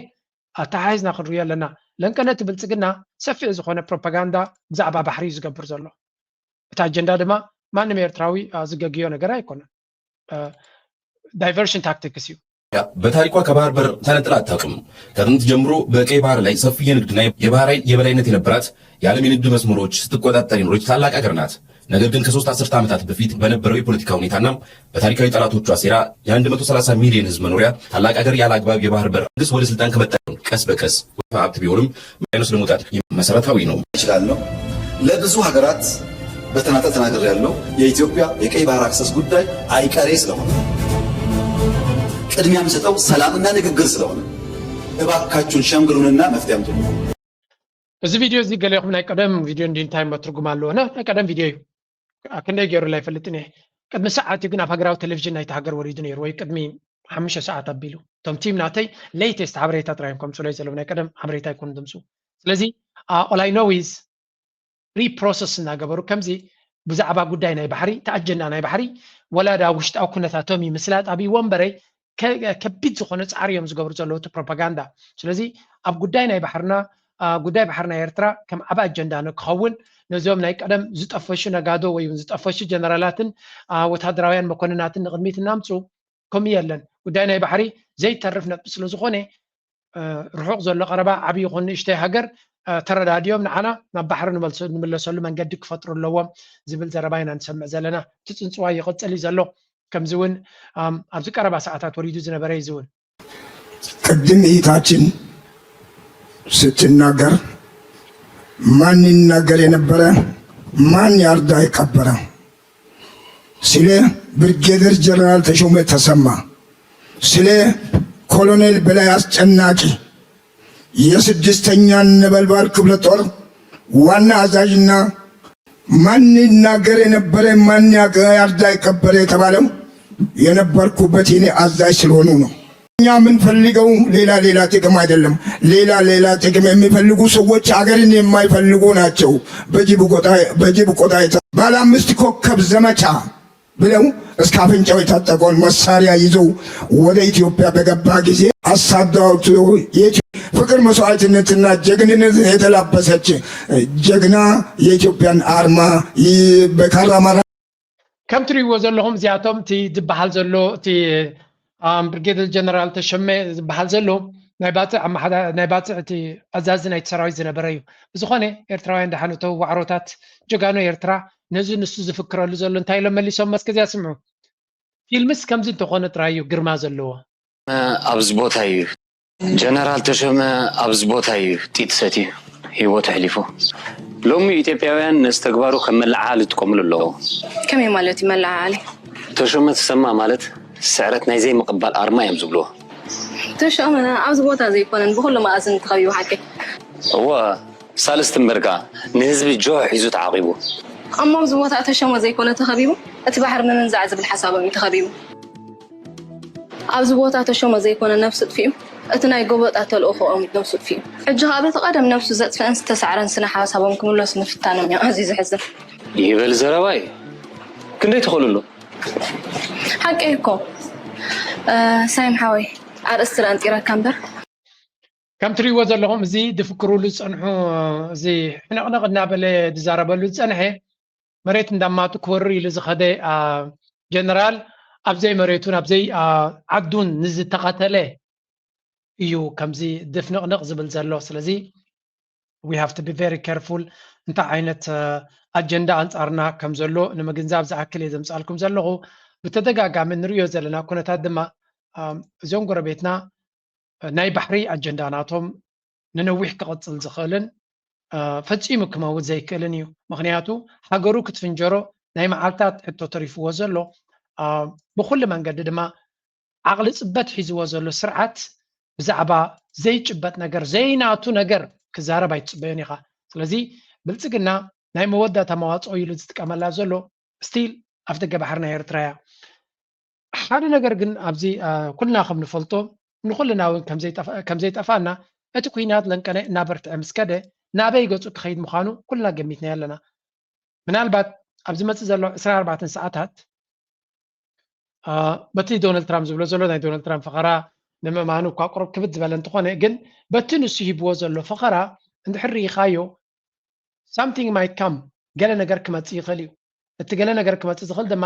ኣተሓሒዝና ክንሪኦ ኣለና። ለንቀነ እቲ ብልጽግና ሰፊሕ ዝኾነ ፕሮፓጋንዳ ብዛዕባ ባሕሪ እዩ ዝገብር ዘሎ። እቲ ኣጀንዳ ድማ ማንም ኤርትራዊ ዝገግዮ ነገር ኣይኮነን። Diversion tactics እዩ። በታሪኳ ከባህር በር ተነጥላ አታውቅም። ከጥንት ጀምሮ በቀይ ባህር ላይ ሰፊ የንግድና የባህር ኃይል የበላይነት የነበራት፣ የዓለም የንግድ መስመሮች ስትቆጣጠር የኖረች ታላቅ አገር ናት። ነገር ግን ከሶስት አስርተ ዓመታት በፊት በነበረው የፖለቲካ ሁኔታና በታሪካዊ ጠላቶቿ ሴራ የ130 ሚሊዮን ህዝብ መኖሪያ ታላቅ አገር ያለ አግባብ የባህር በር መንግስት ወደ ስልጣን ከመጣ ቀስ በቀስ ወደ ሀብት ቢሆንም ማይነስ ለመውጣት መሰረታዊ ነው። እችላለሁ። ለብዙ ሀገራት በተናጠል ተናግሬያለሁ። የኢትዮጵያ የቀይ ባህር አክሰስ ጉዳይ አይቀሬ ስለሆነ ቅድሚያ የምሰጠው ሰላምና ንግግር ስለሆነ እባካችሁን ሸምግሉንና መፍትሄ አምጡ። እዚ ቪድዮ እዚ ገሌኹም ናይ ቀደም ቪድዮ እንዲ እንታይ መትርጉም ኣለዎ? ናይ ቀደም ቪድዮ እዩ። ክንደይ ገይሩ ላይ ፈልጥን እየ። ቅድሚ ሰዓት ግን ኣብ ሃገራዊ ቴሌቪዥን ናይቲ ሃገር ወሪዱ ነይሩ፣ ወይ ቅድሚ ሓሙሽተ ሰዓት ኣቢሉ። እቶም ቲም ናተይ ሌይተስት ሓበሬታ ጥራይ እዮም ከምፅኡ ዘለዉ፣ ናይ ቀደም ሓበሬታ ኣይኮኑ ድምፁ። ስለዚ all I know is reprocess እናገበሩ ከምዚ ብዛዕባ ጉዳይ ናይ ባሕሪ እቲ ኣጀንዳ ናይ ባሕሪ ወላ ዳ ውሽጣዊ ኩነታቶም እዩ ምስላጥ ኣብይዎ እምበረይ ከቢድ ዝኾነ ፃዕሪ እዮም ዝገብሩ ዘለዉ እቲ ፕሮፓጋንዳ። ስለዚ ኣብ ጉዳይ ናይ ባሕርና ጉዳይ ባሕሪ ናይ ኤርትራ ከም ዓቢ ኣጀንዳ ንክኸውን ነዞም ናይ ቀደም ዝጠፈሹ ነጋዶ ወይ እውን ዝጠፈሹ ጀነራላትን ወታደራውያን መኮንናትን ንቕድሚት እናምፁ ከምኡ የለን። ጉዳይ ናይ ባሕሪ ዘይተርፍ ነጥቢ ስለ ዝኾነ ርሑቕ ዘሎ ቀረባ ዓብዪ ይኹን ንእሽተይ ሃገር ተረዳዲኦም ንዓና ናብ ባሕሪ ንምለሰሉ መንገዲ ክፈጥሩ ኣለዎም ዝብል ዘረባ ኢና ንሰምዕ ዘለና። እቲ ፅንፅዋ ይቕፅል እዩ ዘሎ። ከምዚ እውን ኣብዚ ቀረባ ሰዓታት ወሪዱ ዝነበረ እዩ። እዚ እውን ቅድም እይታችን ስትናገር ማን ይናገር የነበረ ማን ያርዳ የቀበረ ስለ ብርጌደር ጀነራል ተሾመ ተሰማ፣ ስለ ኮሎኔል በላይ አስጨናቂ የስድስተኛ ነበልባል ክፍለ ጦር ዋና አዛዥና ማን ይናገር የነበረ ማን ያርዳ የቀበረ የተባለው የነበርኩበት የኔ አዛዥ ስለሆኑ ነው። እኛ የምንፈልገው ሌላ ሌላ ጥቅም አይደለም። ሌላ ሌላ ጥቅም የሚፈልጉ ሰዎች አገርን የማይፈልጉ ናቸው። በጅብ ቆዳ ባለ አምስት ኮከብ ዘመቻ ብለው እስከ አፍንጫው የታጠቀውን መሳሪያ ይዘው ወደ ኢትዮጵያ በገባ ጊዜ አሳዳዎቹ ፍቅር መስዋዕትነትና ጀግንነት የተላበሰች ጀግና የኢትዮጵያን አርማ በካራማራ ከም ትሪእዎ ዘለኹም እዚኣቶም እቲ ዝበሃል ዘሎ እቲ ብርጌደር ጀነራል ተሸመ ዝበሃል ዘሎ ናይ ባፅዕ ኣመሓዳ ናይ ባፅዕ እቲ ኣዛዚ ናይቲ ሰራዊት ዝነበረ እዩ። ብዝኾነ ኤርትራውያን ደሓን እተው ዋዕሮታት ጀጋኑ ኤርትራ ነዚ ንሱ ዝፍክረሉ ዘሎ እንታይ ኢሎም መሊሶም መስከዚያ ስምዑ። ፊልምስ ከምዚ እንተኾነ ጥራይ እዩ ግርማ ዘለዎ። ኣብዚ ቦታ እዩ ጀነራል ተሾመ ኣብዚ ቦታ እዩ ጢጥ ሰትዩ ህይወቱ ኣሕሊፉ። ሎሚ ኢትዮጵያውያን ነዚ ተግባሩ ከም መለዓዓሊ ይጥቀምሉ ኣለዉ። ከመይ ማለት እዩ መለዓዓሊ? ተሾመ ተሰማ ማለት ስዕረት ናይ ዘይምቕባል ኣርማ እዮም ዝብልዎ። ተሾመ ኣብዚ ቦታ ዘይኮነን ብኹሉ መኣዝን ተኸቢቡ ሓቀይ። እወ ሳልስቲ እምበርካ ንህዝቢ ጆሆ ሒዙ ተዓቒቡ። እሞ ኣብዚ ቦታ ተሾመ ዘይኮነ ተኸቢቡ እቲ ባሕሪ ንምንዛዕ ዝብል ሓሳቦም እዩ ተኸቢቡ። ኣብዚ ቦታ ተሾመ ዘይኮነ ነብሱ ጥፊኡ እቲ ናይ ጎበጣ ተልእኾኦም እዩ ነብሱ ጥፊኡ። ሕጂ ኸኣ በቲ ቀደም ነብሱ ዘጥፍአን ዝተሳዕረን ስነ ሓሳቦም ክምለሱ ምፍታኖም እዩ ኣዝዩ ዘሕዝን። ይበል ዘረባይ ክንደይ ትኽእሉ ኣሎ። ሓቀይ እኮ ሳይም ሓወይ ኣርእስቲ ዳኣ ኣንፂረካ እምበር። ከም ትሪእዎ ዘለኹም እዚ ድፍክሩሉ ዝፀንሑ እዚ ሕንቕንቕ እናበለ ዝዛረበሉ ዝፀንሐ መሬት እንዳማቱ ክወርር ኢሉ ዝኸደ ጀነራል ኣብዘይ መሬቱን ኣብዘይ ዓዱን ንዝተቐተለ እዩ ከምዚ ድፍንቕንቕ ዝብል ዘሎ። ስለዚ we have to be very careful እንታይ ዓይነት ኣጀንዳ ኣንፃርና ከም ዘሎ ንምግንዛብ ዝኣክል እየ ዘምፃልኩም ዘለኹ። ብተደጋጋሚ ንሪኦ ዘለና ኩነታት ድማ እዞም ጎረቤትና ናይ ባሕሪ ኣጀንዳ ናቶም ንነዊሕ ክቕፅል ዝኽእልን ፈፂሙ ክመውት ዘይክእልን እዩ። ምኽንያቱ ሃገሩ ክትፍንጀሮ ናይ መዓልታት ሕቶ ተሪፍዎ ዘሎ፣ ብኩሉ መንገዲ ድማ ዓቕሊ ፅበት ሒዝዎ ዘሎ ስርዓት ብዛዕባ ዘይጭበጥ ነገር፣ ዘይናቱ ነገር ክዛረብ ኣይትፅበዮን ኢኻ። ስለዚ ብልፅግና ናይ መወዳእታ መዋፅኦ ኢሉ ዝጥቀመላ ዘሎ ስቲል ኣፍደገ ባሕሪ ናይ ኤርትራ እያ። ሓደ ነገር ግን ኣብዚ ኩልና ከም ንፈልጦ፣ ንኩልና እውን ከም ዘይጠፍኣና፣ እቲ ኩናት ለንቀነ እናበርትዐ ምስ ከደ ናበይ ገፁ ክኸይድ ምዃኑ ኩልና ገሚትና ኣለና። ምናልባት ኣብዚ መፅእ ዘሎ ዕስራን ኣርባዕተን ሰዓታት በቲ ዶናልድ ትራምፕ ዝብሎ ዘሎ ናይ ዶናልድ ትራምፕ ፈኸራ ንምእማኑ እኳ ቁሩብ ክብድ ዝበለ እንተኾነ፣ ግን በቲ ንሱ ሂብዎ ዘሎ ፈኸራ እንድሕር ርኢኻዮ something might come፣ ገለ ነገር ክመፅእ ይኽእል እዩ። እቲ ገለ ነገር ክመፅእ ዝኽእል ድማ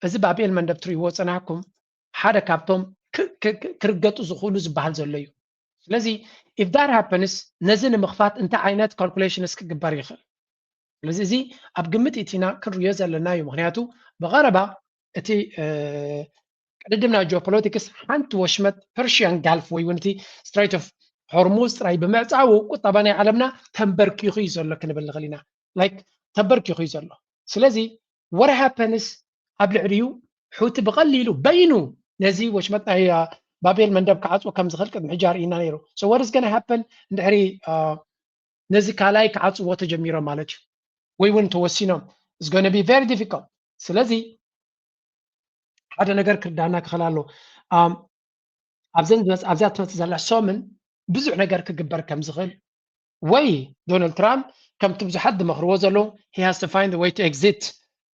እዚ ባብኤል መንደብ ትርእይዎ ዝፀናሕኩም ሓደ ካብቶም ክርገጡ ዝኽእሉ ዝበሃል ዘሎ እዩ። ስለዚ if that happens ነዚ ንምኽፋት እንታይ ዓይነት calculations ክግበር ይኽእል? ስለዚ እዚ ኣብ ግምት ኢቲና ክንሪኦ ዘለና እዩ። ምክንያቱ ብቐረባ እቲ ቅድድም ናይ ጂኦፖለቲክስ ሓንቲ ወሽመጥ ፐርሽያን ጋልፍ ወይ እውን እቲ ስትሬት ኦፍ ሆርሙዝ ጥራይ ብምዕፃዉ ቁጠባ ናይ ዓለምና ተንበርኪኹ እዩ ዘሎ ክንብል ንኽእል ኢና። ላይክ ተንበርኪኹ እዩ ዘሎ። ስለዚ what happens ኣብ ልዕሊኡ ሑቲ ብቐሊሉ በይኑ ነዚ ወሽመጥ ናይ ባቤል መንደብ ክዓፅዎ ከም ዝኽእል ቅድሚ ሕጂ ኣርኢና ነይሩ። So what is gonna happen እንድሕሪ ነዚ ካልኣይ ክዓፅዎ ተጀሚሮም ማለት እዩ ወይ እውን ተወሲኖም is gonna be very difficult። ስለዚ ሓደ ነገር ክርዳና ክኽእል ኣሎ። ኣብዘን ኣብዚኣ ትመፅእ ዘላ ሰሙን ብዙሕ ነገር ክግበር ከም ዝኽእል ወይ ዶናልድ ትራምፕ ከምቲ ብዙሓት ዝመኽርዎ ዘለዉ he has to find a way to exit፣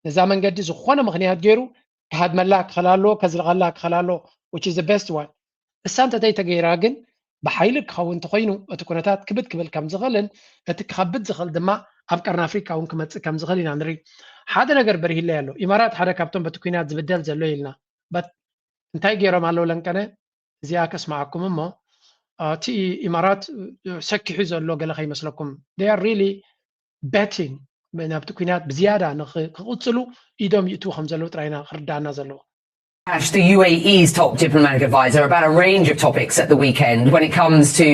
ነዛ መንገዲ ዝኾነ ምኽንያት ገይሩ ክሃድመላ ክኽእል ኣለዎ፣ ከዝልቐላ ክኽእል ኣለዎ which is the best one። እሳ እንተዘይተገይራ ግን ብሓይሊ ክኸውን እንተኾይኑ እቲ ኩነታት ክብድ ክብል ከም ዝኽእልን እቲ ክኸብድ ዝኽእል ድማ ኣብ ቀርኒ ኣፍሪቃ እውን ክመፅእ ከም ዝኽእል ኢና ንርኢ። ሓደ ነገር በሪሂለይ ኣሎ። ኢማራት ሓደ ካብቶም በቲ ኩናት ዝብደል ዘሎ ኢልና but እንታይ ገይሮም ኣለዉ ለንቀነ እዚኣ ከስማዓኩም እሞ እቲ ኢማራት ሰኪሑ ዘሎ ገለ ከይመስለኩም they are really betting ናብቲ ኩናት ብዝያዳ ክቕፅሉ ኢዶም ይእትዉ ከም ዘለዉ ጥራይና ክርዳና ዘለዎ። Ash, the U A E's top diplomatic advisor, about a range of topics at the weekend. When it comes to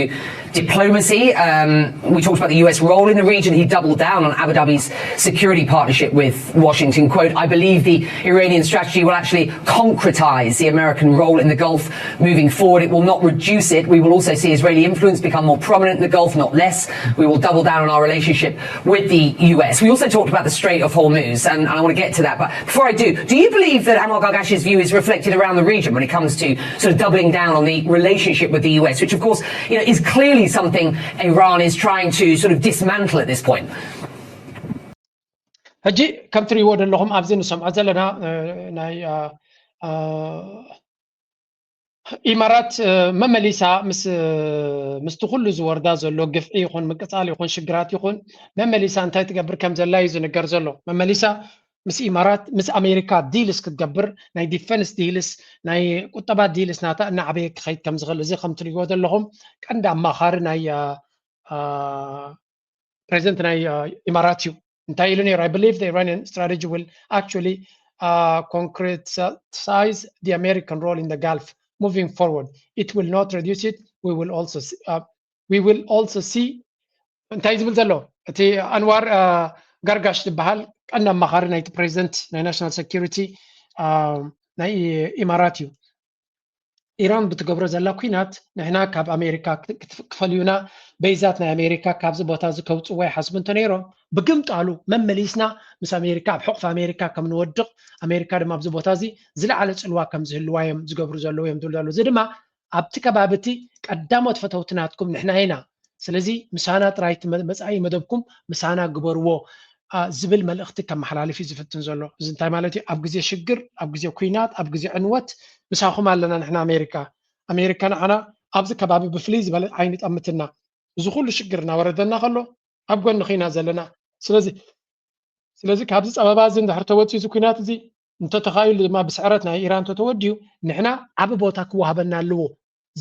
diplomacy, um, we talked about the U S role in the region. He doubled down on Abu Dhabi's security partnership with Washington. Quote, I believe the Iranian strategy will actually concretize the American role in the Gulf moving forward. It will not reduce it. We will also see Israeli influence become more prominent in the Gulf, not less. We will double down on our relationship with the U S. We also talked about the Strait of Hormuz, and, and I want to get to that. But before I do, do you believe that Anwar Gargash's view is reflected around the region when it comes to sort of doubling down on the relationship with the U S, which of course, you know, is clearly something Iran is trying to sort of dismantle at this point? ሕጂ ከም ትሪእዎ ዘለኹም ኣብዚ ንሰምዖ ዘለና ናይ ኢማራት መመሊሳ ምስ ምስቲ ኩሉ ዝወርዳ ዘሎ ግፍዒ ይኹን ምቅፃል ይኹን ሽግራት ይኹን መመሊሳ እንታይ ትገብር ከም ዘላ እዩ ዝንገር ዘሎ። መመሊሳ ምስ ኢማራት ምስ ኣሜሪካ ዲልስ ክትገብር ናይ ዲፈንስ ዲልስ ናይ ቁጠባ ዲልስ ናታ እናዓበየ ክኸይድ ከም ዝኽእል እዚ ከም ትሪእዎ ዘለኹም ቀንዲ ኣማኻሪ ናይ ፕሬዚደንት ናይ ኢማራት እዩ። እንታይ ኢሉ ነይሩ? I believe the Iranian strategy will actually uh, concretize the American role in the Gulf moving forward. It will not reduce it. We will also see, uh, we will also see እንታይ ዝብል ዘሎ እቲ ኣንዋር ጋርጋሽ ዝበሃል ቀንዲ ኣማኻሪ ናይቲ ፕሬዚደንት ናይ ናሽናል ሴኩሪቲ ናይ ኢማራት እዩ። ኢራን ብትገብሮ ዘላ ኩናት ንሕና ካብ ኣሜሪካ ክፈልዩና በይዛት ናይ ኣሜሪካ ካብዚ ቦታ እዚ ከውፅዎ ይሓስቡ እንተነይሮም ብግምጣሉ መመሊስና ምስ ኣሜሪካ ኣብ ሕቑፍ ኣሜሪካ ከም ንወድቕ ኣሜሪካ ድማ ኣብዚ ቦታ እዚ ዝለዓለ ፅልዋ ከም ዝህልዋ እዮም ዝገብሩ ዘለዉ እዮም ዝብሉ ዘለዉ። እዚ ድማ ኣብቲ ከባቢ እቲ ቀዳሞት ፈተውቲ ናትኩም ንሕና ኢና። ስለዚ ምሳና ጥራይ እቲ መፃኢ መደብኩም ምሳና ግበርዎ ዝብል መልእኽቲ ከመሓላልፍ እዩ ዝፍትን ዘሎ። እዚ እንታይ ማለት እዩ? ኣብ ግዜ ሽግር፣ ኣብ ግዜ ኩናት፣ ኣብ ግዜ ዕንወት ምሳኹም ኣለና ንሕና ኣሜሪካ። ኣሜሪካ ንዓና ኣብዚ ከባቢ ብፍልይ ዝበለ ዓይኒ ጠምትና። እዚ ኩሉ ሽግር እናወረደና ከሎ ኣብ ጎንኺ ኢና ዘለና። ስለዚ ስለዚ ካብዚ ፀበባ እዚ እንድሕር ተወፂኡ እዚ ኩናት እዚ እንተተኻኢሉ ድማ ብስዕረት ናይ ኢራን እንተተወዲኡ ንሕና ዓቢ ቦታ ክወሃበና ኣለዎ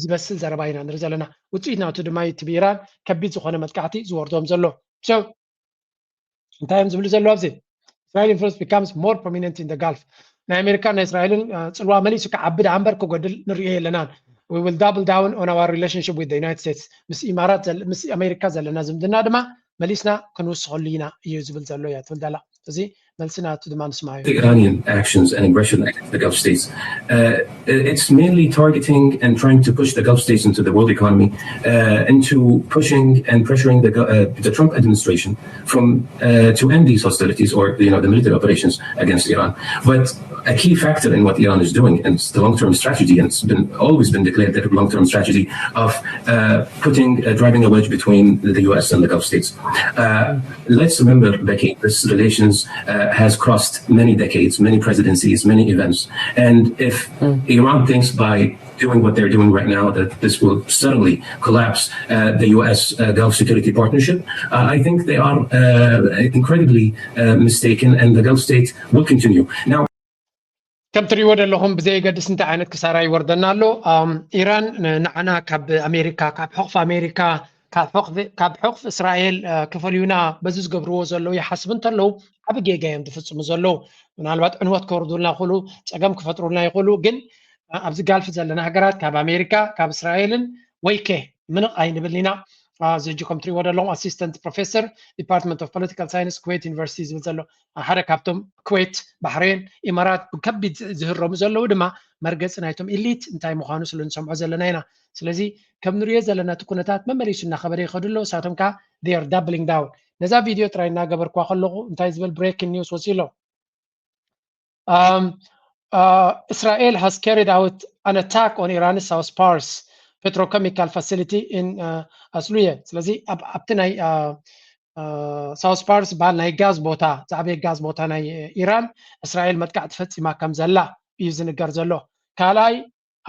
ዝበስል ዘረባ ኢና ንርኢ ዘለና። ውፅኢት ናቱ ድማ እቲ ብኢራን ከቢድ ዝኾነ መጥቃዕቲ ዝወርዶም ዘሎ። So እንታይ እዮም ዝብሉ ዘለዉ ኣብዚ? Israel influence becomes more prominent in the Gulf። ናይ ኣሜሪካን ናይ እስራኤልን ፅልዋ መሊሱ ክዓቢ ደኣ እምበር ክጎድል ንሪኦ የለናን። We will double down on our relationship with the United States። ምስ ኢማራት ምስ ኣሜሪካ ዘለና ዝምድና ድማ መሊስና ክንውስኸሉ ኢና እዩ ዝብል ዘሎ እያ ትብል ዘላ። እዚ መልሲ ናቱ ድማ ንስማዮ። The Iranian actions and aggression against the Gulf states, uh, it's mainly targeting and trying to push the Gulf states into the world economy, uh, into pushing and pressuring the, uh, the Trump administration from uh, to end these hostilities or, you know, the military operations against Iran. But a key factor in what Iran is doing, and it's the long-term strategy, and it's been always been declared that long-term strategy of uh, putting, uh, driving a wedge between the U S and the Gulf states. Uh, let's remember, Becky, this relations uh, has crossed many decades, many presidencies, many events. And if Iran thinks by doing what they're doing right now that this will suddenly collapse uh, the U S uh, Gulf Security Partnership, uh, I think they are uh, incredibly uh, mistaken, and the Gulf states will continue. Now, ከም ትሪእዎ ዘለኹም ብዘየገድስ እንታይ ዓይነት ክሳራ ይወርደና ኣሎ። ኢራን ንዓና ካብ ኣሜሪካ፣ ካብ ሕቕፊ ኣሜሪካ፣ ካብ ሕቕፊ እስራኤል ክፈልዩና በዚ ዝገብርዎ ዘለዉ ይሓስቡ እንተለዉ ዓብ ጌጋ እዮም ዝፍፅሙ ዘለዉ። ምናልባት ዕንወት ከወርዱልና ይኽእሉ፣ ፀገም ክፈጥሩልና ይኽእሉ፣ ግን ኣብዚ ጋልፍ ዘለና ሃገራት ካብ ኣሜሪካ፣ ካብ እስራኤልን ወይከ ምንቕ ኣይንብልን ኢና። እዚ ሕጂ ከም ትሪእዎ ዘለኹም ኣሲስተንት ፕሮፌሰር ዲፓርትመንት ኦፍ ፖለቲካል ሳይንስ ኩዌት ዩኒቨርሲቲ ዝብል ዘሎ ሓደ ካብቶም ኩዌት፣ ባሕሬን፣ ኢማራት ብከቢድ ዝህረሙ ዘለዉ ድማ መርገፂ ናይቶም ኢሊት እንታይ ምዃኑ ስለ ንሰምዖ ዘለና ኢና። ስለዚ ከም ንሪኦ ዘለና እቲ ኩነታት መመሊሱ እናኸበደ ይኸዱ ኣለዉ። ንሳቶም ከዓ they are doubling down። ነዛ ቪድዮ ጥራይ እናገበርኳ ከለኹ እንታይ ዝበል ብሬኪንግ ኒውስ ወፂኡ ኣሎ። Um, uh, Israel has carried out an attack on Iran's South Pars petrochemical facility in uh, Asluye. ስለዚ ኣብቲ ናይ ሳውስ ፓርስ ዝበሃል ናይ ጋዝ ቦታ፣ ዝዓበየ ጋዝ ቦታ ናይ ኢራን እስራኤል መጥቃዕቲ ፈፂማ ከም ዘላ እዩ ዝንገር ዘሎ። ካልኣይ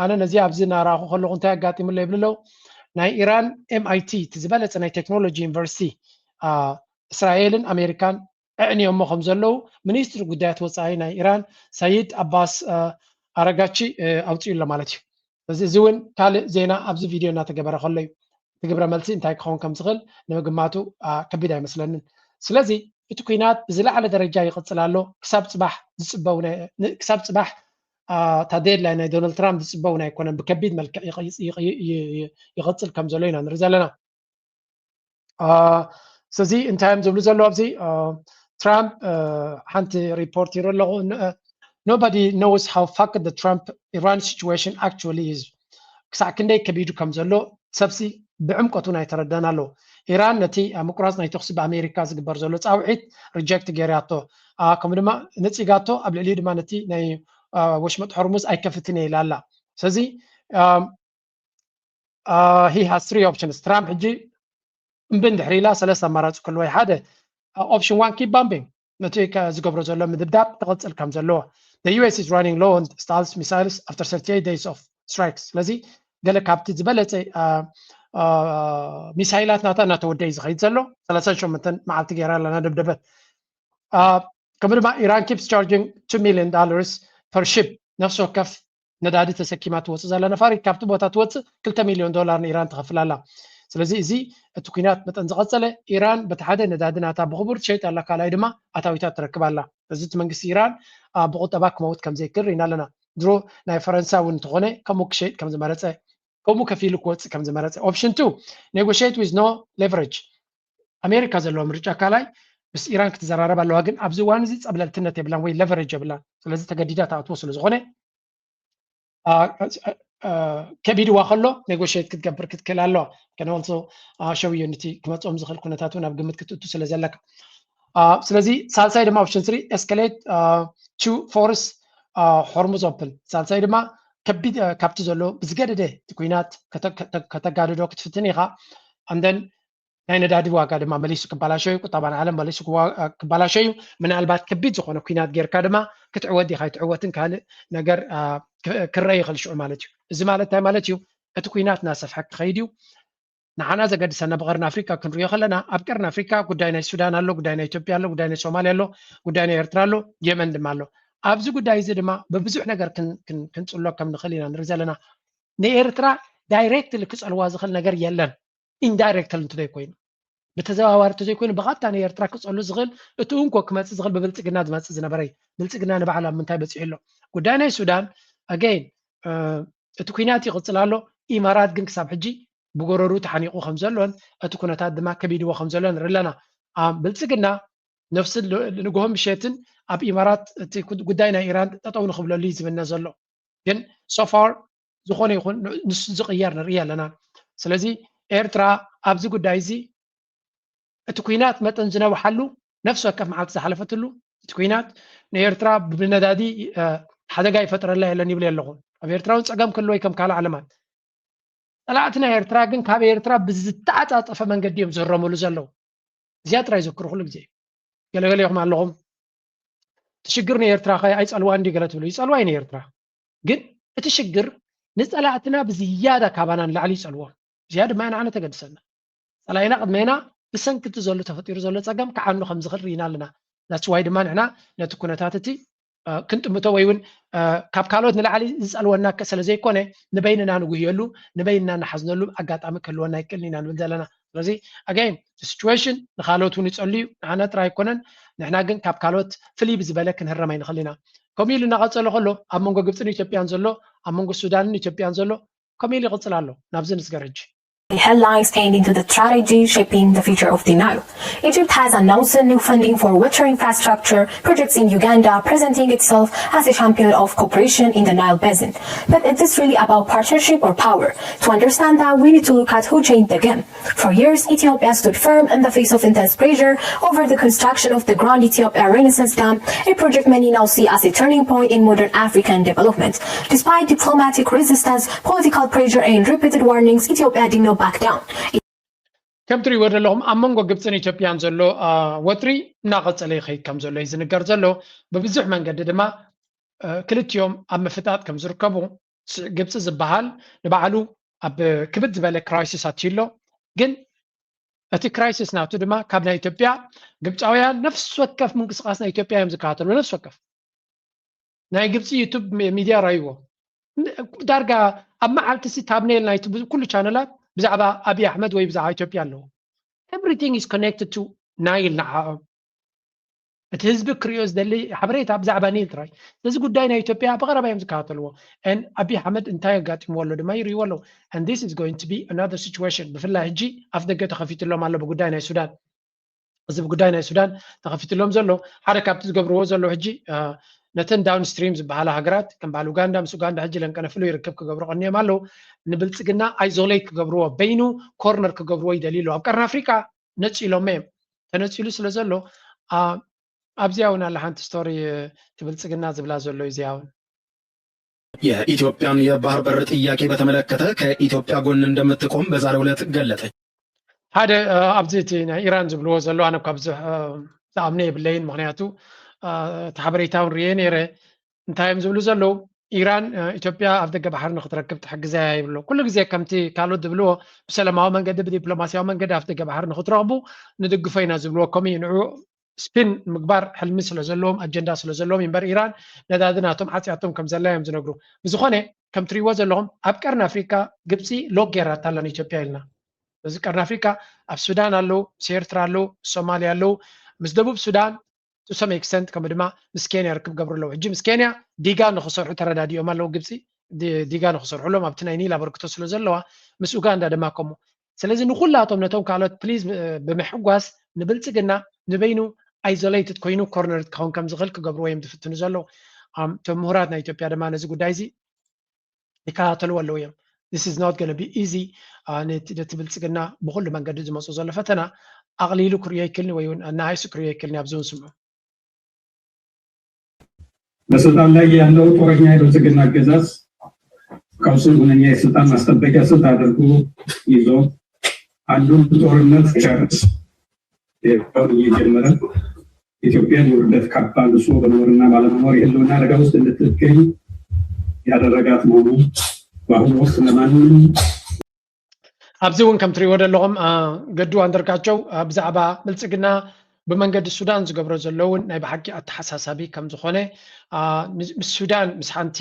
ኣነ ነዚ ኣብዚ እናረኣኹ ከለኹ እንታይ ኣጋጢሙሎ ይብል ኣለዉ። ናይ ኢራን ኤምኣይቲ እቲ ዝበለፀ ናይ ቴክኖሎጂ ዩኒቨርሲቲ እስራኤልን ኣሜሪካን ኣዕንዮሞ ከም ዘለዉ ሚኒስትሪ ጉዳያት ወፃኢ ናይ ኢራን ሰይድ ኣባስ ኣረጋቺ ኣውፅኡ ኣሎ ማለት እዩ። እዚ እውን ካልእ ዜና ኣብዚ ቪድዮ እናተገበረ ከሎ እዩ። እቲ ግብረ መልሲ እንታይ ክኸውን ከም ዝኽእል ንምግማቱ ከቢድ ኣይመስለንን። ስለዚ እቲ ኲናት ብዝለዓለ ደረጃ ይቕፅል ኣሎ። ክሳብ ፅባሕ ዝፅበው ክሳብ ፅባሕ እታ ዴድላይን ናይ ዶናልድ ትራምፕ ዝፅበው ኣይኮነን። ብከቢድ መልክዕ ይቕፅል ከም ዘሎ ኢና ንርኢ ዘለና። ስለዚ እንታይ እዮም ዝብሉ ዘለዉ ኣብዚ ትራምፕ ሓንቲ ሪፖርት ይርኢ ኣለኹ። Nobody knows how fucked the Trump Iran situation actually is. ክሳዕ ክንደይ ከቢዱ ከም ዘሎ ሰብሲ ብዕምቀቱ ናይ ተረዳን ኣለዉ። ኢራን ነቲ ምቁራፅ ናይ ተኩሲ ብኣሜሪካ ዝግበር ዘሎ ፃውዒት ሪጀክት ገይራቶ፣ ከምኡ ድማ ነፂጋቶ፣ ኣብ ልዕሊኡ ድማ ነቲ ናይ ወሽመጥ ሆርሙዝ ኣይከፍትን እየ ኢላ ኣላ። ስለዚ he has three options። ትራምፕ ሕጂ እምቢ እንድሕር ኢላ ሰለስተ ኣማራፂ ክህልዎ እዩ። ሓደ option one keep bombing፣ ነቲ ዝገብሮ ዘሎ ምድብዳብ ክቕፅል ከም ዘለዎ። The U S is running low on Stahls missiles after thirty-eight days of strikes። ስለዚ ገለ ካብቲ ዝበለፀ ሚሳይላት ናታ እናተወደ እዩ ዝኸይድ ዘሎ። ሰላሳን ሸሞንተን መዓልቲ ገይራ ኣለና ደብደበት። ከምኡ ድማ ኢራን keeps charging two million dollars per ship። ነፍሲ ወከፍ ነዳዲ ተሰኪማ ትወፅእ ዘላ ነፋሪት ካብቲ ቦታ ትወፅእ ክልተ ሚልዮን ዶላር ንኢራን ትኸፍል ኣላ። ስለዚ እዚ እቲ ኲናት መጠን ዝቐፀለ ኢራን በቲ ሓደ ነዳዲ ናታ ብኽቡር ትሸይጥ ኣላ፣ ካልኣይ ድማ ኣታዊታት ትረክብ ኣላ። እዚ እቲ መንግስቲ ኢራን ብቁጠባ ክመውት ከም ዘይክእል ርኢና ኣለና። ድሮ ናይ ፈረንሳ እውን እንተኾነ ከምኡ ክሸይጥ ከም ዝመረፀ፣ ከምኡ ከፊሉ ክወፅእ ከም ዝመረፀ። Option two negotiate with no leverage። ኣሜሪካ ዘለዋ ምርጫ ካልኣይ ምስ ኢራን ክትዘራረብ ኣለዋ፣ ግን ኣብዚ እዋን እዚ ፀብለልትነት የብላን ወይ ሌቨሬጅ የብላን። ስለዚ ተገዲዳ ትኣትዎ ስለ ዝኾነ ከቢድዋ ከሎ ኔጎሽት ክትገብር ክትክእል ኣለዋ። Can also show you ነቲ ክመፅኦም ዝኽእል ኩነታት እውን ኣብ ግምት ክትእቱ ስለ ዘለካ። ስለዚ ሳልሳይ ድማ option three escalate to force Hormuz open። ሳልሳይ ድማ ከቢድ ካብቲ ዘሎ ብዝገደደ እቲ ኲናት ከተጋድዶ ክትፍትን ኢኻ። And then ናይ ነዳዲ ዋጋ ድማ መሊሱ ክባላሾ እዩ። ቁጠባ ናይ ዓለም መሊሱ ክባላሾ እዩ። ምናልባት ከቢድ ዝኾነ ኲናት ጌርካ ድማ ክትዕወት ዲኻ ኣይትዕወትን ካልእ ነገር ክረአ ይኽእል ሽዑ ማለት እዩ። እዚ ማለት እንታይ ማለት እዩ? እቲ ኲናት እናሰፍሐ ክኸይድ እዩ። ንዓና ዘገድሰና ብቀርኒ ኣፍሪካ ክንሪኦ ከለና ኣብ ቀርኒ ኣፍሪካ ጉዳይ ናይ ሱዳን ኣሎ፣ ጉዳይ ናይ ኢትዮጵያ ኣሎ፣ ጉዳይ ናይ ሶማልያ ኣሎ፣ ጉዳይ ናይ ኤርትራ ኣሎ፣ የመን ድማ ኣሎ። ኣብዚ ጉዳይ እዚ ድማ ብብዙሕ ነገር ክንፅሎ ከም ንኽእል ኢና ንርኢ ዘለና። ንኤርትራ ዳይሬክትሊ ክፀልዋ ዝኽእል ነገር የለን። ኢንዳይሬክትሊ እንተዘይኮይኑ ብተዘዋዋሪ እንተዘይኮይኑ ብቐጥታ ንኤርትራ ክፀሉ ዝኽእል እቲ እንኮ ክመፅእ ዝኽእል ብብልፅግና ዝመፅእ ዝነበረ እዩ። ብልፅግና ንባዕሉ ኣብ ምንታይ በፂሑ ኣሎ? ጉዳይ ናይ ሱዳን ኣገይን እቲ ኲናት ይቕፅል ኣሎ። ኢማራት ግን ክሳብ ሕጂ ብጎረሩ ተሓኒቑ ከም ዘሎን እቲ ኩነታት ድማ ከቢድዎ ከም ዘሎን ንርኢ ኣለና። ብልፅግና ነፍሲ ንግሆ ምሸትን ኣብ ኢማራት እቲ ጉዳይ ናይ ኢራን ጠጠው ንክብለሉ እዩ ዝምነ ዘሎ። ግን so far ዝኾነ ይኹን ንሱ ዝቕየር ንርኢ ኣለና። ስለዚ ኤርትራ ኣብዚ ጉዳይ እዚ እቲ ኩናት መጠን ዝነውሓሉ ነፍሲ ወከፍ መዓልቲ ዝሓለፈትሉ እቲ ኩናት ንኤርትራ ብነዳዲ ሓደጋ ይፈጥረላ የለን ይብል ኣለኹ። ኣብ ኤርትራ እውን ፀገም ክህልወ ከም ካልእ ዓለማት ጸላእቲ ናይ ኤርትራ ግን ካብ ኤርትራ ብዝተዓጻጸፈ መንገዲ እዮም ዝህረምሉ ዘለዉ። እዚኣ ጥራይ ዘክሩ ኩሉ ግዜ። ገለገለ ኢኹም ኣለኹም እቲ ሽግር ንኤርትራ ከ ኣይጸልዋን ድዩ ገለ ትብሉ። ይጸልዋ እዩ ንኤርትራ። ግን እቲ ሽግር ንጸላእትና ብዝያዳ ካባና ንላዕሊ ይጸልዎም። እዚኣ ድማ ንዓና ተገድሰና። ጸላኢና ቅድሜና ብሰንኪ እቲ ዘሎ ተፈጢሩ ዘሎ ጸገም ክዓኑ ከም ዝኽእል ርኢና ኣለና። That's why ድማ ንሕና ነቲ ኩነታት እቲ ክንጥምቶ ወይ እውን ካብ ካልኦት ንላዕሊ ዝፀልወና ስለ ዘይኮነ ንበይንና ንጉህየሉ ንበይንና ንሓዝነሉ ኣጋጣሚ ክህልወና ይክእልን ኢና ንብል ዘለና። ስለዚ again situation ንካልኦት እውን ይፀሉ እዩ፣ ንዓና ጥራይ ኣይኮነን። ንሕና ግን ካብ ካልኦት ፍልይ ብዝበለ ክንህረም ኣይንኽእል ኢና። ከምኡ ኢሉ እናቐፀለ ከሎ ኣብ መንጎ ግብፅን ኢትዮጵያን ዘሎ ኣብ መንጎ ሱዳንን ኢትዮጵያን ዘሎ ከምኡ ኢሉ ይቕፅል ኣሎ። ናብዚ ንስገር ሕጂ። The headlines and into the strategy shaping the future of the Nile. Egypt has announced new funding for water infrastructure projects in Uganda, presenting itself as a champion of cooperation in the Nile Basin. But is this really about partnership or power? To understand that, we need to look at who changed the game. For years, Ethiopia stood firm in the face of intense pressure over the construction of the Grand Ethiopia Renaissance Dam, a project many now see as a turning point in modern African development. Despite diplomatic resistance, political pressure, and repeated warnings, Ethiopia did not back down. ከም ትሪእዎ ዘለኹም ኣብ መንጎ ግብፅን ኢትዮጵያን ዘሎ ወጥሪ እናቐፀለ ይኸይድ ከም ዘሎ እዩ ዝንገር ዘሎ። ብብዙሕ መንገዲ ድማ ክልቲኦም ኣብ ምፍጣጥ ከም ዝርከቡ ግብፂ ዝበሃል ንባዕሉ ኣብ ክብድ ዝበለ ክራይሲስ ኣትዩ ኣሎ። ግን እቲ ክራይሲስ ናቱ ድማ ካብ ናይ ኢትዮጵያ ግብፃውያን ነፍሲ ወከፍ ምንቅስቃስ ናይ ኢትዮጵያ እዮም ዝከታተሉ። ነፍሲ ወከፍ ናይ ግብፂ ዩቱብ ሚድያ ራይዎ ዳርጋ ኣብ መዓልቲ ሲ ታብኔል ናይቲ ኩሉ ቻነላት ብዛዕባ ኣብይ ኣሕመድ ወይ ብዛዕባ ኢትዮጵያ ኣለዎ። Everything is connected to ናይል ንዓኦም። እቲ ህዝቢ ክሪኦ ዝደሊ ሓበሬታ ብዛዕባ ኒል ጥራይ። ስለዚ ጉዳይ ናይ ኢትዮጵያ ብቐረባ እዮም ዝከታተልዎ። And ኣብይ ኣሕመድ እንታይ ኣጋጢምዎ ኣሎ ድማ ይሪእዎ ኣለዉ። And this is going to be another situation። ብፍላይ ሕጂ ኣፍ ደገ ተኸፊትሎም ኣሎ ብጉዳይ ናይ ሱዳን። እዚ ብጉዳይ ናይ ሱዳን ተኸፊትሎም ዘሎ ሓደ ካብቲ ዝገብርዎ ዘሎ ሕጂ ነተን downstream ዝበሃላ ሃገራት ከም በዓል ኡጋንዳ ምስ ኡጋንዳ ሕጂ ለንቀነፍሉ ይርክብ ክገብሩ ቀኒዮም ኣለዉ። ንብልፅግና isolate ክገብርዎ በይኑ ኮርነር ክገብርዎ ይደልዩ ኣለዉ። ኣብ ቀርኒ ኣፍሪቃ ነፂሎም እዮም። ተነፂሉ ስለ ዘሎ ኣብዚኣ እውን ኣላ ሓንቲ ስቶሪ ትብልፅግና ዝብላ ዘሎ እዩ እዚኣ እውን የኢትዮጵያን የባህር በር ጥያቄ በተመለከተ ከኢትዮጵያ ጎን እንደምትቆም በዛሬው ዕለት ገለጸች። ሓደ ኣብዚ እቲ ናይ ኢራን ዝብልዎ ዘሎ ኣነ እኳ ብዙሕ ዝኣምነ የብለይን። ምክንያቱ እቲ ሓበሬታ እውን ርየ ነይረ። እንታይ እዮም ዝብሉ ዘለዉ? ኢራን ኢትዮጵያ ኣብ ደገ ባሕሪ ንክትረክብ ትሕግዘያ ይብሎ። ኩሉ ግዜ ከምቲ ካልኦት ዝብልዎ ብሰላማዊ መንገዲ ብዲፕሎማሲያዊ መንገዲ ኣብ ደገ ባሕሪ ንክትረክቡ ንድግፎ ኢና ዝብልዎ። ከምኡ እዩ ንዑ ስፒን ምግባር ሕልሚ ስለ ዘለዎም ኣጀንዳ ስለ ዘለዎም እምበር ኢራን ነዳዲ ናቶም ዓፅያቶም ከም ዘላ እዮም ዝነግሩ። ብዝኾነ ከም ትሪእዎ ዘለኹም ኣብ ቀርኒ ኣፍሪካ ግብፂ ሎክ ገይራታ ኣላ ንኢትዮጵያ ኢልና። እዚ ቀርኒ ኣፍሪካ ኣብ ሱዳን ኣለዉ፣ ምስ ኤርትራ ኣለዉ፣ ምስ ሶማልያ ኣለዉ፣ ምስ ደቡብ ሱዳን to some extent ከምኡ ድማ ምስ ኬንያ ርክብ ገብሩ ኣለዉ። ሕጂ ምስ ኬንያ ዲጋ ንክሰርሑ ተረዳዲኦም ኣለዉ ግብፂ ዲጋ ንክሰርሑሎም ኣብቲ ናይ ኒል ኣበርክቶ ስለ ዘለዋ ምስ ኡጋንዳ ድማ ከምኡ። ስለዚ ንኩላቶም ነቶም ካልኦት ፕሊዝ ብምሕጓስ ንብልፅግና ንበይኑ ኣይዞሌትድ ኮይኑ ኮርነርድ ክኸውን ከም ዝኽእል ክገብርዎ እዮም ዝፍትኑ ዘለዉ። እቶም ምሁራት ናይ ኢትዮጵያ ድማ ነዚ ጉዳይ እዚ ይከታተልዎ ኣለዉ እዮም። This is not gonna be easy። ነቲ ብልፅግና ብኩሉ መንገዲ ዝመፁ ዘሎ ፈተና ኣቕሊሉ ክርእዮ ይክልኒ ወይ እውን ኣናሃይሱ ክርእዮ ይክልኒ ኣብዚ እውን ስምዑ። በስልጣን ላይ ያለው ጦረኛ የብልጽግና አገዛዝ ቀውሱን ሁነኛ የስልጣን ማስጠበቂያ ስልት አድርጎ ይዞ አንዱን ጦርነት ጨርስ ሌላውን እየጀመረ ኢትዮጵያን የውርደት ካባ ልብሶ በመኖርና ባለመኖር የህልውና አደጋ ውስጥ እንድትገኝ ያደረጋት መሆኑ በአሁኑ ወቅት ለማንም ኣብዚ እውን ከም ትሪእዎ ዘለኹም ገዱ ኣንደርጋቸው ብዛዕባ ብልፅግና ብመንገዲ ሱዳን ዝገብሮ ዘለውን ናይ ብሓቂ ኣተሓሳሳቢ ከም ዝኾነ ምስ ሱዳን ምስ ሓንቲ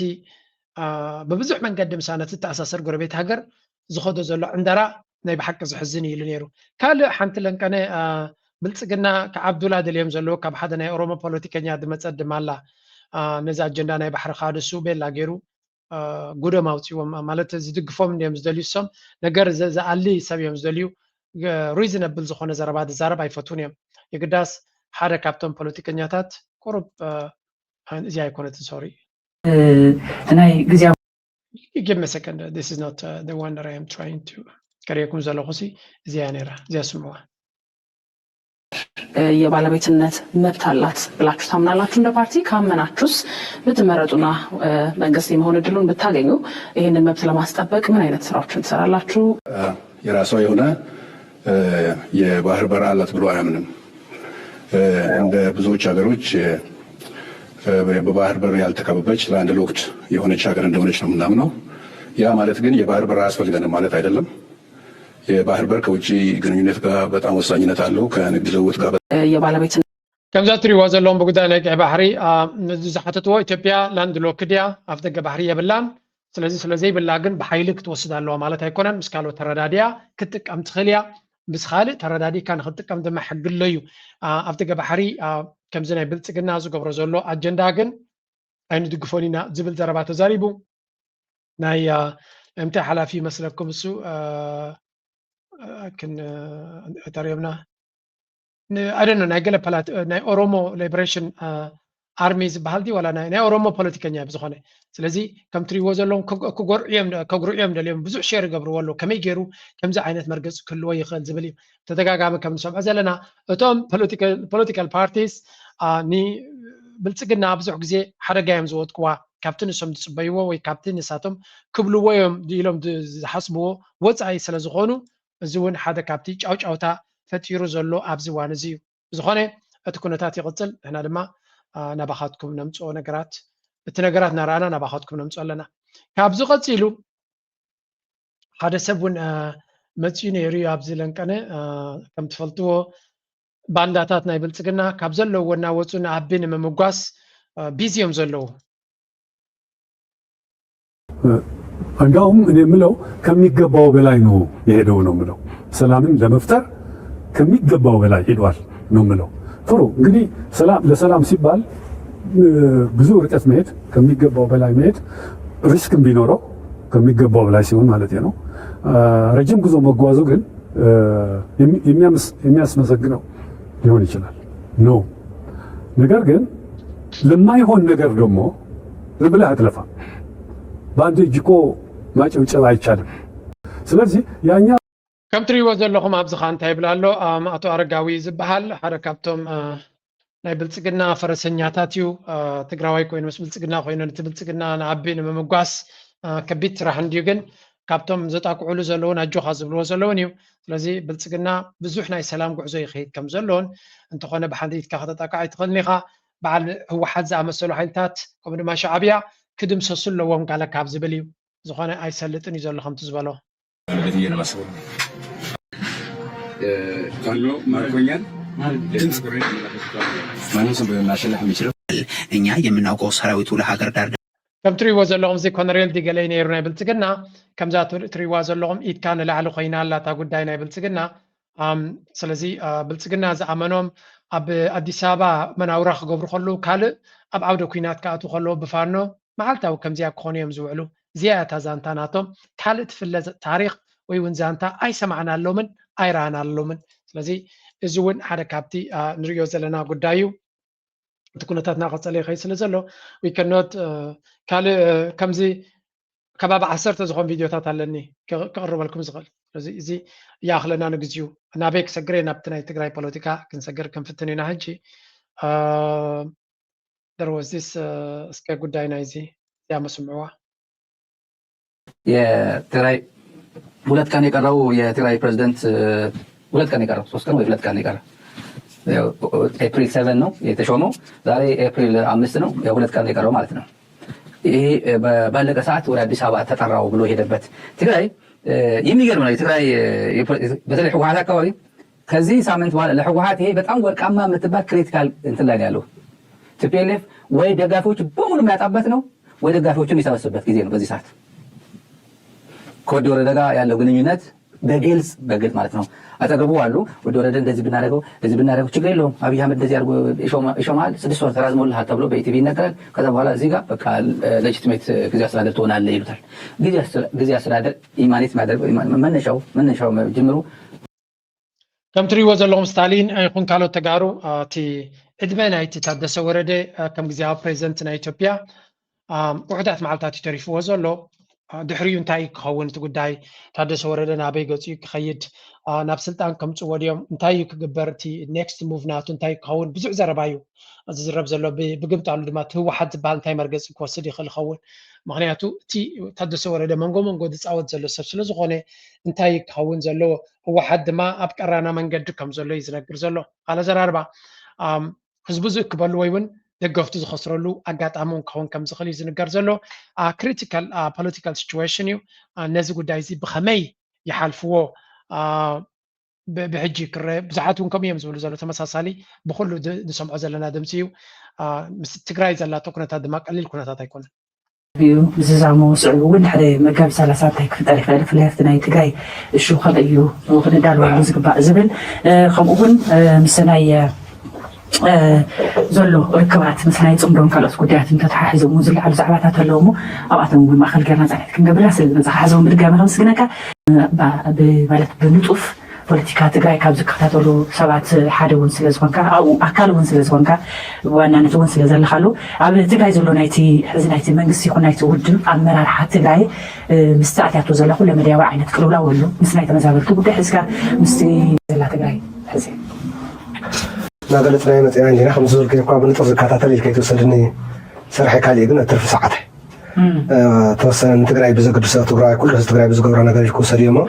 ብብዙሕ መንገዲ ምሳና ትተኣሳሰር ጎረቤት ሃገር ዝኸዶ ዘሎ ዕንደራ ናይ ብሓቂ ዝሕዝን እዩ ኢሉ ነይሩ። ካልእ ሓንቲ ለንቀነ ብልፅግና ክዓብዱላ ደልዮም ዘለዉ ካብ ሓደ ናይ ኦሮሞ ፖለቲከኛ ዝመፀት ድማ ኣላ። ነዚ ኣጀንዳ ናይ ባሕሪ ካደሱ ቤላ ገይሩ ጉዶም ኣውፅዎም ማለት ዝድግፎም እዮም ዝደልዩ። እሶም ነገር ዝኣሊ ሰብ እዮም ዝደልዩ። ሪዝነብል ዝኾነ ዘረባ ዝዛረብ ኣይፈትውን እዮም። የግዳስ ሓደ ካብቶም ፖለቲከኛታት ቁሩብ እዚ ኣይኮነትን ሶሪ ናይ ግዜ give me a second this is not uh, the one that I am trying to ከርእየኩም ዘለኹ ሲ እዚያ ነይራ እዚያ ስምዋ የባለቤትነት መብት አላት ብላችሁ ታምናላችሁ? እንደ ፓርቲ ካመናችሁስ ብትመረጡና መንግስት የመሆን እድሉን ብታገኙ ይህንን መብት ለማስጠበቅ ምን አይነት ስራዎችን ትሰራላችሁ? የራሷ የሆነ የባህር በር አላት ብሎ አያምንም። እንደ ብዙዎች ሀገሮች በባህር በር ያልተከበበች ላንድ ሎክድ የሆነች ሀገር እንደሆነች ነው የምናምነው። ያ ማለት ግን የባህር በር አያስፈልገንም ማለት አይደለም። የባህር በር ከውጭ ግንኙነት ጋር በጣም ወሳኝነት አለው። ከንግድ ልውውጥ ጋር የባለቤትነት ከምዛ እትሪእዎ ዘለኹም ብጉዳይ ናይ ቀይ ባሕሪ ዝሓተትዎ ኢትዮጵያ ላንድ ሎክድ እያ፣ ኣፍ ደገ ባሕሪ የብላን። ስለዚ ስለዘይብላ ግን ብሓይሊ ክትወስድ ኣለዋ ማለት ኣይኮነን። ምስ ካልኦት ተረዳዲያ ክትጥቀም ትኽእል እያ። ምስ ካልእ ተረዳዲካ ንክትጥቀም ድማ ሕጊ ኣሎ እዩ። ኣፍ ደገ ባሕሪ ከምዚ ናይ ብልፅግና ዝገብሮ ዘሎ ኣጀንዳ ግን ኣይንድግፎን ኢና ዝብል ዘረባ ተዛሪቡ። ናይ እንታይ ሓላፊ ይመስለኩም እሱ ክን ተሪዮምና ኣደነ ናይ ገለ ናይ ኦሮሞ ሊበሬሽን ኣርሚ ዝበሃል ድዩ ዋላ ናይ ኦሮሞ ፖለቲከኛ ብዝኾነ ስለዚ ከም ትሪእዎ ዘለዎም ከጉርዕዮም ደልዮም ብዙሕ ሸር ይገብርዎ ኣለዉ ከመይ ገይሩ ከምዚ ዓይነት መርገፂ ክህልዎ ይኽእል ዝብል እዩ ተደጋጋሚ ከም ንሰምዖ ዘለና እቶም ፖለቲካል ፓርቲስ ብልፅግና ብዙሕ ግዜ ሓደጋ እዮም ዝወጥቅዋ ካብቲ ንሶም ዝፅበይዎ ወይ ካብቲ ንሳቶም ክብልዎ እዮም ኢሎም ዝሓስብዎ ወፃኢ ስለዝኾኑ እዚ እውን ሓደ ካብቲ ጫውጫውታ ፈጢሩ ዘሎ ኣብዚ እዋን እዚ እዩ። ብዝኾነ እቲ ኩነታት ይቕፅል፣ ንሕና ድማ ናባኻትኩም ነምፅኦ ነገራት እቲ ነገራት እናረኣና ናባኻትኩም ነምፅኦ ኣለና። ካብዚ ቀፂሉ ሓደ ሰብ እውን መፂኡ ነይሩ እዩ ኣብዚ ለንቀነ ከም ትፈልጥዎ ባንዳታት ናይ ብልፅግና ካብ ዘለውዎ እናወፁ ንኣቢ ንምምጓስ ቢዚ እዮም ዘለዉ። እንዲያውም እኔ የምለው ከሚገባው በላይ ነው የሄደው ነው የምለው። ሰላምን ለመፍጠር ከሚገባው በላይ ሄዷል ነው የምለው። ጥሩ እንግዲህ ሰላም ለሰላም ሲባል ብዙ ርቀት መሄድ ከሚገባው በላይ መሄድ ሪስክም ቢኖረው ከሚገባው በላይ ሲሆን ማለት ነው። ረጅም ጉዞ መጓዙ ግን የሚያስመሰግነው ሊሆን ይችላል ነው። ነገር ግን ለማይሆን ነገር ደግሞ ዝም ብለህ አትለፋ። በአንድ እጅ እኮ ማጨብጨብ አይቻልም። ስለዚህ ያኛ ከም ትሪእዎ ዘለኹም ኣብዚ ኸዓ እንታይ ይብል ኣሎ ኣቶ ኣረጋዊ ዝበሃል ሓደ ካብቶም ናይ ብልፅግና ፈረሰኛታት እዩ። ትግራዋይ ኮይኑ ምስ ብልፅግና ኮይኑ ነቲ ብልፅግና ንኣቢ ንምምጓስ ከቢድ ስራሕ እንድዩ ግን ካብቶም ዘጣቅዑሉ ዘለውን ኣጆኻ ዝብልዎ ዘለውን እዩ። ስለዚ ብልፅግና ብዙሕ ናይ ሰላም ጉዕዞ ይኸይድ ከም ዘለውን እንተኾነ ብሓንቲ ኢድካ ከተጣቅዕ ኣይትኽእልን ኢኻ። በዓል ህወሓት ዝኣመሰሉ ሓይልታት ከምኡ ድማ ሻዕብያ ክድምሰሱ ኣለዎም ጋለ ካብ ዝብል እዩ። ዝኾነ ኣይሰልጥን እዩ ዘሎ ከምቲ ዝበሎ። ፋኖ ማርኮኛል ድምፅ ማንም ሰው ማሸነፍ የሚችለው እኛ የምናውቀው ሰራዊቱ ለሀገር ዳር ከም ትሪእዎ ዘለኹም እዚ ኮነሬል ዲገለይ ነይሩ ናይ ብልፅግና ከምዛ ትሪእዋ ዘለኹም ኢድካ ንላዕሊ ኮይና ኣላ እታ ጉዳይ ናይ ብልፅግና ስለዚ ብልፅግና ዝኣመኖም ኣብ ኣዲስ ኣበባ መናውራ ክገብሩ ከለዉ ካልእ ኣብ ዓውደ ኩናት ክኣትዉ ከለዉ ብፋኖ መዓልታዊ ከምዚኣ ክኾኑ እዮም ዝውዕሉ እዚኣ እታ ዛንታ ናቶም ካልእ ትፍለ ታሪክ ወይ እውን ዛንታ ኣይሰማዕናሎምን ኣይረኣናሎምን ስለዚ እዚ እውን ሓደ ካብቲ ንሪኦ ዘለና ጉዳይ እዩ እቲ ኩነታት እናቐፀለ ይኸይድ ስለ ዘሎ ዊከኖት ካልእ ከምዚ ከባቢ ዓሰርተ ዝኾን ቪድዮታት ኣለኒ ከቕርበልኩም ዝኽእል ስለዚ እዚ ይኣኽለና ንግዚኡ ናበይ ክሰግር እየ ናብቲ ናይ ትግራይ ፖለቲካ ክንሰግር ክንፍትን ኢና ሕጂ there was this እስከ ጉዳይ ናይዚ እዚኣ መስምዕዋ የትግራይ ሁለት ቀን የቀረው የትግራይ ፕሬዚደንት ሁለት ቀን የቀረው ሶስት ቀን ወይ ሁለት ቀን የቀረው ኤፕሪል ሰቨን ነው የተሾመው። ዛሬ ኤፕሪል አምስት ነው። ሁለት ቀን የቀረው ማለት ነው። ይሄ ባለቀ ሰዓት ወደ አዲስ አበባ ተጠራው ብሎ ሄደበት። ትግራይ የሚገርም ነው። የትግራይ በተለይ ህወሓት አካባቢ ከዚህ ሳምንት በኋላ ለህወሓት ይሄ በጣም ወርቃማ የምትባል ክሪቲካል እንትን ላይ ያለው ቲፒኤልኤፍ ወይ ደጋፊዎች በሙሉ የሚያጣበት ነው ወይ ደጋፊዎቹ የሚሰበስብበት ጊዜ ነው። በዚህ ሰዓት ከወዲ ወረደ ጋር ያለው ግንኙነት በግልጽ በግልጽ ማለት ነው። አጠገቡ አሉ። ወዲ ወረደ እንደዚህ ብናደርገው እንደዚህ ብናደርገው ችግር የለውም አብይ አህመድ እንደዚህ አድርጎ ይሾማል፣ ስድስት ወር ተራዝሞልሃል ተብሎ በኢቲቪ ይነገራል። ከዛ በኋላ እዚህ ጋር በቃ ሌጂቲሜት ጊዜ አስተዳደር ትሆናለህ ይሉታል። ጊዜ አስተዳደር ኢማኔት የሚያደርገው መነሻው መነሻው ጅምሩ ከም ትሪእዎ ዘለኹም ስታሊን ይኹን ካልኦት ተጋሩ እቲ ዕድመ ናይቲ ታደሰ ወረደ ከም ግዜያዊ ፕሬዚደንት ናይ ኢትዮጵያ ውሑዳት መዓልታት እዩ ተሪፍዎ ዘሎ። ድሕሪኡ እንታይ ክኸውን እቲ ጉዳይ? ታደሰ ወረደ ናበይ ገፂኡ ክኸይድ? ናብ ስልጣን ከምፅዎ ድዮም? እንታይ እዩ ክግበር? እቲ ኔክስት ሙቭ ናቱ እንታይ ክኸውን? ብዙሕ ዘረባ እዩ ዝዝረብ ዘሎ። ብግምጣሉ ድማ እቲ ህወሓት ዝበሃል እንታይ መርገፂ ክወስድ ይኽእል ይኸውን? ምክንያቱ እቲ ታደሰ ወረደ መንጎ መንጎ ዝፃወት ዘሎ ሰብ ስለዝኾነ እንታይ ክኸውን ዘለዎ? ህወሓት ድማ ኣብ ቀራና መንገዲ ከም ዘሎ እዩ ዝነግር ዘሎ። ካልእ ኣዘራርባ ህዝቡ ዝእክበሉ ወይ እውን ደገፍቱ ዝኸስረሉ ኣጋጣሚ እውን ክኸውን ከም ዝኽእል እዩ ዝንገር ዘሎ። ክሪቲካል ፖለቲካል ሲቹዌሽን እዩ። ነዚ ጉዳይ እዚ ብኸመይ ይሓልፍዎ? ብሕጂ ክረአ ብዙሓት እውን ከምኡ እዮም ዝብሉ ዘሎ። ተመሳሳሊ ብኩሉ ዝሰምዖ ዘለና ድምፂ እዩ። ምስ ትግራይ ዘላቶ ኩነታት ድማ ቀሊል ኩነታት ኣይኮነን። እዩ ዝዛሙ ስዕቡ እውን ሓደ መጋቢት ሰላሳ እንታይ ክፍጠር ይኽእል፣ ብፍላይ ኣብቲ ናይ ትግራይ እሹ ከመይ እዩ ክንዳለወሉ ዝግባእ ዝብል ከምኡ እውን ምስ ናይ ዘሎ ርክባት ምስ ናይ ፅምዶን ካልኦት ጉዳያትን ተተሓሒዞም እውን ዝለዓሉ ዛዕባታት ኣለዉ እሞ ኣብኣቶም እውን ማእኸል ጌርና ፃንሒት ክንገብርላ ስለ ዝመፃኻ ሕዚ እውን ብድጋሚ ከምስግነካ ማለት ብንጡፍ ፖለቲካ ትግራይ ካብ ዝከታተሉ ሰባት ሓደ እውን ስለ ዝኾንካ ኣብኡ ኣካል እውን ስለ ዝኾንካ ብዋናነት እውን ስለ ዘለኻሉ ኣብ ትግራይ ዘሎ ናይቲ ሕዚ ናይቲ መንግስቲ ይኹን ናይቲ ውድብ ኣመራርሓ ትግራይ ምስቲ ኣትያቶ ዘላ ኩለ መድያዊ ዓይነት ቅልውላው ኣሎ ምስ ናይ ተመዛበልቲ ጉዳይ ሒዝካ ምስቲ ዘላ ትግራይ ሕዚ እናገለፅናዮ መፂና እንዲና ከም ዝበልክዮ እኳ ብንጥር ዝከታተል ኢልካ ይትወሰድኒ ስርሐ ካሊእ ግን ኣብ ትርፊ ሰዓተይ ተወሰነ ንትግራይ ብዘገድሶ ትግራዋይ ኩሉ ህዝቢ ትግራይ ብዝገብሮ ነገር ኢልኩ ውሰድዮ እሞ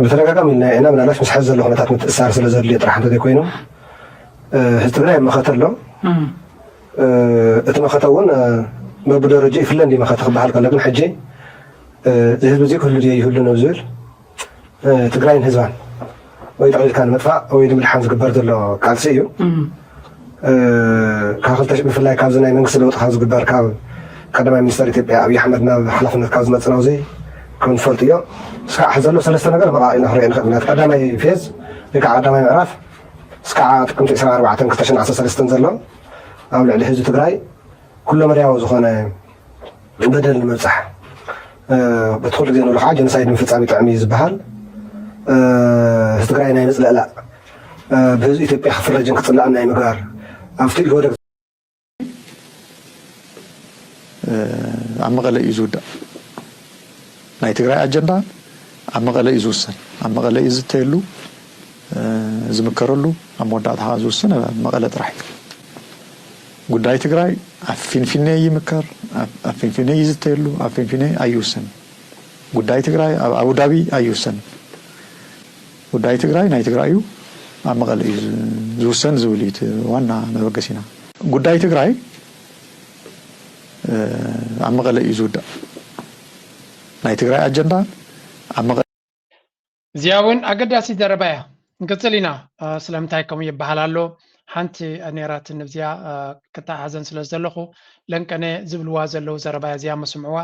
ብተደጋጋሚ ኢልና ኢና ምናልባሽ ምስ ሕዚ ዘሎ ኩነታት ምትእሳር ስለ ዘድልዮ ጥራሕ እንተዘይኮይኑ ህዝቢ ትግራይ መኸተ ኣሎ እቲ መኸተ እውን በብደረጃ ይፍለ እንዲ መኸተ ክበሃል ከሎ ግን ሕጂ እዚ ህዝቢ እዚ ክህሉ ድዮ ይህሉ ነው ዝብል ትግራይን ህዝባን ወይ ጠቕሊልካ ንምጥፋእ ወይ ንምድሓን ዝግበር ዘሎ ቃልሲ እዩ። ካብ ክልተ ብፍላይ ካብዚ ናይ መንግስቲ ለውጢ ካብ ዝግበር ካብ ቀዳማይ ሚኒስተር ኢትዮጵያ ኣብይ ኣሕመድ ናብ ሓላፍነት ካብ ዝመፅእ ናብዚ ከም ንፈልጥ እዮ። እስካዕ ዘሎ ሰለስተ ነገር መቃቂልና ክንሪኦ ንኽእል ኢና። ቀዳማይ ፌዝ ወይ ከዓ ቀዳማይ ምዕራፍ እስካዕ ጥቅምቲ ዕስራን ኣርባዕተን ክልተ ሽሕን ዓሰርተ ሰለስተን ዘሎ ኣብ ልዕሊ ህዝቢ ትግራይ ኩለመዳያዊ ዝኾነ በደል ንምብፃሕ በቲ ኩሉ ግዜ ንብሎ ከዓ ጀኖሳይድ ምፍፃም ይጥዕም እዩ ዝበሃል ህዝቢ ትግራይ ናይ ምፅልእላእ ብህዝቢ ኢትዮጵያ ክፍረጅን ክፅላእን ናይ ምግባር ኣብቲ ኢህወደግ ኣብ መቐለ እዩ ዝውዳእ ናይ ትግራይ ኣጀንዳ ኣብ መቐለ እዩ ዝውሰን ኣብ መቐለ እዩ ዝዝተየሉ ዝምከረሉ ኣብ መወዳእታ ከዓ ዝውሰን ኣብ መቐለ ጥራሕ እዩ ጉዳይ ትግራይ ኣብ ፊንፊኔ ይምከር ኣብ ፊንፊኔ ይዝተየሉ ኣብ ፊንፊኔ ኣይውሰን ጉዳይ ትግራይ ኣብ ኣቡዳቢ ኣይውሰን ጉዳይ ትግራይ ናይ ትግራይ እዩ ኣብ መቐለ እዩ ዝውሰን ዝብል እዩ ዋና መበገሲና ጉዳይ ትግራይ ኣብ መቐለ እዩ ዝውዳእ ናይ ትግራይ ኣጀንዳ ኣብ መቐለ እዚኣ እውን ኣገዳሲት ዘረባ እያ። ንቅፅል ኢና። ስለምንታይ ከምኡ ይበሃል ኣሎ? ሓንቲ ነይራትኒ እዚኣ ክተሓሓዘን ስለ ዝደለኹ ለንቀነ ዝብልዋ ዘለዉ ዘረባ እያ እዚኣ መስምዕዋ።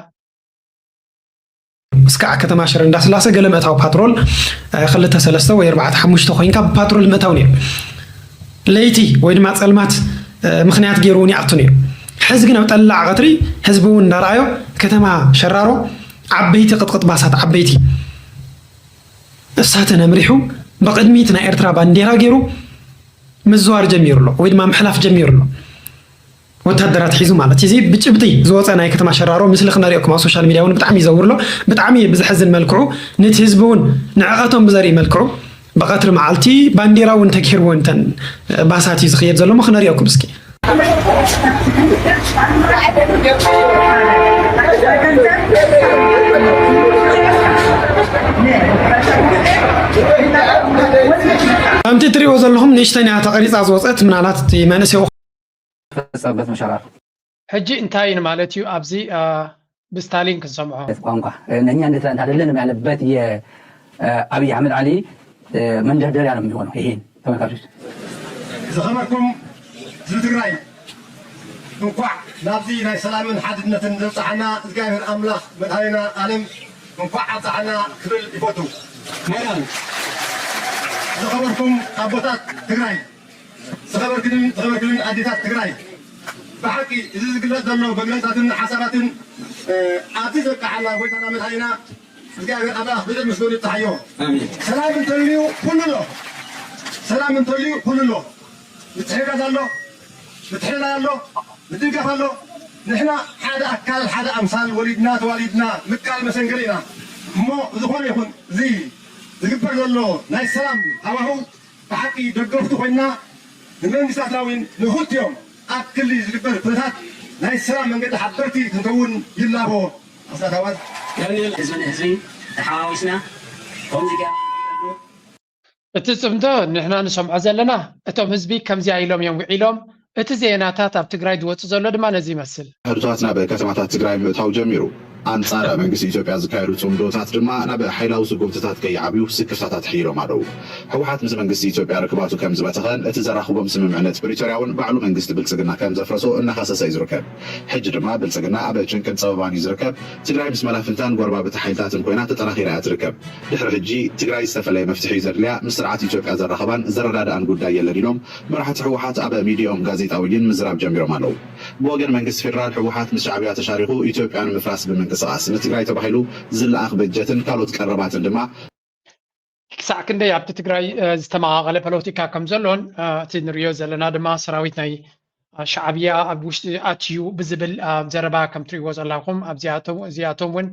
እስካዕ ከተማ ሽረ እንዳስላሰ ገለ ምእታው ፓትሮል ክልተ ሰለስተ ወይ ኣርባዕተ ሓሙሽተ ኮይንካ ብፓትሮል ምእታው ነይሩ። ለይቲ ወይ ድማ ፀልማት ምኽንያት ገይሩ እውን ይኣቱ ነይሩ። ሕዚ ግን ኣብ ጠላዕ ቀትሪ ህዝቢ እውን እንዳረኣዮ ከተማ ሸራሮ ዓበይቲ ቅጥቅጥ ባሳት ዓበይቲ እሳተ ነምሪሑ ብቕድሚት ናይ ኤርትራ ባንዴራ ገይሩ ምዝዋር ጀሚሩ ኣሎ ወይ ድማ ምሕላፍ ጀሚሩ ኣሎ። ወታደራት ሒዙ ማለት እዚ ብጭብጢ ዝወፀ ናይ ከተማ ሸራሮ ምስሊ ክነሪኦኩም ኣብ ሶሻል ሚድያ እውን ብጣዕሚ ይዘውር ኣሎ። ብጣዕሚ ብዝሕዝን መልክዑ ነቲ ህዝቢ እውን ንዕቐቶም ብዘርኢ መልክዑ ብቐትሪ መዓልቲ ባንዴራ እውን ተኪርዎ እንተን ባሳት እዩ ዝኽየድ ዘሎ ሞ ክነሪኦኩም እስኪ። ከምቲ ትሪእዎ ዘለኹም ንእሽተን እያ ተቐሪፃ ዝወፀት ምናልባት እቲ መንእሰይ ፈጸመበት መሸራር ሕጂ እንታይ እዩ ማለት እዩ ኣብዚ ብስታሊን ክንሰምዖ ቋንቋ እነኛ እንደ ትናንት አይደለንም ያለበት የአብይ አህመድ አሊ መንደርደሪያ ነው የሚሆነው። ይሄን ተመልካቾች ዝኸበርኩም ህዝቢ ትግራይ እንኳዕ ናብዚ ናይ ሰላምን ሓድነትን ዘብፅሓና እግዚኣብሔር ኣምላኽ መድሃኒና ኣለም እንኳዕ ኣብፅሓና ክብል ይፈቱ። ሞራል ዝኸበርኩም ኣቦታት ትግራይ ዝኸበርክንን ዝኸበርክንን ኣዴታት ትግራይ ብሓቂ እዚ ዝግለፅ ዘሎ መግለፅታትን ሓሳባትን ኣብዚ ዘብቅሓና ጎይታና መድሃኒና እግዚኣብሔር ኣምላኽ ብዘይ ምስሉ ይብጽሓዮ። ኣሜን። ሰላም እንተልዩ ኩሉ ኣሎ። ሰላም እንተልዩ ኩሉ ኣሎ። ምትሕግጋዝ ኣሎ። ምትሕልላይ ኣሎ። ምድጋፍ ኣሎ። ንሕና ሓደ ኣካል ሓደ ኣምሳል ወሊድና ተዋሊድና ምቃል መሰንገሊ ኢና። እሞ ዝኾነ ይኹን እዚ ዝግበር ዘሎ ናይ ሰላም ሃዋህው ብሓቂ ደገፍቱ ኮይና ንመንግስታትና እውን ንሁት እዮም ኣብ ክሊ ዝግበር ኩነታት ናይ ሰላም መንገዲ ሓበርቲ ክንከውን ይላቦ። ኣስታት ኣዋት ዳንኤል ህዝቢ ንህዝቢ ተሓዋዊስና ከምዚ ገይርና ንሪኦ ኣለና። እቲ ጽምዶ ንሕና ንሰምዖ ዘለና እቶም ህዝቢ ከምዚኣ ኢሎም እዮም ውዒሎም። እቲ ዜናታት ኣብ ትግራይ ዝወጽእ ዘሎ ድማ ነዚ ይመስል። ሕቶታት ናብ ከተማታት ትግራይ ምእታው ጀሚሩ። ኣንጻር መንግስቲ ኢትዮጵያ ዝካየዱ ጽምዶታት ድማ ናብ ሓይላዊ ስጉምትታት ከይዓብዩ ስክፍታታት ሕይሎም ኣለዉ። ህወሓት ምስ መንግስቲ ኢትዮጵያ ርክባቱ ከም ዝበተኸን እቲ ዘራኽቦም ስምምዕነት ፕሪቶርያ እውን ባዕሉ መንግስቲ ብልጽግና ከም ዘፍረሶ እናኸሰሰ እዩ ዝርከብ። ሕጂ ድማ ብልጽግና ኣብ ጭንቅን ጸበባን እዩ ዝርከብ። ትግራይ ምስ መላፍንታን ጎረባብቲ ሓይልታትን ኮይና ተጠናኺራ እያ ትርከብ። ድሕሪ ሕጂ ትግራይ ዝተፈለየ መፍትሒ እዩ ዘድልያ፣ ምስ ስርዓት ኢትዮጵያ ዘራኽባን ዘረዳድኣን ጉዳይ የለን ኢሎም መራሕቲ ህወሓት ኣብ ሚዲያኦም ጋዜጣውይን ምዝራብ ጀሚሮም ኣለዉ። ብወገን መንግስቲ ፌደራል ህወሓት ምስ ሻዕብያ ተሻሪኹ ኢትዮጵያ ንምፍራስ ብምንቅስቓስ ንትግራይ ተባሂሉ ዝለኣኽ በጀትን ካልኦት ቀረባትን ድማ ክሳዕ ክንደይ ኣብቲ ትግራይ ዝተመቓቐለ ፖለቲካ ከም ዘሎን እቲ ንሪኦ ዘለና ድማ ሰራዊት ናይ ሻዕብያ ኣብ ውሽጢ ኣትዩ ብዝብል ዘረባ ከም ትሪእዎ ዘላኹም ኣብዚኣቶም እውን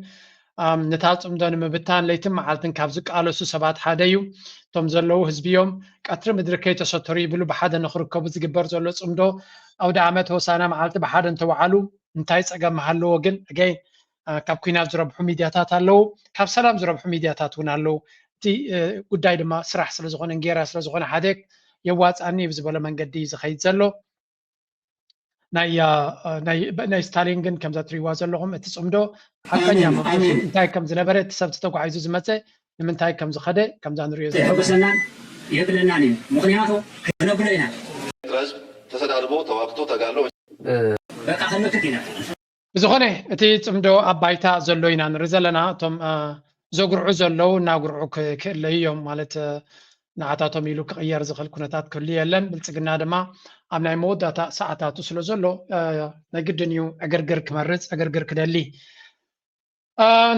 ነታ ጽምዶ ንምብታን ለይትን መዓልትን ካብ ዝቃለሱ ሰባት ሓደ እዩ። እቶም ዘለዉ ህዝቢ እዮም። ቀትሪ ምድሪ ከይተሰተሩ ይብሉ ብሓደ ንኽርከቡ ዝግበር ዘሎ ጽምዶ ኣውደ ዓመት ሆሳና መዓልቲ ብሓደ እንተወዓሉ እንታይ ጸገም ምሃለዎ? ግን ኣገይን ካብ ኩናት ዝረብሑ ሚድያታት ኣለዉ፣ ካብ ሰላም ዝረብሑ ሚድያታት እውን ኣለዉ። እቲ ጉዳይ ድማ ስራሕ ስለዝኾነ እንጌራ ስለዝኾነ ሓደ የዋፅኣኒ ብዝበሎ መንገዲ እዩ ዝኸይድ ዘሎ። ናይ ስታሊን ግን ከምዛ ትሪዋ ዘለኹም እቲ ፅምዶ ሓቀኛ መንፈሱ እንታይ ከም ዝነበረ እቲ ሰብ ተጓዒዙ ዝመፀ ንምንታይ ከም ዝኸደ ከምዛ ንሪኦ ዘለና የብለናን እዩ። ምክንያቱ ክነብሎ ኢና። ህዝብ ተሰዳድቦ ተዋግቶ ተጋሎ በቃ ክንምክት ኢና። ብዝኾነ እቲ ፅምዶ ኣብ ባይታ ዘሎ ኢና ንርኢ ዘለና። እቶም ዘጉርዑ ዘለዉ እናጉርዑ ክእለዩ እዮም ማለት ንዓታቶም ኢሉ ክቕየር ዝኽእል ኩነታት ክህሉ የለን። ብልፅግና ድማ ኣብ ናይ መወዳእታ ሰዓታቱ ስለ ዘሎ ናይ ግድን እዩ ዕግርግር ክመርፅ ዕግርግር ክደሊ።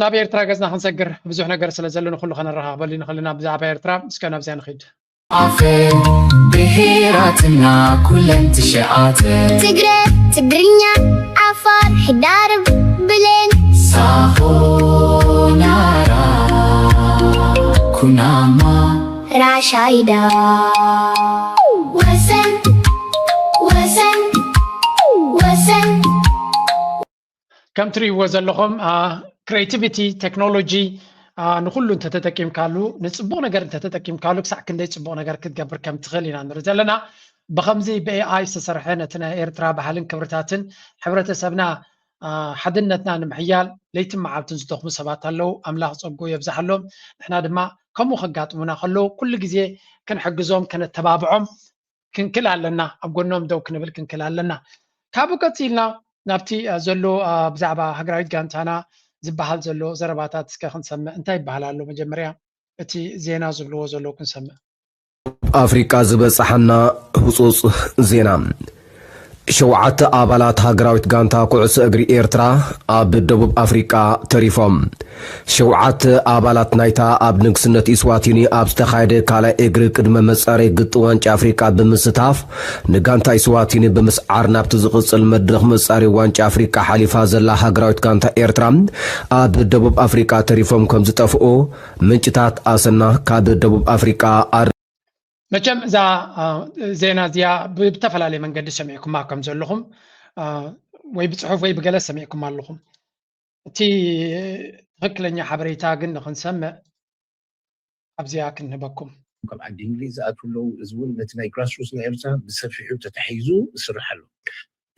ናብ ኤርትራ ገፅና ክንሰግር ብዙሕ ነገር ስለ ዘሎ ንኩሉ ከነረኻኽበሉ ንኽእልና ብዛዕባ ኤርትራ እስከ ናብዚያ ንኺድ። ኣፈ ብሄራትና ኩለን ትሽዓተ ትግረ፣ ትግርኛ፣ ዓፋር፣ ሕዳርብ፣ ብሌን፣ ሳሆ፣ ናራ፣ ኩናማ፣ ራሻይዳ፣ ወሰን፣ ወሰን፣ ወሰን። ከም ትርእይዎ ዘለኹም ክሬቲቪቲ ቴክኖሎጂ ንኩሉ እንተተጠቂምካሉ ንፅቡቅ ነገር እንተተጠቂምካሉ ክሳዕ ክንደይ ፅቡቅ ነገር ክትገብር ከም ትኽእል ኢና ንርኢ ዘለና። ብከምዚ ብኤኣይ ዝተሰርሐ ነቲ ናይ ኤርትራ ባህልን ክብርታትን ሕብረተሰብና ሓድነትና ንምሕያል ለይትን መዓልትን ዝደኽሙ ሰባት ኣለዉ። ኣምላኽ ጸጉ የብዝሓሎም። ንሕና ድማ ከምኡ ከጋጥሙና ከለዉ ኩሉ ግዜ ክንሕግዞም ከነተባብዖም ክንክል ኣለና፣ ኣብ ጎኖም ደው ክንብል ክንክል ኣለና። ካብኡ ቀጺልና ናብቲ ዘሎ ብዛዕባ ሃገራዊት ጋንታና ዝበሃል ዘሎ ዘረባታት እስከ ክንሰምዕ። እንታይ ይበሃል ኣሎ? መጀመርያ እቲ ዜና ዝብልዎ ዘለዉ ክንሰምዕ። ኣፍሪቃ ዝበጻሓና ህጹጽ ዜና። ሸውዓተ ኣባላት ሃገራዊት ጋንታ ኩዕሶ እግሪ ኤርትራ ኣብ ደቡብ ኣፍሪቃ ተሪፎም። ሸውዓተ ኣባላት ናይታ ኣብ ንግስነት ኢስዋቲኒ ኣብ ዝተኻየደ ካልኣይ እግሪ ቅድመ መጻረይ ግጥም ዋንጫ ኣፍሪቃ ብምስታፍ ንጋንታ ኢስዋቲኒ ብምስዓር ናብቲ ዝቕጽል መድረኽ መጻረይ ዋንጫ ኣፍሪቃ ሓሊፋ ዘላ ሃገራዊት ጋንታ ኤርትራ ኣብ ደቡብ ኣፍሪቃ ተሪፎም ከም ዝጠፍኡ ምንጭታት ኣሰና ካብ ደቡብ ኣፍሪቃ ኣር መቸም እዛ ዜና እዚኣ ብተፈላለየ መንገዲ ሰሚዕኩማ ከም ዘለኹም ወይ ብፅሑፍ ወይ ብገለ ሰሚዕኩም ኣለኹም። እቲ ትኽክለኛ ሓበሬታ ግን ንክንሰምዕ ኣብዚኣ ክንህበኩም። ካብ ዓዲ እንግሊዝ ዝኣትዉ ኣለዉ። እዚ እውን ነቲ ናይ ግራስሩትስ ናይ ኤርትራ ብሰፊሑ ተታሒዙ ይስራሕ ኣሎ።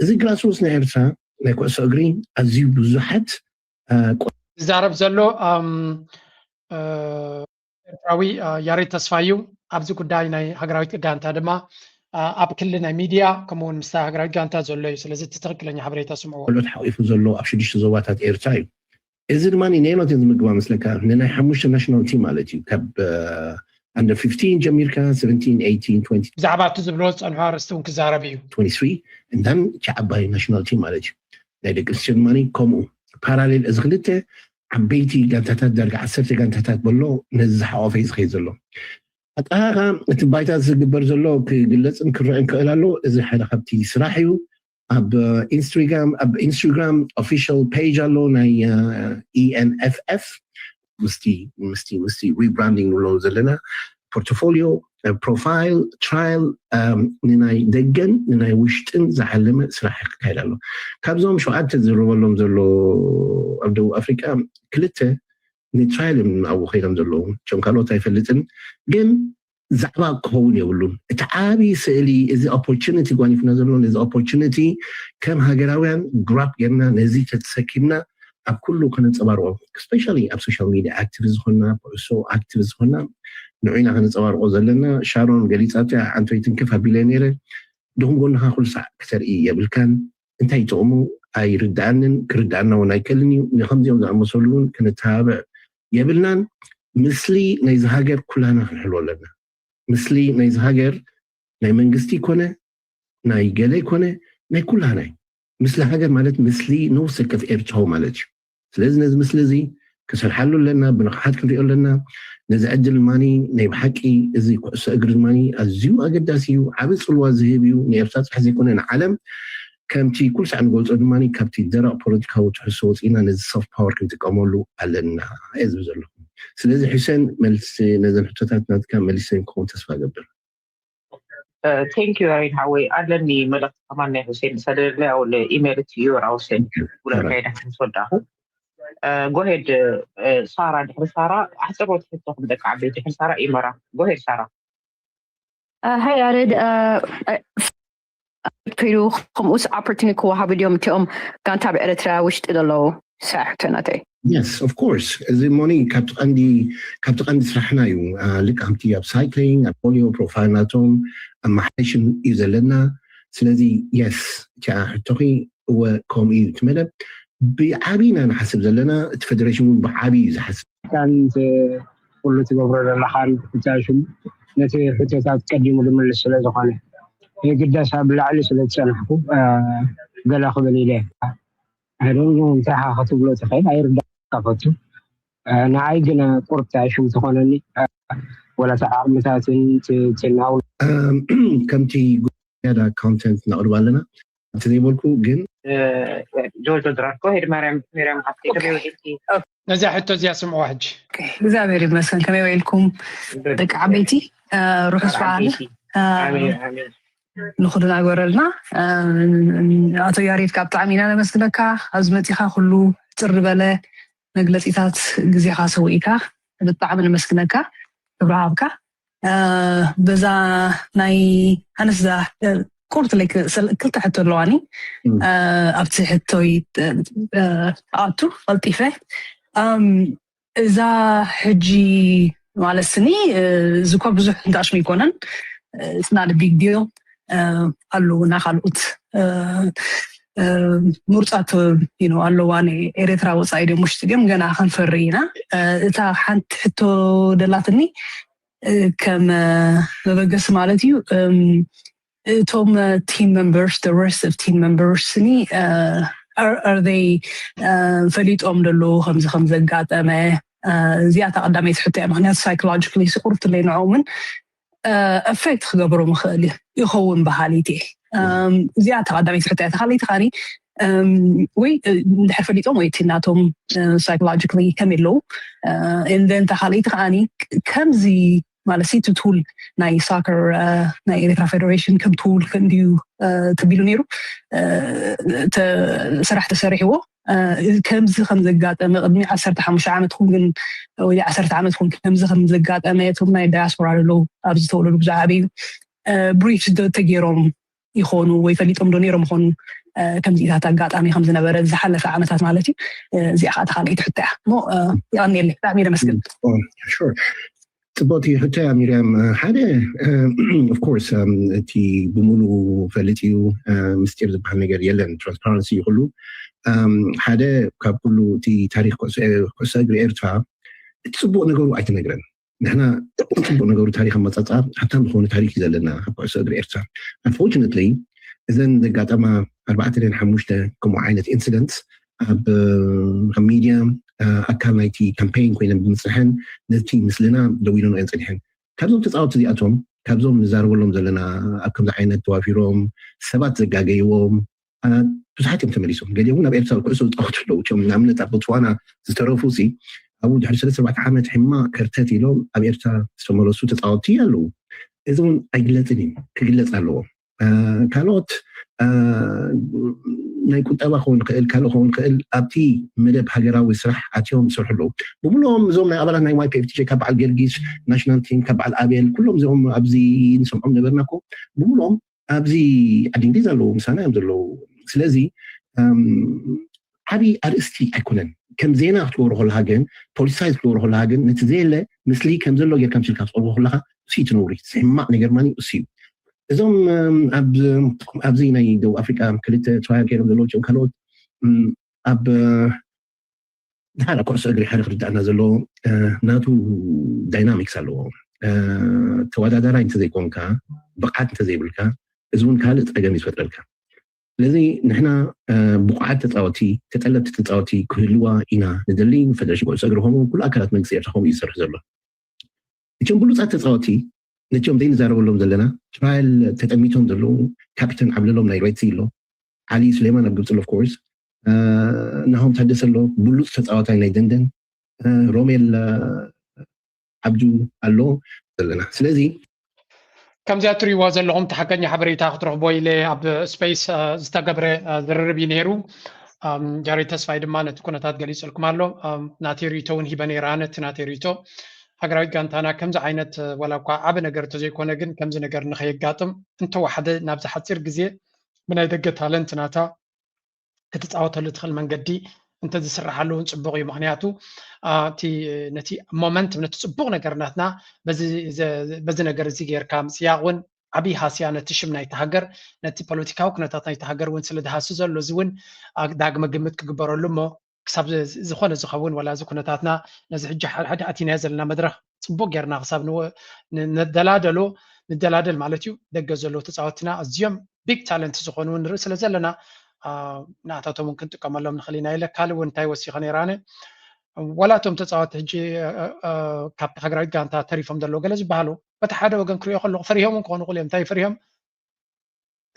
እዚ ግራስሩትስ ናይ ኤርትራ ናይ ኩዕሶ እግሪ ኣዝዩ ብዙሓት ዝዛረብ ዘሎ ኤርትራዊ ያሬድ ተስፋ እዩ። ኣብዚ ጉዳይ ናይ ሃገራዊት ጋንታ ድማ ኣብ ክሊ ናይ ሚድያ ከምኡውን ምስታ ሃገራዊት ጋንታ ዘሎ እዩ። ስለዚ እቲ ትኽክለኛ ሓበሬታ ስምዕዎ። ካልኦት ሓቂፉ ዘሎ ኣብ ሽዱሽተ ዞባታት ኤርትራ እዩ። እዚ ድማ ንናይ ኖት ዝምግባ መስለካ ንናይ ሓሙሽተ ናሽናል ቲም ማለት እዩ ካብ under fifteen ጀሚርካ seventeen eighteen twenty ብዛዕባ እቲ ዝብልዎ ዝፀንሑ ኣርእስቲ እውን ክዛረብ እዩ። twenty-three and then እቲ ዓባይ ናሽናል ቲም ማለት እዩ። ናይ ደቂ ኣንስትዮ ድማ ከምኡ ፓራሌል እዚ ክልተ ዓበይቲ ጋንታታት ዳርጋ ዓሰርተ ጋንታታት በሎ ነዚ ዝሓቆፈ እዩ ዝኸይድ ዘሎ። ኣጠቃቃ እቲ ባይታ ዝግበር ዘሎ ክግለፅን ክረአን ክእል ኣሎ። እዚ ሓደ ካብቲ ስራሕ እዩ። ኣብ ኢንስታግራም ኣብ ኢንስታግራም ኦፊሻል ፔጅ ኣሎ ናይ ኢኤንኤፍኤፍ ምስቲ ምስቲ ምስቲ ሪብራንዲንግ ንብሎ ዘለና ፖርትፎሊዮ ፕሮፋይል ትራያል ንናይ ደገን ንናይ ውሽጥን ዝዓለመ ስራሕ ክካየድ ኣሎ። ካብዞም ሸውዓተ ዝረበሎም ዘሎ ኣብ ደቡብ ኣፍሪቃ ክልተ ንትራያል እዮም ኣብኡ ከይዶም ዘለዉ። እቶም ካልኦት ኣይፈልጥን፣ ግን ዛዕባ ክኸውን የብሉን። እቲ ዓብዪ ስእሊ እዚ ኦፖርቹኒቲ ጓኒፍና ዘሎ ነዚ ኦፖርቹኒቲ ከም ሃገራውያን ግራፕ ጌርና ነዚ ተተሰኪምና ኣብ ኩሉ ከነንፀባርቆ ስፔሻሊ ኣብ ሶሻል ሚዲያ ኣክቲቪስት ዝኾንና ኩዕሶ ኣክቲቪስት ዝኾንና ንዑ ኢና ከነንፀባርቆ ዘለና። ሻሮን ገሊፃትያ ኣንቶይ ትንክፍ ኣቢለ ነይረ ድኹም ጎንኻ ኩሉ ሳዕ ክተርኢ የብልካን። እንታይ ጥቕሙ ኣይርድኣንን ክርድኣና እውን ኣይክእልን እዩ። ንከምዚኦም ዝኣመሰሉ እውን ክንተባብዕ የብልናን። ምስሊ ናይዚ ሃገር ኩላና ክንሕልዎ ኣለና። ምስሊ ናይዚ ሃገር ናይ መንግስቲ ኮነ ናይ ገለ ኮነ ናይ ኩላና እዩ። ምስሊ ሃገር ማለት ምስሊ ነፍሲ ወከፍ ኤርትራዊ ማለት እዩ። ስለዚ ነዚ ምስሊ እዚ ክሰርሓሉ ኣለና፣ ብንቕሓት ክንሪኦ ኣለና። ነዚ ዕድል ማኒ ናይ ብሓቂ እዚ ኩዕሶ እግሪ ማኒ ኣዝዩ ኣገዳሲ እዩ፣ ዓቢ ጽልዋ ዝህብ እዩ ንኤርትራ ጥራሕ ዘይኮነ ንዓለም። ከምቲ ኩሉ ሳዕ ንገልጾ ድማ ካብቲ ደረቕ ፖለቲካዊ ትሕዝቶ ወፂና ነዚ ሶፍት ፓወር ክንጥቀመሉ ኣለና እየ ዝብል ዘለኹ። ስለዚ ሕሰን መልሲ ነዘን ሕቶታት ናትካ መሊሰን ክኸውን ተስፋ ገብር። ቴንክ ዩ ራይን ሓወይ ኣለኒ መልእክቲ ከማን ናይ ሁሴን ሰደድለ ያው ኢሜል ዩ ራ ሁሴን ጉለር ካይዳ ክትወዳኹ ጎሄድ ሳራ ድሕሪ ሳራ ኣሕፅሮት ሕቶ ክንደቂ ዓበይ ድሕሪ ሳራ ኢመራ ጎሄድ ሳራ ሀይ ያሬድ ከይዱ ከምኡስ ኦፖርቱኒቲ ክወሃቡ ድዮም እቲኦም ጋንታ ኣብ ኤርትራ ውሽጢ ዘለዉ ሳሕተናተይ yes of course እዚ ሞኒ ካብቲ ቀንዲ ካብቲ ቀንዲ ስራሕና እዩ ልክ ከምቲ ኣብ ሳይክሊንግ ኣብ ፖሊዮ ፕሮፋይል ናቶም ኣብ ማሕረሽን እዩ ዘለና ስለዚ የስ ቲኣ ሕቶኺ እወ ከምኡ እዩ እቲ መደብ ብዓብይና ንሓስብ ዘለና እቲ ፌደሬሽን እውን ብዓብይ እዩ ዝሓስብ ኩሉ ትገብሮ ዘለኻን ብሕጃሽም ነቲ ሕቶታት ቀዲሙ ዝምልስ ስለ ዝኾነ የግዳስ ኣብ ላዕሊ ስለ ዝፀናሕኩ ገለ ክብል ኢለ ኣይደን እንታይ ኢኻ ክትብሎ ትኽእል ኣይርዳእካ ፈቱ ንዓይ ግን ቁርታ ሽም ትኾነኒ ወላ ተዓቕምታትን ትናው ከምቲ ጉዳዳ ኮንተንት ነቕርብ ኣለና እቲ ዘይበልኩ ግን ጆርጆ ድራር ጎሄድ ማርያም ሚርያም ሃብቴ ከመይ ውዒልኪ ነዚኣ ሕቶ እዚኣ ስምዕዋ ሕጂ እግዚኣብሔር ይመስገን ከመይ ውዒልኩም ደቂ ዓበይቲ ርሑስ በዓል ንኩልና ግበረልና ኣቶ ያሬድካ ብጣዕሚ ኢና ነመስግነካ ኣብዚ መፂኻ ኩሉ ፅር በለ መግለፂታት ግዜኻ ሰዊእካ ብጣዕሚ ነመስግነካ ክብሪ ሃብካ በዛ ናይ ኣነስ እዛ ቁርት ለይ ክልተ ሕቶ ኣለዋኒ ኣብቲ ሕቶይ ኣቱ ቀልጢፈ እዛ ሕጂ ማለት ስኒ እዚ እኳ ብዙሕ እንዳሽሙ ይኮነን it's not a big deal ኣለውና ካልኦት ምርፃት ኣለዋ ኤርትራ ወፃኢ ድዮም ውሽጢ ድዮም ገና ከንፈሪ ኢና እታ ሓንቲ ሕቶ ደላትኒ ከም መበገሲ ማለት እዩ እቶም team members the rest of team members ኒ are they ፈሊጦም ደለዉ ከምዚ ከም ዘጋጠመ እዚኣ ተቀዳመይቲ ሕቶ እያ ምክንያቱ psychologically ስቁርትለይ ንዖምን affect ክገብሮም ይኽእል ይኸውን በሃሊት እየ እዚኣ ተቀዳመይቲ ሕቶ እያ ተካለይቲ ካኒ ወይ እንድሕር ፈሊጦም ወይ እቲ ናቶም psychologically ከመይ ኣለዉ and then ተካለይቲ ከዓኒ ከምዚ ማለት እቲ ቱል ናይ ሳከር ናይ ኤርትራ ፌደሬሽን ከም ቱል እንድዩ ተቢሉ ነይሩ ስራሕ ተሰሪሕዎ ከምዚ ከም ዘጋጠመ ቅድሚ ዓሰርተ ሓሙሽተ ዓመት ኹን ግን ወይ ዓሰርተ ዓመት ኹን ከምዚ ከም ዘጋጠመ እቶም ናይ ዳያስፖራ ዘለዉ ኣብ ዝተወለዱ ብዙ ዓበዩ ብሪፍ ተገይሮም ይኾኑ ወይ ፈሊጦም ዶ ነይሮም ይኾኑ ከምዚታት ኣጋጣሚ ከም ዝነበረ ዝሓለፈ ዓመታት ማለት እዩ እዚኣ ከዓ ተካለይቲ ሕቶ እያ ሞ ይቀኒየለይ ብጣዕሚ ደመስግን ፅቡቅቲ ሕቶ እያ ሚርያም ሓደ ኦፍኮርስ እቲ ብሙሉ ፈልጥ እዩ ምስጢር ዝበሃል ነገር የለን ትራንስፓረንሲ ይክሉ ሓደ ካብ ኩሉ እቲ ታሪክ ኩዕሶ እግሪ ኤርትራ እቲ ፅቡቅ ነገሩ ኣይትነግረን ንሕና እቲ ፅቡቅ ነገሩ ታሪክ ኣመፃፃ ሃብታም ዝኾነ ታሪክ እዩ ዘለና ኣብ ኩዕሶ እግሪ ኤርትራ unfortunately እዘን ዘጋጠማ ኣርባዕተ ደን ሓሙሽተ ከምኡ ዓይነት ኢንሲደንትስ ኣብ ሚድያ ኣካል ናይቲ ካምፔይን ኮይነን ብምፅንሐን ነቲ ምስልና ደው ኢለንኦ እየን ፀኒሐን። ካብዞም ተፃወትቲ እዚኣቶም፣ ካብዞም ንዛረበሎም ዘለና፣ ኣብ ከምዚ ዓይነት ተዋፊሮም ሰባት ዘጋገይዎም ብዙሓት እዮም ተመሊሶም። ገሊኦም ናብ ኤርትራ ኩዕሶ ዝፃወቱ ኣለዉ። እም ንኣብነት ኣብ ቦትስዋና ዝተረፉ ሲ ኣብኡ ድሕሪ ሰለስተ ኣርባዕተ ዓመት ሕማቕ ከርተት ኢሎም ኣብ ኤርትራ ዝተመለሱ ተፃወትቲ ኣለዉ። እዚ እውን ኣይግለፅን እዩ፣ ክግለፅ ኣለዎ። ካልኦት ናይ ቁጠባ ክኸውን ይኽእል፣ ካልኦ ክኸውን ይኽእል፣ ኣብቲ መደብ ሃገራዊ ስራሕ ኣትዮም ይሰርሑ ኣለዉ። ብምልኦም እዞም ናይ ኣባላት ናይ ዋይ ፒ ኤፍ ቲ ጄ ካብ በዓል ገርጊስ ናሽናል ቲም፣ ካብ በዓል ኣቤል፣ ኩሎም እዚኦም ኣብዚ ንሰምዖም ነበርና እኮ። ብምልኦም ኣብዚ ዓዲ እንግሊዝ ኣለዉ፣ ምሳና እዮም ዘለዉ። ስለዚ ዓብዪ ኣርእስቲ ኣይኮነን። ከም ዜና ክትገብሮ ከለካ ግን፣ ፖለቲሳይዝ ክትገብሮ ከለካ ግን፣ ነቲ ዘየለ ምስሊ ከም ዘሎ ጌርካ ምሲልካ ክትቐርቦ ከለካ፣ እሱ እዩ እቲ ነውሪ። እቲ ሕማቕ ነገር ማኒ እሱ እዩ። እዞም ኣብዚ ናይ ደቡብ ኣፍሪቃ ክልተ ተዋሂር ገይሮም ዘለዉ እቶም ካልኦት ኣብ ድሓር ኩዕሶ እግሪ ሓደ ክርዳእና ዘለዎ ናቱ ዳይናሚክስ ኣለዎ። ተወዳዳራይ እንተዘይኮንካ፣ ብቕዓት እንተዘይብልካ፣ እዚ እውን ካልእ ፀገም እዩ ዝፈጥረልካ። ስለዚ ንሕና ብቑዓት ተፃወቲ፣ ተጠለብቲ ተፃወቲ ክህልዋ ኢና ንደሊ። ፈደረሽን ኩዕሶ እግሪ ከምኡ ኩሉ ኣካላት መንግስቲ ኤርትራ ከምኡ እዩ ዝሰርሕ ዘሎ። እቶም ብሉፃት ተፃወቲ ነቲኦም ዘይንዛረበሎም ዘለና ትራያል ተጠሚቶም ዘለዉ ካፕተን ዓብለሎም ናይ ሬድሲ ኣሎ፣ ዓሊ ሱሌማን ኣብ ግብፂ ኣሎ፣ ኦፍኮርስ ናሆም ታደሰ ኣሎ፣ ብሉፅ ተፃዋታይ ናይ ደንደን ሮሜል ዓብዱ ኣሎ ዘለና። ስለዚ ከምዚኣ ትሪእዋ ዘለኹም ተሓቀኛ ሓበሬታ ክትረኽቦ ኢለ ኣብ ስፔስ ዝተገብረ ዝርርብ እዩ ነይሩ። ጃሬድ ተስፋይ ድማ ነቲ ኩነታት ገሊፅልኩም ኣሎ። ናተይ ርእቶ እውን ሂበ ነይራ። ነቲ ናተይ ርእቶ ሃገራዊት ጋንታና ከምዚ ዓይነት ዋላ እኳ ዓቢ ነገር እንተዘይኮነ ግን ከምዚ ነገር ንኸየጋጥም እንተወሓደ ናብዚ ሓፂር ግዜ ብናይ ደገ ታለንት ናታ ክትፃወተሉ ትኽእል መንገዲ እንተዝስራሓሉ እውን ፅቡቕ እዩ። ምክንያቱ እቲ ነቲ ሞመንት ነቲ ፅቡቕ ነገር ናትና በዚ ነገር እዚ ጌርካ ምፅያቕ እውን ዓብዪ ሃስያ ነቲ ሽም ናይቲ ሃገር ነቲ ፖለቲካዊ ኩነታት ናይቲ ሃገር እውን ስለ ዝሃሲ ዘሎ እዚ እውን ዳግመ ግምት ክግበረሉ እሞ ክሳብ ዝኾነ ዝኸውን ዋላ እዚ ኩነታትና ነዚ ሕጂ ሓድሓደ ኣቲናዮ ዘለና መድረኽ ፅቡቅ ጌርና ክሳብ ንደላደሎ ንደላደል ማለት እዩ ደገ ዘለዉ ተፃወትና ኣዝዮም ቢግ ታለንት ዝኾኑ ንርኢ ስለ ዘለና ንኣታቶም እውን ክንጥቀመሎም ንኽእል ኢና ኢለ ካልእ እውን እንታይ ወሲኸ ነይራነ ወላ እቶም ተፃወቲ ሕጂ ካብቲ ሃገራዊት ጋንታ ተሪፎም ዘለዉ ገለ ዝበሃሉ በቲ ሓደ ወገን ክሪኦ ከለኩ ፈሪሆም እውን ክኾኑ ክእሉ እዮም እንታይ ፈሪሆም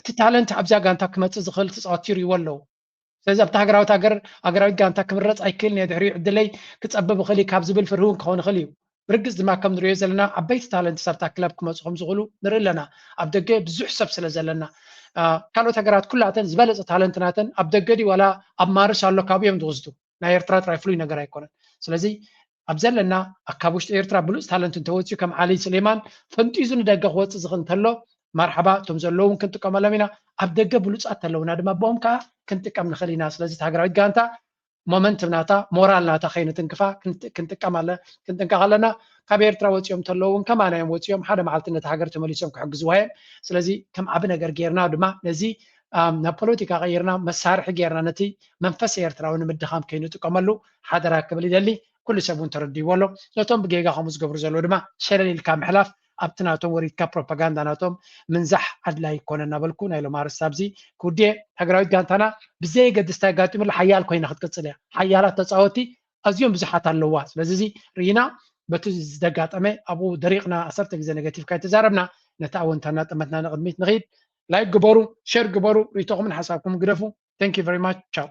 እቲ ታለንት ኣብዛ ጋንታ ክመፅእ ዝኽእል ተፃወቲ ይሪእዎ ኣለዉ ስለዚ ኣብቲ ሃገራዊት ሃገር ሃገራዊት ጋንታ ክምረፅ ኣይክእል እየ ድሕሪኡ ዕድለይ ክፀብብ ይኽእል እዩ ካብ ዝብል ፍርሂ እውን ክኸውን ይኽእል እዩ ብርግፅ ድማ ከም ንሪኦ ዘለና ዓበይቲ ታለንትስ ኣብታ ክለብ ክመፁ ከም ዝኽእሉ ንርኢ ኣለና ኣብ ደገ ብዙሕ ሰብ ስለ ዘለና ካልኦት ሃገራት ኩላተን ዝበለፀ ታለንት ናተን ኣብ ደገ ድዩ ዋላ ኣብ ማርሽ ኣሎ ካብኡ እዮም ዝወስዱ ናይ ኤርትራ ጥራይ ፍሉይ ነገር ኣይኮነን ስለዚ ኣብ ዘለና ካብ ውሽጢ ኤርትራ ብሉፅ ታለንት እንተወፅዩ ከም ዓሊ ስሌማን ፈንጢዙ ንደገ ክወፅእ ዝኽእል እንተሎ መርሓባ እቶም ዘለዉ እውን ክንጥቀመሎም ኢና ኣብ ደገ ብሉፃት ተለውና ድማ ብኦም ከዓ ክንጥቀም ንኽእል ኢና ስለዚ ሃገራዊት ጋንታ ሞመንትም ናታ ሞራል ናታ ከይንትንክፋ ክንጥቀም ኣለ ክንጥንቀቕ ኣለና ካብ ኤርትራ ወፂኦም ተለዉ እውን ከማና እዮም ወፂኦም ሓደ መዓልቲ ነቲ ሃገር ተመሊሶም ክሕግዝዋ እዮም ስለዚ ከም ዓቢ ነገር ጌርና ድማ ነዚ ናብ ፖለቲካ ቀይርና መሳርሒ ጌርና ነቲ መንፈስ ኤርትራዊ ንምድኻም ከይንጥቀመሉ ሓደራ ክብል ይደሊ ኩሉ ሰብ እውን ተረዲዎ ኣሎ ነቶም ብጌጋ ከምኡ ዝገብሩ ዘለዉ ድማ ሸለል ኢልካ ምሕላፍ ኣብቲ ናቶም ወሪድካ ፕሮፓጋንዳ ናቶም ምንዛሕ ኣድላይ ይኮነ እናበልኩ ናይ ሎም ኣርስቲ ኣብዚ ክውድየ ሃገራዊት ጋንታና ብዘየገድስ እንታይ ኣጋጢሙላ ሓያል ኮይና ክትቅፅል እያ ሓያላት ተፃወቲ ኣዝዮም ብዙሓት ኣለዋ ስለዚ እዚ ርኢና በቲ ዝተጋጠመ ኣብኡ ደሪቕና ኣሰርተ ግዜ ኔጋቲቭካ ኣይተዛረብና ነቲ ኣወንታና ጠመትና ንቕድሚት ንኽይድ ላይክ ግበሩ ሸር ግበሩ ርእቶኹምን ሓሳብኩም ግደፉ thank you very much ቻው